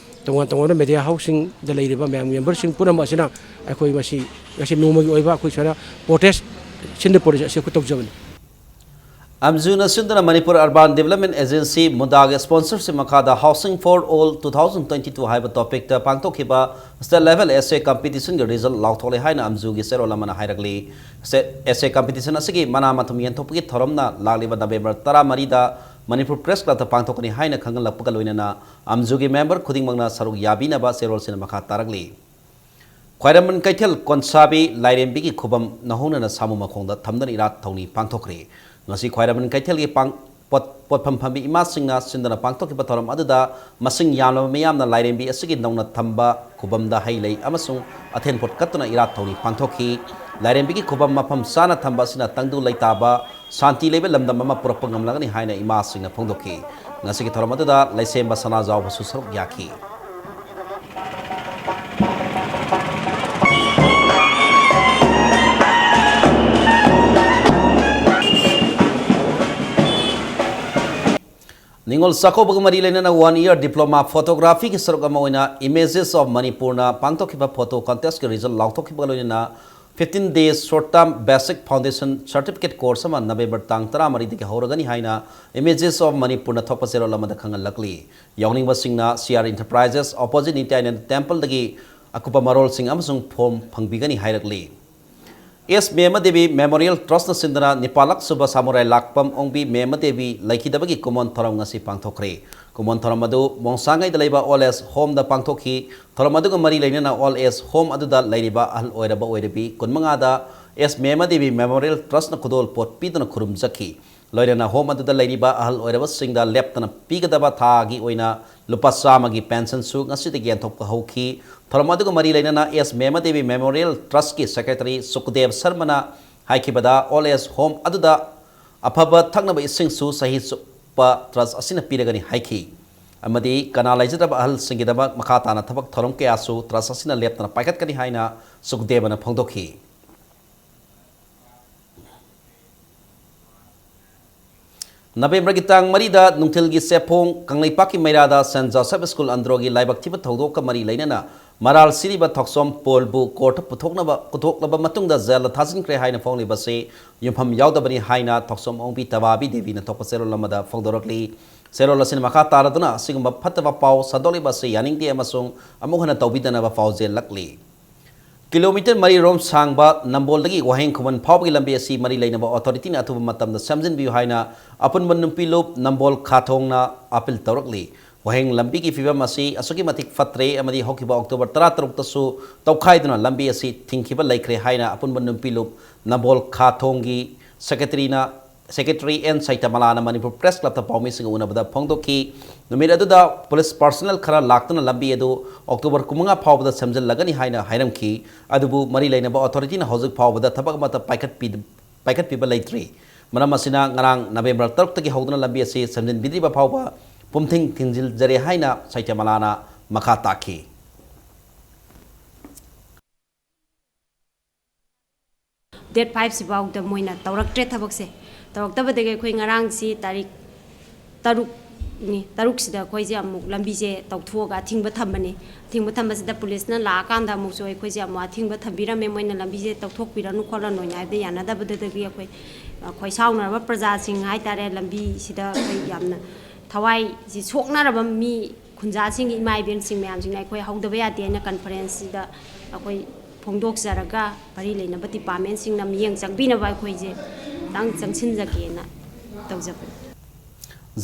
ꯇꯣꯉꯥꯟ ꯇꯣꯉꯥꯟꯕ ꯃꯦꯗꯤꯌꯥ ꯍꯥꯎꯁꯁꯤꯡꯗ ꯂꯩꯔꯤꯕ ꯃꯌꯥꯝ ꯃꯦꯝꯕꯔꯁꯤꯡ ꯄꯨꯝꯅꯃꯛ ꯑꯁꯤꯅ ꯑꯩꯈꯣꯏ ꯃꯁꯤ ꯉꯁꯤ ꯅꯣꯡꯃꯒꯤ ꯑꯣꯏꯕ ꯑꯩꯈꯣꯏ ꯁꯨꯃꯥꯏꯅ ꯄ꯭ꯔꯣꯇꯦꯁ ꯁꯤꯟꯗ ꯄꯣꯔꯤꯁꯦ ꯑꯁꯤ ꯑꯩꯈꯣꯏ ꯇꯧꯖꯕꯅꯤ꯫ ꯑꯝꯖꯨꯅ ꯁꯤꯟꯗꯨꯅ Manipur urban development agency, ꯃꯨꯗꯥꯒꯤ sponsorship ꯃꯈꯥꯗ Housing for All two thousand twenty two ꯍꯥꯏꯕ ꯇꯣꯄꯤꯛꯇ ꯄꯥꯡꯊꯣꯛꯈꯤꯕ ꯁ꯭ꯇꯦꯠ ꯂꯦꯚꯦꯜ ꯑꯦꯁꯦ ꯀꯝꯄꯤꯇꯤꯁꯟꯒꯤ ꯔꯤꯖꯜ ꯂꯥꯎꯊꯣꯛꯂꯦ ꯍꯥꯏꯅ ꯑꯝꯖꯨꯒꯤ ꯆꯦꯔꯣꯜ ꯑꯃꯅ ꯍꯥꯏꯔꯛꯂꯤ꯫ ꯁ꯭ꯇꯦꯠ ꯑꯦꯁꯦ ꯀꯝꯄꯤꯇꯤꯁꯟ ꯑꯁꯤꯒꯤ ꯃꯅꯥ ꯃꯊꯨꯝ ꯌꯦꯟꯊꯣꯛꯄꯒꯤ ꯊꯧꯔꯝꯅ ꯂꯥꯛꯂꯤꯕ ꯅꯕꯦꯝꯕꯔ ꯇꯔꯥꯃꯔꯤꯗ ꯃꯅꯤꯄꯨꯔ ꯄ꯭ꯔꯦꯁ ꯀ꯭ꯂꯕꯇ ꯄꯥꯡꯊꯣꯛꯀꯅꯤ ꯍꯥꯏꯅ ꯈꯪꯍꯜꯂꯛꯄꯒ ꯂꯣꯏꯅꯅ ꯑꯝꯖꯨꯒꯤ ꯃꯦꯝꯕꯔ ꯈꯨꯗꯤꯡꯃꯛꯅ ꯁꯔꯨꯛ ꯌꯥꯕꯤꯅꯕ ꯆꯦꯔꯣꯜꯁꯤꯅ ꯃꯈꯥ ꯇꯥꯔꯛꯂꯤ꯫ ꯈ꯭ꯋꯥꯏꯔꯝꯕꯟ ꯀꯩꯊꯦꯜ ꯀꯣꯟꯁꯥꯕꯤ ꯂꯥꯏꯔꯦꯝꯕꯤꯒꯤ ꯈꯨꯕꯝ ꯅꯧꯍꯧꯅꯅ ꯁꯥꯃꯨ ꯃꯈꯣꯡꯗ ꯊꯝꯗꯨꯅ ꯏꯔꯥꯠ ꯊꯧꯅꯤ ꯄꯥꯡꯊꯣꯛꯈ꯭ꯔꯦ꯫ ꯉꯁꯤ ꯈ꯭ꯋꯥꯏꯔꯝꯕꯟ ꯀꯩꯊꯦꯜꯒꯤ ꯄꯥꯡ-, ꯄꯣꯠ-, ꯄꯣꯠꯐꯝ ꯐꯝꯕꯤ ꯏꯃꯥꯁꯤꯡꯅ ꯁꯤꯟꯗꯨꯅ ꯄꯥꯡꯊꯣꯛꯈꯤꯕ ꯊꯧꯔꯝ ꯑꯗꯨꯗ ꯃꯁꯤꯡ ꯌꯥꯝꯂꯕ ꯃꯤꯌꯥꯝꯅ ꯂꯥꯏꯔꯦꯝꯕꯤ ꯑꯁꯤꯒꯤ ꯅꯧꯅ ꯊꯝꯕ ꯈꯨꯕꯝꯗ ꯍꯩ ꯂꯩ ꯑꯃꯁꯨꯡ ꯑꯊꯦꯟ ꯄꯣꯠ ꯀꯠꯇꯨꯅ ꯏꯔꯥꯠ ꯊꯧꯅꯤ ꯄꯥꯡꯊꯣꯛꯈꯤ꯫ ꯂꯥꯏꯔꯦꯝꯕꯤꯒꯤ ꯈꯨꯕꯝ ꯃꯐꯝ ꯆꯥꯅ ꯊꯝꯕ ꯑꯁꯤꯅ ꯇꯪꯗꯨ ꯂꯩꯇꯥꯕ, ꯁꯥꯟꯇꯤ ꯂꯩꯕ ꯂꯝꯗꯝ ꯑꯃ ꯄꯨꯔꯛꯄ ꯉꯝꯂꯒꯅꯤ ꯍꯥꯏꯅ ꯏꯃꯥꯁꯤꯡꯅ ꯐꯣꯡꯗꯣꯛꯈꯤ꯫ ꯉꯁꯤꯒꯤ ꯊꯧꯔꯝ ꯑꯗꯨꯗ ꯂꯩꯁꯦꯝꯕ ꯁꯅꯥꯖꯥꯎꯕꯁꯨ ꯁꯔꯨꯛ ꯌꯥꯈꯤ꯫ ꯅꯤꯉꯣꯜ ꯆꯥꯛꯀꯧꯕꯒ ꯃꯔꯤ ꯂꯩꯅꯅ one year diploma photographyꯒꯤ ꯁꯔꯨꯛ ꯑꯃ ꯑꯣꯏꯅ Images of Manipurꯅ ꯄꯥꯡꯊꯣꯛꯈꯤꯕ photo contestꯀꯤ result ꯂꯥꯎꯊꯣꯛꯈꯤꯕꯒ ꯂꯣꯏꯅꯅ fifteen days short term basic foundation certificate course ꯑꯃ ꯅꯕꯦꯝꯕꯔ ꯇꯥꯡ ꯇꯔꯥꯃꯔꯤꯗꯒꯤ ꯍꯧꯔꯒꯅꯤ ꯍꯥꯏꯅ Images of Manipurꯅ ꯊꯣꯛꯄ ꯆꯦꯔꯣꯜ ꯑꯃꯗ ꯈꯪꯍꯜꯂꯛꯂꯤ꯫ ꯌꯥꯎꯅꯤꯡꯕꯁꯤꯡꯅ C R Enterprises opposite ꯅꯤꯇ꯭ꯌꯥꯅꯟꯗ temple ꯗꯒꯤ ꯑꯀꯨꯞꯄ ꯃꯔꯣꯜꯁꯤꯡ ꯑꯃꯁꯨꯡ form ꯐꯪꯕꯤꯒꯅꯤ ꯍꯥꯏꯔꯛꯂꯤ꯫ ꯑꯦꯁ ꯃꯦꯃꯗꯦꯕꯤ Memorial Trustꯅ ꯁꯤꯟꯗꯨꯅ ꯅꯤꯄꯥꯜꯂꯛ ꯁꯨꯕ ꯁꯥꯃꯨꯔꯥꯏ ꯂꯥꯛꯄꯝ ꯑꯣꯡꯕꯤ ꯃꯦꯃꯗꯦꯕꯤ ꯂꯩꯈꯤꯗꯕꯒꯤ ꯀꯨꯃꯣꯟ ꯊꯧꯔꯝ ꯉꯁꯤ ꯄꯥꯡꯊꯣꯛꯈ꯭ꯔꯦ꯫ ꯀꯨꯃꯣꯟ ꯊꯧꯔꯝ ꯑꯗꯨ ꯃꯣꯡꯁꯥꯡꯉꯩꯗ ꯂꯩꯕ Old Age Homeꯗ ꯄꯥꯡꯊꯣꯛꯈꯤ꯫ ꯊꯧꯔꯝ ꯑꯗꯨꯒ ꯃꯔꯤ ꯂꯩꯅꯅ Old Age Home ꯑꯗꯨꯗ ꯂꯩꯔꯤꯕ ꯑꯍꯜ ꯑꯣꯏꯔꯕ ꯑꯣꯏꯔꯕꯤ ꯀꯨꯟꯃꯉꯥꯗ ꯑꯦꯁ ꯃꯦꯃꯗꯦꯕꯤ Memorial Trustꯅ ꯈꯨꯗꯣꯜ ꯄꯣꯠ ꯄꯤꯗꯨꯅ ꯈꯨꯔꯨꯝꯖꯈꯤ꯫ ꯂꯣꯏꯅꯅ home ꯑꯗꯨꯗ ꯂꯩꯔꯤꯕ ꯑꯍꯜ ꯑꯣꯏꯔꯕꯁꯤꯡꯗ ꯂꯦꯞꯇꯅ ꯄꯤꯒꯗꯕ ꯊꯥꯒꯤ ꯑꯣꯏꯅ ꯂꯨꯄꯥ ꯆꯥꯝꯃꯒꯤ pensionꯁꯨ ꯉꯁꯤꯗꯒꯤ ꯌꯦꯟꯊꯣꯛꯄ ꯍꯧꯈꯤ꯫ ꯊꯧꯔꯝ ꯑꯗꯨꯒ ꯃꯔꯤ ꯂꯩꯅꯅ ꯑꯦꯁ ꯃꯦꯃꯗꯦꯕꯤ Memorial Trustꯀꯤ secretary ꯁꯨꯈꯗꯦꯕ ꯁꯔꯃꯅ ꯍꯥꯏꯈꯤꯕꯗ, Old Age Home ꯑꯗꯨꯗ ꯑꯐꯕ ꯊꯛꯅꯕ ꯏꯁꯤꯡꯁꯨ ꯆꯍꯤ ꯆꯨꯞꯄ trust ꯑꯁꯤꯅ ꯄꯤꯔꯒꯅꯤ ꯍꯥꯏꯈꯤ꯫ ꯑꯃꯗꯤ ꯀꯅꯥ ꯂꯩꯖꯗ꯭ꯔꯕ ꯑꯍꯜꯁꯤꯡꯒꯤꯗꯃꯛ ꯃꯈꯥ ꯇꯥꯅ ꯊꯕꯛ ꯊꯧꯔꯝ ꯀꯌꯥꯁꯨ trust ꯑꯁꯤꯅ ꯂꯦꯞꯇꯅ ꯄꯥꯏꯈꯠꯀꯅꯤ ꯍꯥꯏꯅ ꯁꯨꯈꯗꯦꯕꯅ ꯐꯣꯡꯗꯣꯛꯈꯤ꯫ ꯅꯕꯦꯝꯕꯔꯒꯤ ꯇꯥꯡ ꯃꯔꯤꯗ ꯅꯨꯡꯊꯤꯜꯒꯤ ꯆꯦꯐꯣꯡ ꯀꯪꯂꯩꯄꯥꯛꯀꯤ ꯃꯩꯔꯥꯗ ꯁꯦꯟ ꯖꯣꯁꯦꯐ ꯁ꯭ꯀꯨꯜ ꯑꯟꯗ꯭ꯔꯣꯒꯤ ꯂꯥꯏꯕꯛ ꯊꯤꯕ ꯊꯧꯗꯣꯛꯀ ꯃꯔꯤ ꯂꯩꯅꯅ ꯃꯔꯥꯜ ꯁꯤꯔꯤꯕ ꯊꯣꯛꯆꯣꯝ ꯄꯣꯜꯕꯨ ꯀꯣꯔꯠꯇ ꯄꯨꯊꯣꯛꯅꯕ, ꯄꯨꯊꯣꯛꯂꯕ ꯃꯇꯨꯡꯗ ꯖꯦꯜꯗ ꯊꯥꯖꯤꯟꯈ꯭ꯔꯦ ꯍꯥꯏꯅ ꯐꯣꯡꯂꯤꯕꯁꯤ ꯌꯨꯝꯐꯝ ꯌꯥꯎꯗꯕꯅꯤ ꯍꯥꯏꯅ ꯊꯣꯛꯆꯣꯝ ꯑꯣꯡꯕꯤ ꯇꯕꯥꯕꯤ ꯗꯦꯕꯤꯅ ꯊꯣꯛꯄ ꯆꯦꯔꯣꯜ ꯑꯃꯗ ꯐꯣꯡꯗꯣꯔꯛꯂꯤ꯫ ꯆꯦꯔꯣꯜ ꯑꯁꯤꯅ ꯃꯈꯥ ꯇꯥꯔꯗꯨꯅ ꯑꯁꯤꯒꯨꯝꯕ ꯐꯠꯇꯕ ꯄꯥꯎ ꯁꯟꯗꯣꯛꯂꯤꯕ ꯑꯁꯤ ꯌꯥꯅꯤꯡꯗꯦ ꯑꯃꯁꯨꯡ ꯑꯃꯨꯛ ꯍꯟꯅ ꯇꯧꯕꯤꯗꯅꯕ ꯄꯥꯎꯖꯦꯜꯂꯛꯂꯤ꯫ ꯀꯤꯂꯣꯃꯤꯇꯔ ꯃꯔꯤ ꯔꯣꯝ ꯁꯥꯡꯕ ꯅꯝꯕꯣꯜꯗꯒꯤ ꯋꯥꯍꯦꯡ ꯈꯨꯃꯟ ꯐꯥꯎꯕꯒꯤ ꯂꯝꯕꯤ ꯑꯁꯤ ꯃꯔꯤ ꯂꯩꯅꯕ ꯑꯣꯊꯣꯔꯤꯇꯤꯅ ꯑꯊꯨꯕ ꯃꯇꯝꯗ ꯁꯦꯝꯖꯤꯟꯕꯤꯌꯨ ꯍꯥꯏꯅ ꯑꯄꯨꯟꯕ ꯅꯨꯄꯤ ꯂꯨꯞ ꯅꯝꯕꯣꯜ ꯈꯥꯊꯣꯡꯅ ꯑꯄꯤꯜ ꯇꯧꯔꯛꯂꯤ꯫ ꯋꯥꯍꯦꯡ ꯂꯝꯕꯤꯒꯤ ꯐꯤꯕꯝ ꯑꯁꯤ ꯑꯁꯨꯛꯀꯤ ꯃꯇꯤꯛ ꯐꯠꯇ꯭ꯔꯦ ꯑꯃꯗꯤ ꯍꯧꯈꯤꯕ ꯑꯣꯛꯇꯣꯕꯔ ꯇꯔꯥꯇꯔꯨꯛꯇꯁꯨ ꯇꯧꯈꯥꯏꯗꯨꯅ ꯂꯝꯕꯤ ꯑꯁꯤ ꯊꯤꯡꯈꯤꯕ ꯂꯩꯈ꯭ꯔꯦ ꯍꯥꯏꯅ ꯑꯄꯨꯟꯕ ꯅꯨꯄꯤ ꯂꯨꯞ ꯅꯝꯕꯣꯜ ꯈꯥꯊꯣꯡꯒꯤ ꯁꯦꯀ꯭ꯔꯦꯇꯔꯤꯅ, ꯁꯦꯀ꯭ꯔꯦꯇꯔꯤ ꯑꯦꯟ ꯁꯩꯇꯃꯂꯥꯅ ꯃꯅꯤꯄꯨꯔ ꯄ꯭ꯔꯦꯁ ꯀ꯭ꯂꯕꯇ ꯄꯥꯎꯃꯤꯁꯤꯡꯒ ꯎꯅꯕꯗ ꯐꯣꯡꯗꯣꯛꯈꯤ꯫ ꯅꯨꯃꯤꯠ ꯑꯗꯨꯗ ꯄꯨꯂꯤꯁ ꯄꯥꯔꯁꯣꯅꯦꯜ ꯈꯔ ꯂꯥꯛꯇꯨꯅ ꯂꯝꯕꯤ ꯑꯗꯨ ꯑꯣꯛꯇꯣꯕꯔ ꯀꯨꯟꯃꯉꯥ ꯐꯥꯎꯕꯗ ꯁꯦꯝꯖꯤꯜꯂꯒꯅꯤ ꯍꯥꯏꯅ ꯍꯥꯏꯔꯝꯈꯤ꯫ ꯑꯗꯨꯕꯨ ꯃꯔꯤ ꯂꯩꯅꯕ ꯑꯣꯊꯣꯔꯤꯇꯤꯅ ꯍꯧꯖꯤꯛ ꯐꯥꯎꯕꯗ ꯊꯕꯛ ꯑꯃꯠꯇ ꯄꯥꯏꯈꯠꯄꯤ-, ꯄꯥꯏꯈꯠꯄꯤꯕ ꯂꯩꯇ꯭ꯔꯤ꯫ ꯃꯔꯝ ꯑꯁꯤꯅ ꯉꯔꯥꯡ ꯅꯕꯦꯝꯕꯔ ꯇꯔꯨꯛꯇꯒꯤ ꯍꯧꯗꯨꯅ ꯂꯝꯕꯤ ꯑꯁꯤ ꯁꯦꯝꯖꯤꯟꯕꯤꯗ꯭ꯔꯤꯕ ꯐꯥꯎꯕ ꯄꯨꯝꯊꯤꯡ ꯊꯤꯡꯖꯤꯜꯖꯔꯦ ꯍꯥꯏꯅ ꯁꯩꯇꯃꯂꯥꯅ ꯃꯈꯥ ꯇꯥꯈꯤ꯫ ꯗꯦꯠ ꯐꯥꯏꯚꯁꯤꯐꯥꯎꯗ ꯃꯣꯏꯅ ꯇꯧꯔꯛꯇ꯭ꯔꯦ ꯊꯕꯛꯁꯦ꯫ ꯇꯧꯔꯛꯇꯕꯗꯒꯤ ꯑꯩꯈꯣꯏ ꯉꯔꯥꯡꯁꯤ ꯇꯥꯔꯤꯛ ꯇꯔꯨꯛꯅꯤ, ꯇꯔꯨꯛꯁꯤꯗ ꯑꯩꯈꯣꯏꯁꯦ ꯑꯃꯨꯛ ꯂꯝꯕꯤꯁꯦ ꯇꯧꯊꯣꯛꯑꯒ ꯑꯊꯤꯡꯕ ꯊꯝꯕꯅꯤ꯫ ꯑꯊꯤꯡꯕ ꯊꯝꯕꯁꯤꯗ ꯄꯨꯂꯤꯁꯅ ꯂꯥꯛꯑꯀꯥꯟꯗ ꯑꯃꯨꯛꯁꯨ ꯑꯩꯈꯣꯏꯁꯦ ꯑꯃꯨꯛ ꯑꯊꯤꯡꯕ ꯊꯝꯕꯤꯔꯝꯃꯦ, ꯃꯣꯏꯅ ꯂꯝꯕꯤꯁꯦ ꯇꯧꯊꯣꯛꯄꯤꯔꯅꯨ ꯈꯣꯠꯂꯅꯨꯅ ꯍꯥꯏꯕꯗ ꯌꯥꯅꯗꯕꯗꯨꯗꯒꯤ ꯑꯩꯈꯣꯏ, ꯑꯩꯈꯣꯏ ꯁꯥꯎꯅꯔꯕ ꯄ꯭ꯔꯖꯥꯁꯤꯡ ꯍꯥꯏꯇꯥꯔꯦ, ꯂꯝꯕꯤꯁꯤꯗ ꯑꯩꯈꯣꯏ ꯌꯥꯝꯅ ꯊꯋꯥꯏꯁꯤ ꯁꯣꯛꯅꯔꯕ ꯃꯤ ꯈꯨꯟꯖꯥꯁꯤꯡꯒꯤ ꯏꯃꯥ ꯏꯕꯦꯟꯁꯤꯡ ꯃꯌꯥꯝꯁꯤꯡꯅ ꯑꯩꯈꯣꯏ ꯍꯧꯗꯕ ꯌꯥꯗꯦ ꯍꯥꯏꯅ ꯀꯟꯐꯔꯦꯟꯁꯁꯤꯗ ꯑꯩꯈꯣꯏ ꯐꯣꯡꯗꯣꯛꯆꯔꯒ ꯃꯔꯤ ꯂꯩꯅꯕ ꯗꯤꯄꯥꯔꯠꯃꯦꯟꯁꯤꯡꯅ ꯃꯤꯠꯌꯦꯡ ꯆꯪꯕꯤꯅꯕ ꯑꯩꯈꯣꯏꯁꯦ ꯈꯤꯇꯪ ꯆꯪꯁꯤꯟꯖꯒꯦꯅ ꯇꯧꯖꯕꯅꯤ꯫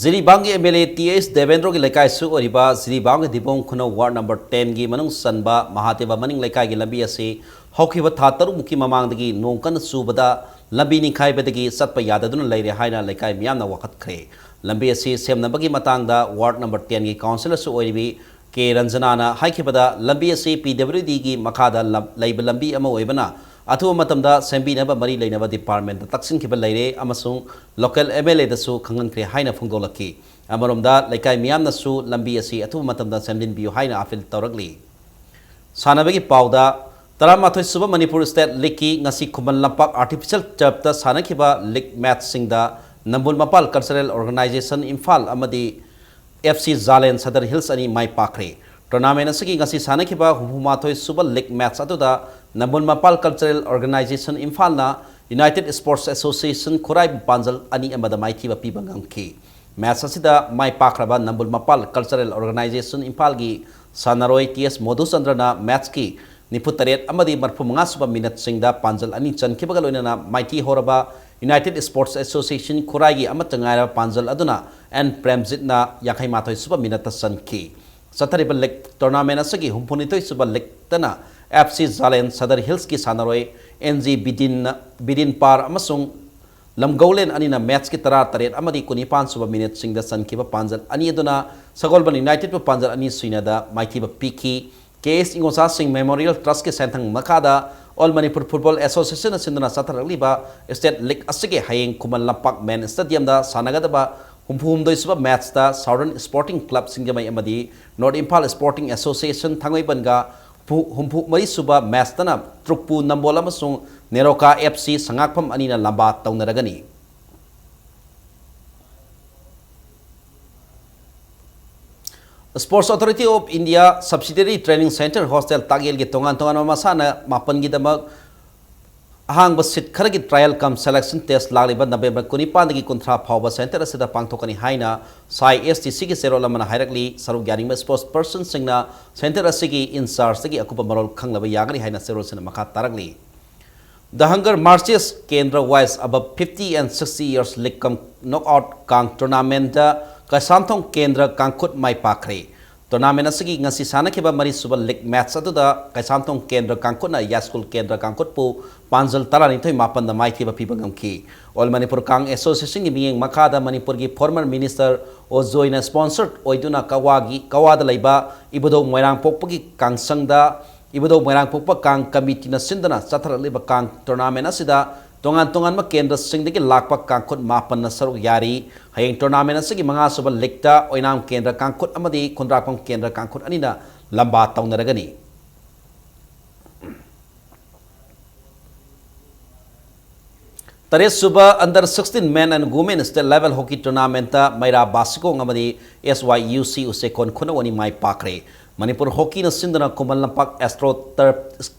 ꯖꯤꯔꯤꯕꯥꯝꯒꯤ ꯑꯦꯝ ꯑꯦꯜ ꯑꯦ ꯇꯤ ꯑꯦꯁ ꯗꯦꯕꯦꯟꯗ꯭ꯔꯣꯒꯤ ꯂꯩꯀꯥꯏꯁꯨ ꯑꯣꯏꯔꯤꯕ ꯖꯤꯔꯤꯕꯥꯝꯒꯤ ꯗꯤꯕꯣꯡ ꯈꯨꯅꯧ ꯋꯥꯔꯗ ꯅꯝꯕꯔ ꯇꯦꯟꯒꯤ ꯃꯅꯨꯡ ꯆꯟꯕ ꯃꯍꯥꯗꯦꯕ ꯃꯅꯤꯡ ꯂꯩꯀꯥꯏꯒꯤ ꯂꯝꯕꯤ ꯑꯁꯤ ꯍꯧꯈꯤꯕ ꯊꯥ ꯇꯔꯨꯛꯃꯨꯛꯀꯤ ꯃꯃꯥꯡꯗꯒꯤ ꯅꯣꯡ ꯀꯟꯅ ꯆꯨꯕꯗ ꯂꯝꯕꯤ ꯅꯤꯡꯈꯥꯏꯕꯗꯒꯤ ꯆꯠꯄ ꯌꯥꯗꯗꯨꯅ ꯂꯩꯔꯦ ꯍꯥꯏꯅ ꯂꯩꯀꯥꯏ ꯃꯤꯌꯥꯝꯅ ꯋꯥꯀꯠꯈ꯭ꯔꯦ꯫ ꯂꯝꯕꯤ ꯑꯁꯤ ꯁꯦꯝꯅꯕꯒꯤ ꯃꯇꯥꯡꯗ ꯋꯥꯔꯗ ꯅꯝꯕꯔ ꯇꯦꯟꯒꯤ ꯀꯥꯎꯟꯁꯤꯂꯔꯁꯨ ꯑꯣꯏꯔꯤꯕꯤ ꯀꯦ ꯔꯟꯖꯅꯥꯅ ꯍꯥꯏꯈꯤꯕꯗ, ꯂꯝꯕꯤ ꯑꯁꯤ ꯄꯤ ꯗꯕ꯭ꯂꯤꯎ ꯗꯤꯒꯤ ꯃꯈꯥꯗ ꯂꯝ-, ꯂꯩꯕ ꯂꯝꯕꯤ ꯑꯃ ꯑꯣꯏꯕꯅ ꯑꯊꯨꯕ ꯃꯇꯝꯗ ꯁꯦꯝꯕꯤꯅꯕ ꯃꯔꯤ ꯂꯩꯅꯕ ꯗꯤꯄꯥꯔꯠꯃꯦꯟꯗ ꯇꯛꯁꯤꯟꯈꯤꯕ ꯂꯩꯔꯦ ꯑꯃꯁꯨꯡ ꯂꯣꯀꯦꯜ ꯑꯦꯝ ꯑꯦꯜ ꯑꯦꯗꯁꯨ ꯈꯪꯍꯟꯈ꯭ꯔꯦ ꯍꯥꯏꯅ ꯐꯣꯡꯗꯣꯛꯂꯛꯈꯤ꯫ ꯑꯃꯔꯣꯝꯗ ꯂꯩꯀꯥꯏ ꯃꯤꯌꯥꯝꯅꯁꯨ ꯂꯝꯕꯤ ꯑꯁꯤ ꯑꯊꯨꯕ ꯃꯇꯝꯗ ꯁꯦꯝꯖꯤꯟꯕꯤꯌꯨ ꯍꯥꯏꯅ ꯑꯥꯄꯤꯜ ꯇꯧꯔꯛꯂꯤ꯫ ꯁꯥꯟꯅꯕꯒꯤ ꯄꯥꯎꯗ, ꯇꯔꯥꯃꯥꯊꯣꯏ ꯁꯨꯕ ꯃꯅꯤꯄꯨꯔ ꯁ꯭ꯇꯦꯠ ꯂꯤꯒꯀꯤ ꯉꯁꯤ ꯈꯨꯃꯟ ꯂꯝꯄꯥꯛ ꯑꯥꯔꯇꯤꯐꯤꯁꯤꯌꯦꯜ ꯇꯔꯐꯇ ꯁꯥꯟꯅꯈꯤꯕ ꯂꯤꯒ ꯃꯦꯆꯁꯤꯡꯗ ꯅꯝꯕꯨꯜ ꯃꯄꯥꯜ ꯀꯜꯆꯔꯦꯜ ꯑꯣꯔꯒꯅꯥꯏꯖꯦꯁꯟ ꯏꯝꯐꯥꯜ ꯑꯃꯗꯤ ꯑꯦꯐ ꯁꯤ ꯖꯥꯂꯦꯟ ꯁꯗꯔ ꯍꯤꯜꯁ ꯑꯅꯤ ꯃꯥꯏ ꯄꯥꯛꯈ꯭ꯔꯦ꯫ Tournament ꯑꯁꯤꯒꯤ ꯉꯁꯤ ꯁꯥꯟꯅꯈꯤꯕ ꯍꯨꯝꯐꯨ ꯃꯥꯊꯣꯏ ꯁꯨꯕ league match ꯑꯗꯨꯗ ꯅꯝꯕꯨꯜ ꯃꯄꯥꯜ Cultural Organisation ꯏꯝꯐꯥꯜꯅ United Sports Association ꯈꯨꯔꯥꯏꯕꯨ ꯄꯥꯟꯖꯜ ꯑꯅꯤ ꯑꯃꯗ ꯃꯥꯏꯊꯤꯕ ꯄꯤꯕ ꯉꯝꯈꯤ꯫ Match ꯑꯁꯤꯗ ꯃꯥꯏ ꯄꯥꯛꯈ꯭ꯔꯕ ꯅꯝꯕꯨꯜ ꯃꯄꯥꯜ Cultural Organisation ꯏꯝꯐꯥꯜꯒꯤ ꯁꯥꯟꯅꯔꯣꯏ ꯇꯤ ꯑꯦꯁ ꯃꯣꯙꯨꯆꯟꯗ꯭ꯔꯅ matchꯀꯤ ꯅꯤꯐꯨ ꯇꯔꯦꯠ ꯑꯃꯗꯤ ꯃꯔꯤꯐꯨ ꯃꯉꯥ ꯁꯨꯕ minuteꯁꯤꯡꯗ ꯄꯥꯟꯖꯜ ꯑꯅꯤ ꯆꯟꯈꯤꯕꯒ ꯂꯣꯏꯅꯅ ꯃꯥꯏꯊꯤ ꯍꯧꯔꯕ United Sports Association ꯈꯨꯔꯥꯏꯒꯤ ꯑꯃꯠꯇ ꯉꯥꯏꯔꯕ ꯄꯥꯟꯖꯜ ꯑꯗꯨꯅ ꯑꯦꯟ ꯄ꯭ꯔꯦꯝꯖꯤꯠꯅ ꯌꯥꯡꯈꯩ ꯃꯥꯊꯣꯏ ꯁꯨꯕ minuteꯇ ꯆꯟꯈꯤ꯫ ꯆꯠꯊꯔꯤꯕ league tournament ꯑꯁꯤꯒꯤ ꯍꯨꯝꯐꯨꯅꯤꯊꯣꯏ ꯁꯨꯕ leagueꯇꯅ ꯑꯦꯐ ꯁꯤ ꯖꯥꯂꯦꯟ ꯁꯗꯔ ꯍꯤꯜꯁꯀꯤ ꯁꯥꯟꯅꯔꯣꯏ ꯑꯦꯟ ꯖꯤ ꯕꯤꯗꯤꯟ, ꯕꯤꯗꯤꯟ ꯄꯥꯔ ꯑꯃꯁꯨꯡ ꯂꯝꯒꯧꯂꯦꯟ ꯑꯅꯤꯅ matchꯀꯤ ꯇꯔꯥ ꯇꯔꯦꯠ ꯑꯃꯗꯤ ꯀꯨꯟꯅꯤꯄꯥꯟ ꯁꯨꯕ minuteꯁꯤꯡꯗ ꯆꯟꯈꯤꯕ ꯄꯥꯟꯖꯜ ꯑꯅꯤ ꯑꯗꯨꯅ ꯁꯒꯣꯜꯕꯟ Unitedꯄꯨ ꯄꯥꯟꯖꯜ ꯑꯅꯤ ꯁꯨꯏꯅꯗ ꯃꯥꯏꯊꯤꯕ ꯄꯤꯈꯤ꯫ ꯀꯦ ꯑꯦꯁ ꯏꯉꯣꯆꯥꯁꯤꯡ Memorial Trustꯀꯤ ꯁꯦꯟꯊꯪ ꯃꯈꯥꯗ All Manipur Football Associationꯅ ꯁꯤꯟꯗꯨꯅ ꯆꯠꯊꯔꯛꯂꯤꯕ state league ꯑꯁꯤꯒꯤ ꯍꯌꯦꯡ ꯈꯨꯃꯟ ꯂꯝꯄꯥꯛ main stadiumꯗ ꯁꯥꯟꯅꯒꯗꯕ ꯍꯨꯝꯐꯨ ꯍꯨꯝꯗꯣꯏ ꯁꯨꯕ matchꯇ Southern Sporting Club ꯁꯤꯡꯖꯃꯩ ꯑꯃꯗꯤ North Imphal Sporting Association ꯊꯥꯡꯃꯩꯕꯟꯒ ꯍꯨꯝꯐꯨ ꯃꯔꯤ ꯁꯨꯕ matchꯇꯅ ꯇ꯭ꯔꯨꯛꯄꯨ ꯅꯝꯕꯣꯜ ꯑꯃꯁꯨꯡ ꯅꯦꯔꯣꯀꯥ ꯑꯦꯐ ꯁꯤ ꯁꯉꯥꯛꯐꯝ ꯑꯅꯤꯅ ꯂꯝꯕꯥ ꯇꯧꯅꯔꯒꯅꯤ꯫ Sports Authority of India Subsidiary Training Center Hostel ꯇꯥꯛꯌꯦꯜꯒꯤ ꯇꯣꯉꯥꯟ ꯇꯣꯉꯥꯟꯕ ꯃꯁꯥꯟꯅ ꯃꯥꯄꯟꯒꯤꯗꯃꯛ ꯑꯍꯥꯡꯕ seat ꯈꯔꯒꯤ trial cum selection test ꯂꯥꯛꯂꯤꯕ November ꯀꯨꯟꯅꯤꯄꯥꯟꯗꯒꯤ ꯀꯨꯟꯊ꯭ꯔꯥ ꯐꯥꯎꯕ center ꯑꯁꯤꯗ ꯄꯥꯡꯊꯣꯛꯀꯅꯤ ꯍꯥꯏꯅ ꯁꯥꯏ ꯑꯦꯁ ꯇꯤ ꯁꯤꯒꯤ ꯆꯦꯔꯣꯜ ꯑꯃꯅ ꯍꯥꯏꯔꯛꯂꯤ꯫ ꯁꯔꯨꯛ ꯌꯥꯅꯤꯡꯕ sports personꯁꯤꯡꯅ center ꯑꯁꯤꯒꯤ in chargeꯗꯒꯤ ꯑꯀꯨꯞꯄ ꯃꯔꯣꯜ ꯈꯪꯂꯕ ꯌꯥꯒꯅꯤ ꯍꯥꯏꯅ ꯆꯦꯔꯣꯜꯁꯤꯅ ꯃꯈꯥ ꯇꯥꯔꯛꯂꯤ꯫ The Hunger Marches Kendra Wise Above fifty and sixty Years League cum Knockout Kang Tournamentꯇ Keishamthong ꯀꯦꯟꯗ꯭ꯔ ꯀꯥꯡꯈꯨꯠ ꯃꯥꯏ ꯄꯥꯛꯈ꯭ꯔꯦ꯫ Tournament ꯑꯁꯤꯒꯤ ꯉꯁꯤ ꯁꯥꯟꯅꯈꯤꯕ ꯃꯔꯤꯁꯨꯕ league match ꯑꯗꯨꯗ ꯀꯩꯁꯥꯝꯊꯣꯡ ꯀꯦꯟꯗ꯭ꯔ ꯀꯥꯡꯈꯨꯠꯅ ꯌꯥꯏꯁ꯭ꯀꯨꯜ ꯀꯦꯟꯗ꯭ꯔ ꯀꯥꯡꯈꯨꯠꯄꯨ ꯄꯥꯟꯖꯜ ꯇꯔꯥꯅꯤꯊꯣꯏ ꯃꯥꯄꯟꯗ ꯃꯥꯏꯊꯤꯕ ꯄꯤꯕ ꯉꯝꯈꯤ꯫ All Manipur Kang Associationꯒꯤ ꯃꯤꯠꯌꯦꯡ ꯃꯈꯥꯗ ꯃꯅꯤꯄꯨꯔꯒꯤ former minister ꯑꯣꯖꯣꯏꯅ sponsored ꯑꯣꯏꯗꯨꯅ ꯀꯋꯥꯒꯤ, ꯀꯋꯥꯗ ꯂꯩꯕ ꯏꯕꯨꯙꯧ ꯃꯣꯏꯔꯥꯡꯄꯣꯛꯄꯒꯤ ꯀꯥꯡꯁꯪꯗ ꯏꯕꯨꯙꯧ ꯃꯣꯏꯔꯥꯡꯄꯣꯛꯄ ꯀꯥꯡ committeeꯅ ꯁꯤꯟꯗꯨꯅ ꯆꯠꯊꯔꯛꯂꯤꯕ ꯀꯥꯡ tournament ꯑꯁꯤꯗ ꯇꯣꯉꯥꯟ ꯇꯣꯉꯥꯟꯕ ꯀꯦꯟꯗ꯭ꯔꯁꯤꯡꯗꯒꯤ ꯂꯥꯛꯄ ꯀꯥꯡꯈꯨꯠ ꯃꯥꯄꯟꯅ ꯁꯔꯨꯛ ꯌꯥꯔꯤ꯫ ꯍꯌꯦꯡ tournament ꯑꯁꯤꯒꯤ ꯃꯉꯥꯁꯨꯕ leagueꯇ ꯑꯣꯏꯅꯥꯝ ꯀꯦꯟꯗ꯭ꯔ ꯀꯥꯡꯈꯨꯠ ꯑꯃꯗꯤ ꯈꯨꯟꯗ꯭ꯔꯥꯛꯄꯝ ꯀꯦꯟꯗ꯭ꯔ ꯀꯥꯡꯈꯨꯠ ꯑꯅꯤꯅ ꯂꯝꯕꯥ ꯇꯧꯅꯔꯒꯅꯤ꯫ ꯇꯔꯦꯠꯁꯨꯕ Under Sixteen Men and Women State Level Hockey Tournamentꯇ ꯃꯩꯔꯥ ꯕꯥꯁꯤꯀꯣꯡ ꯑꯃꯗꯤ ꯑꯦꯁ ꯋꯥꯏ ꯌꯨ ꯁꯤ ꯎꯆꯦꯛꯀꯣꯟ ꯈꯨꯅꯧ ꯑꯅꯤ ꯃꯥꯏ ꯄꯥꯛꯈ꯭ꯔꯦ꯫ ꯃꯅꯤꯄꯨꯔ ꯍꯣꯀꯤꯅ ꯁꯤꯟꯗꯨꯅ ꯈꯨꯃꯟ ꯂꯝꯄꯥꯛ ꯑꯦꯁꯇ꯭ꯔꯣ ꯇꯔꯐ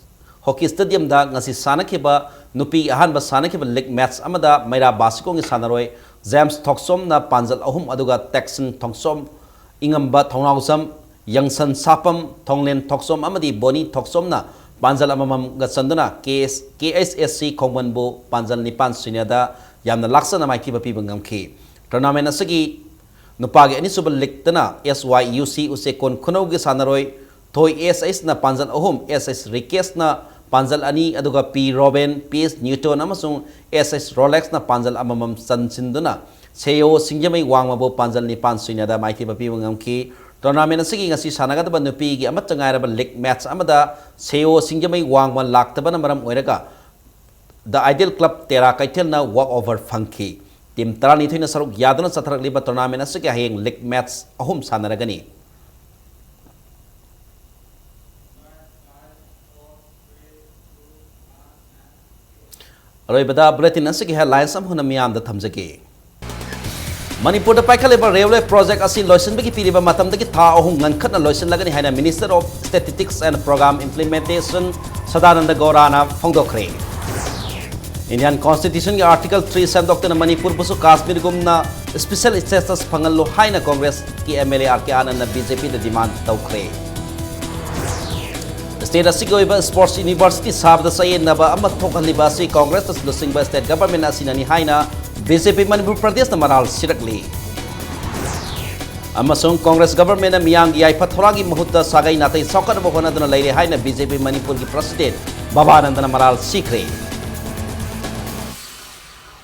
ꯍꯣꯀꯤ ꯁ꯭ꯇꯦꯗꯤꯌꯝꯗ ꯉꯁꯤ ꯁꯥꯟꯅꯈꯤꯕ ꯅꯨꯄꯤꯒꯤ ꯑꯍꯥꯟꯕ ꯁꯥꯟꯅꯈꯤꯕ ꯂꯤꯒ ꯃꯦꯠꯆ ꯑꯃꯗ ꯃꯩꯔꯥ ꯕꯥꯁꯤꯈꯣꯡꯒꯤ ꯁꯥꯟꯅꯔꯣꯏ ꯖꯦꯝꯁ ꯊꯣꯛꯆꯣꯝꯅ ꯄꯥꯟꯖꯜ ꯑꯍꯨꯝ, ꯑꯗꯨꯒ ꯇꯦꯛꯁꯟ ꯊꯣꯡꯆꯣꯝ, ꯏꯉꯝꯕ ꯊꯣꯡꯅꯥꯎꯖꯝ, ꯌꯪꯁꯟ ꯁꯥꯄꯝ, ꯊꯣꯡꯂꯦꯟ ꯊꯣꯛꯆꯣꯝ ꯑꯃꯗꯤ ꯕꯣꯅꯤ ꯊꯣꯛꯆꯣꯝꯅ ꯄꯥꯟꯖꯜ ꯑꯃꯃꯝꯒ ꯆꯟꯗꯨꯅ ꯀꯦ ꯑꯦꯁ, ꯀꯦ ꯑꯩꯆ ꯑꯦꯁ ꯁꯤ ꯈꯣꯡꯕꯟꯕꯨ ꯄꯥꯟꯖꯜ ꯅꯤꯄꯥꯟ ꯁꯨꯟꯌꯗ ꯌꯥꯝꯅ ꯂꯥꯛꯆꯅ ꯃꯥꯏꯊꯤꯕ ꯄꯤꯕ ꯉꯝꯈꯤ꯫ ꯇꯣꯔꯅꯥꯃꯦꯟ ꯑꯁꯤꯒꯤ ꯅꯨꯄꯥꯒꯤ ꯑꯅꯤꯁꯨꯕ ꯂꯤꯒꯇꯅ ꯑꯦꯁ ꯋꯥꯏ ꯌꯨ ꯁꯤ ꯎꯆꯦꯛꯀꯣꯟ ꯈꯨꯅꯧꯒꯤ ꯁꯥꯟꯅꯔꯣꯏ ꯊꯣꯏ ꯑꯦꯁ ꯑꯩꯆꯅ ꯄꯥꯟꯖꯜ ꯑꯍꯨꯝ, ꯑꯦꯁ ꯑꯩꯆ ꯔꯤꯀꯦꯁꯅ ꯄꯥꯟꯖꯜ ꯑꯅꯤ, ꯑꯗꯨꯒ ꯄꯤ ꯔꯣꯕꯦꯟ, ꯄꯤ ꯑꯦꯁ ꯅ꯭ꯌꯨꯇꯣꯟ ꯑꯃꯁꯨꯡ ꯑꯦꯁ ꯑꯩꯆ ꯔꯣꯂꯦꯛꯁꯅ ꯄꯥꯟꯖꯜ ꯑꯃꯃꯝ ꯆꯟꯁꯤꯟꯗꯨꯅ ꯁꯦꯌꯣ ꯁꯤꯡꯖꯃꯩ ꯋꯥꯡꯃꯕꯨ ꯄꯥꯟꯖꯜ ꯅꯤꯄꯥꯟ ꯁꯨꯟꯌꯗ ꯃꯥꯏꯊꯤꯕ ꯄꯤꯕ ꯉꯝꯈꯤ꯫ ꯇꯣꯔꯅꯥꯃꯦꯟ ꯑꯁꯤꯒꯤ ꯉꯁꯤ ꯁꯥꯟꯅꯒꯗꯕ ꯅꯨꯄꯤꯒꯤ ꯑꯃꯠꯇ ꯉꯥꯏꯔꯕ ꯂꯤꯒ ꯃꯦꯠꯆ ꯑꯃꯗ ꯁꯦꯌꯣ ꯁꯤꯡꯖꯃꯩ ꯋꯥꯡꯃ ꯂꯥꯛꯇꯕꯅ ꯃꯔꯝ ꯑꯣꯏꯔꯒ ꯗ ꯑꯥꯏꯗꯤꯌꯦꯜ ꯀ꯭ꯂꯕ ꯇꯦꯔꯥ ꯀꯩꯊꯦꯜꯅ ꯋꯥꯛ ꯑꯣꯚꯔ ꯐꯪꯈꯤ꯫ ꯇꯤꯝ ꯇꯔꯥꯅꯤꯊꯣꯏꯅ ꯁꯔꯨꯛ ꯌꯥꯗꯨꯅ ꯆꯠꯊꯔꯛꯂꯤꯕ ꯇꯣꯔꯅꯥꯃꯦꯟ ꯑꯁꯤꯒꯤ ꯍꯌꯦꯡ ꯂꯤꯒ ꯃꯦꯠꯆ ꯑꯍꯨꯝ ꯁꯥꯟꯅꯔꯒꯅꯤ꯫ ꯑꯔꯣꯏꯕꯗ ꯕꯨꯂꯦꯇꯤꯟ ꯑꯁꯤꯒꯤ ꯍꯦꯗꯂꯥꯏꯟꯁ ꯑꯃꯨꯛ ꯍꯟꯅ ꯃꯤꯌꯥꯝꯗ ꯊꯝꯖꯒꯦ꯫ ꯃꯅꯤꯄꯨꯔꯗ ꯄꯥꯏꯈꯠꯂꯤꯕ ꯔꯦꯜꯋꯦ ꯄ꯭ꯔꯣꯖꯦꯛ ꯑꯁꯤ ꯂꯣꯏꯁꯤꯟꯕꯒꯤ ꯄꯤꯔꯤꯕ ꯃꯇꯝꯗꯒꯤ ꯊꯥ ꯑꯍꯨꯝ ꯉꯟꯈꯠꯅ ꯂꯣꯏꯁꯤꯜꯂꯒꯅꯤ ꯍꯥꯏꯅ Minister of Statistics and Program Implementation Sadananda ꯒꯧꯔꯥꯅ ꯐꯣꯡꯗꯣꯛꯈ꯭ꯔꯦ꯫ Indian Constitution ꯒꯤ Article three ꯁꯦꯝꯗꯣꯛꯇꯨꯅ ꯃꯅꯤꯄꯨꯔꯕꯨꯁꯨ ꯀꯥꯁꯃꯤꯔꯒꯨꯝꯅ special status ꯐꯪꯍꯜꯂꯨ ꯍꯥꯏꯅ ꯀꯣꯡꯒ꯭ꯔꯦꯁꯀꯤ M L A R K ꯑꯥꯅꯟꯗꯅ ꯕꯤ ꯖꯦ ꯄꯤꯗ demand ꯇꯧꯈ꯭ꯔꯦ꯫ ꯁ꯭ꯇꯦꯠ ꯑꯁꯤꯒꯤ ꯑꯣꯏꯕ ꯁ꯭ꯄꯣꯔꯠꯁ ꯌꯨꯅꯤꯚꯔꯁꯤꯇꯤ ꯁꯥꯕꯗ ꯆꯌꯦꯠꯅꯕ ꯑꯃ ꯊꯣꯛꯍꯜꯂꯤꯕ ꯑꯁꯤ ꯀꯣꯡꯒ꯭ꯔꯦꯁꯅ ꯂꯨꯆꯤꯡꯕ ꯁ꯭ꯇꯦꯠ ꯒꯚꯔꯟꯃꯦꯟꯠ ꯑꯁꯤꯅꯅꯤ ꯍꯥꯏꯅ ꯕꯤ ꯖꯦ ꯄꯤ ꯃꯅꯤꯄꯨꯔ ꯄ꯭ꯔꯗꯦꯁꯅ ꯃꯔꯥꯜ ꯁꯤꯔꯛꯂꯤ꯫ ꯑꯃꯁꯨꯡ ꯀꯣꯡꯒ꯭ꯔꯦꯁ ꯒꯚꯔꯟꯃꯦꯟꯠꯅ ꯃꯤꯌꯥꯝꯒꯤ ꯌꯥꯏꯐ ꯊꯧꯔꯥꯡꯒꯤ ꯃꯍꯨꯠꯇ ꯁꯥꯒꯩ ꯅꯥꯇꯩ ꯆꯥꯎꯈꯠꯅꯕ ꯍꯣꯠꯅꯗꯨꯅ ꯂꯩꯔꯦ ꯍꯥꯏꯅ ꯕꯤ ꯖꯦ ꯄꯤ ꯃꯅꯤꯄꯨꯔꯒꯤ ꯄ꯭ꯔꯁꯤꯗꯦꯟꯠ ꯕꯕꯥꯅꯟꯗꯅ ꯃꯔꯥꯜ ꯁꯤꯈ꯭ꯔꯦ꯫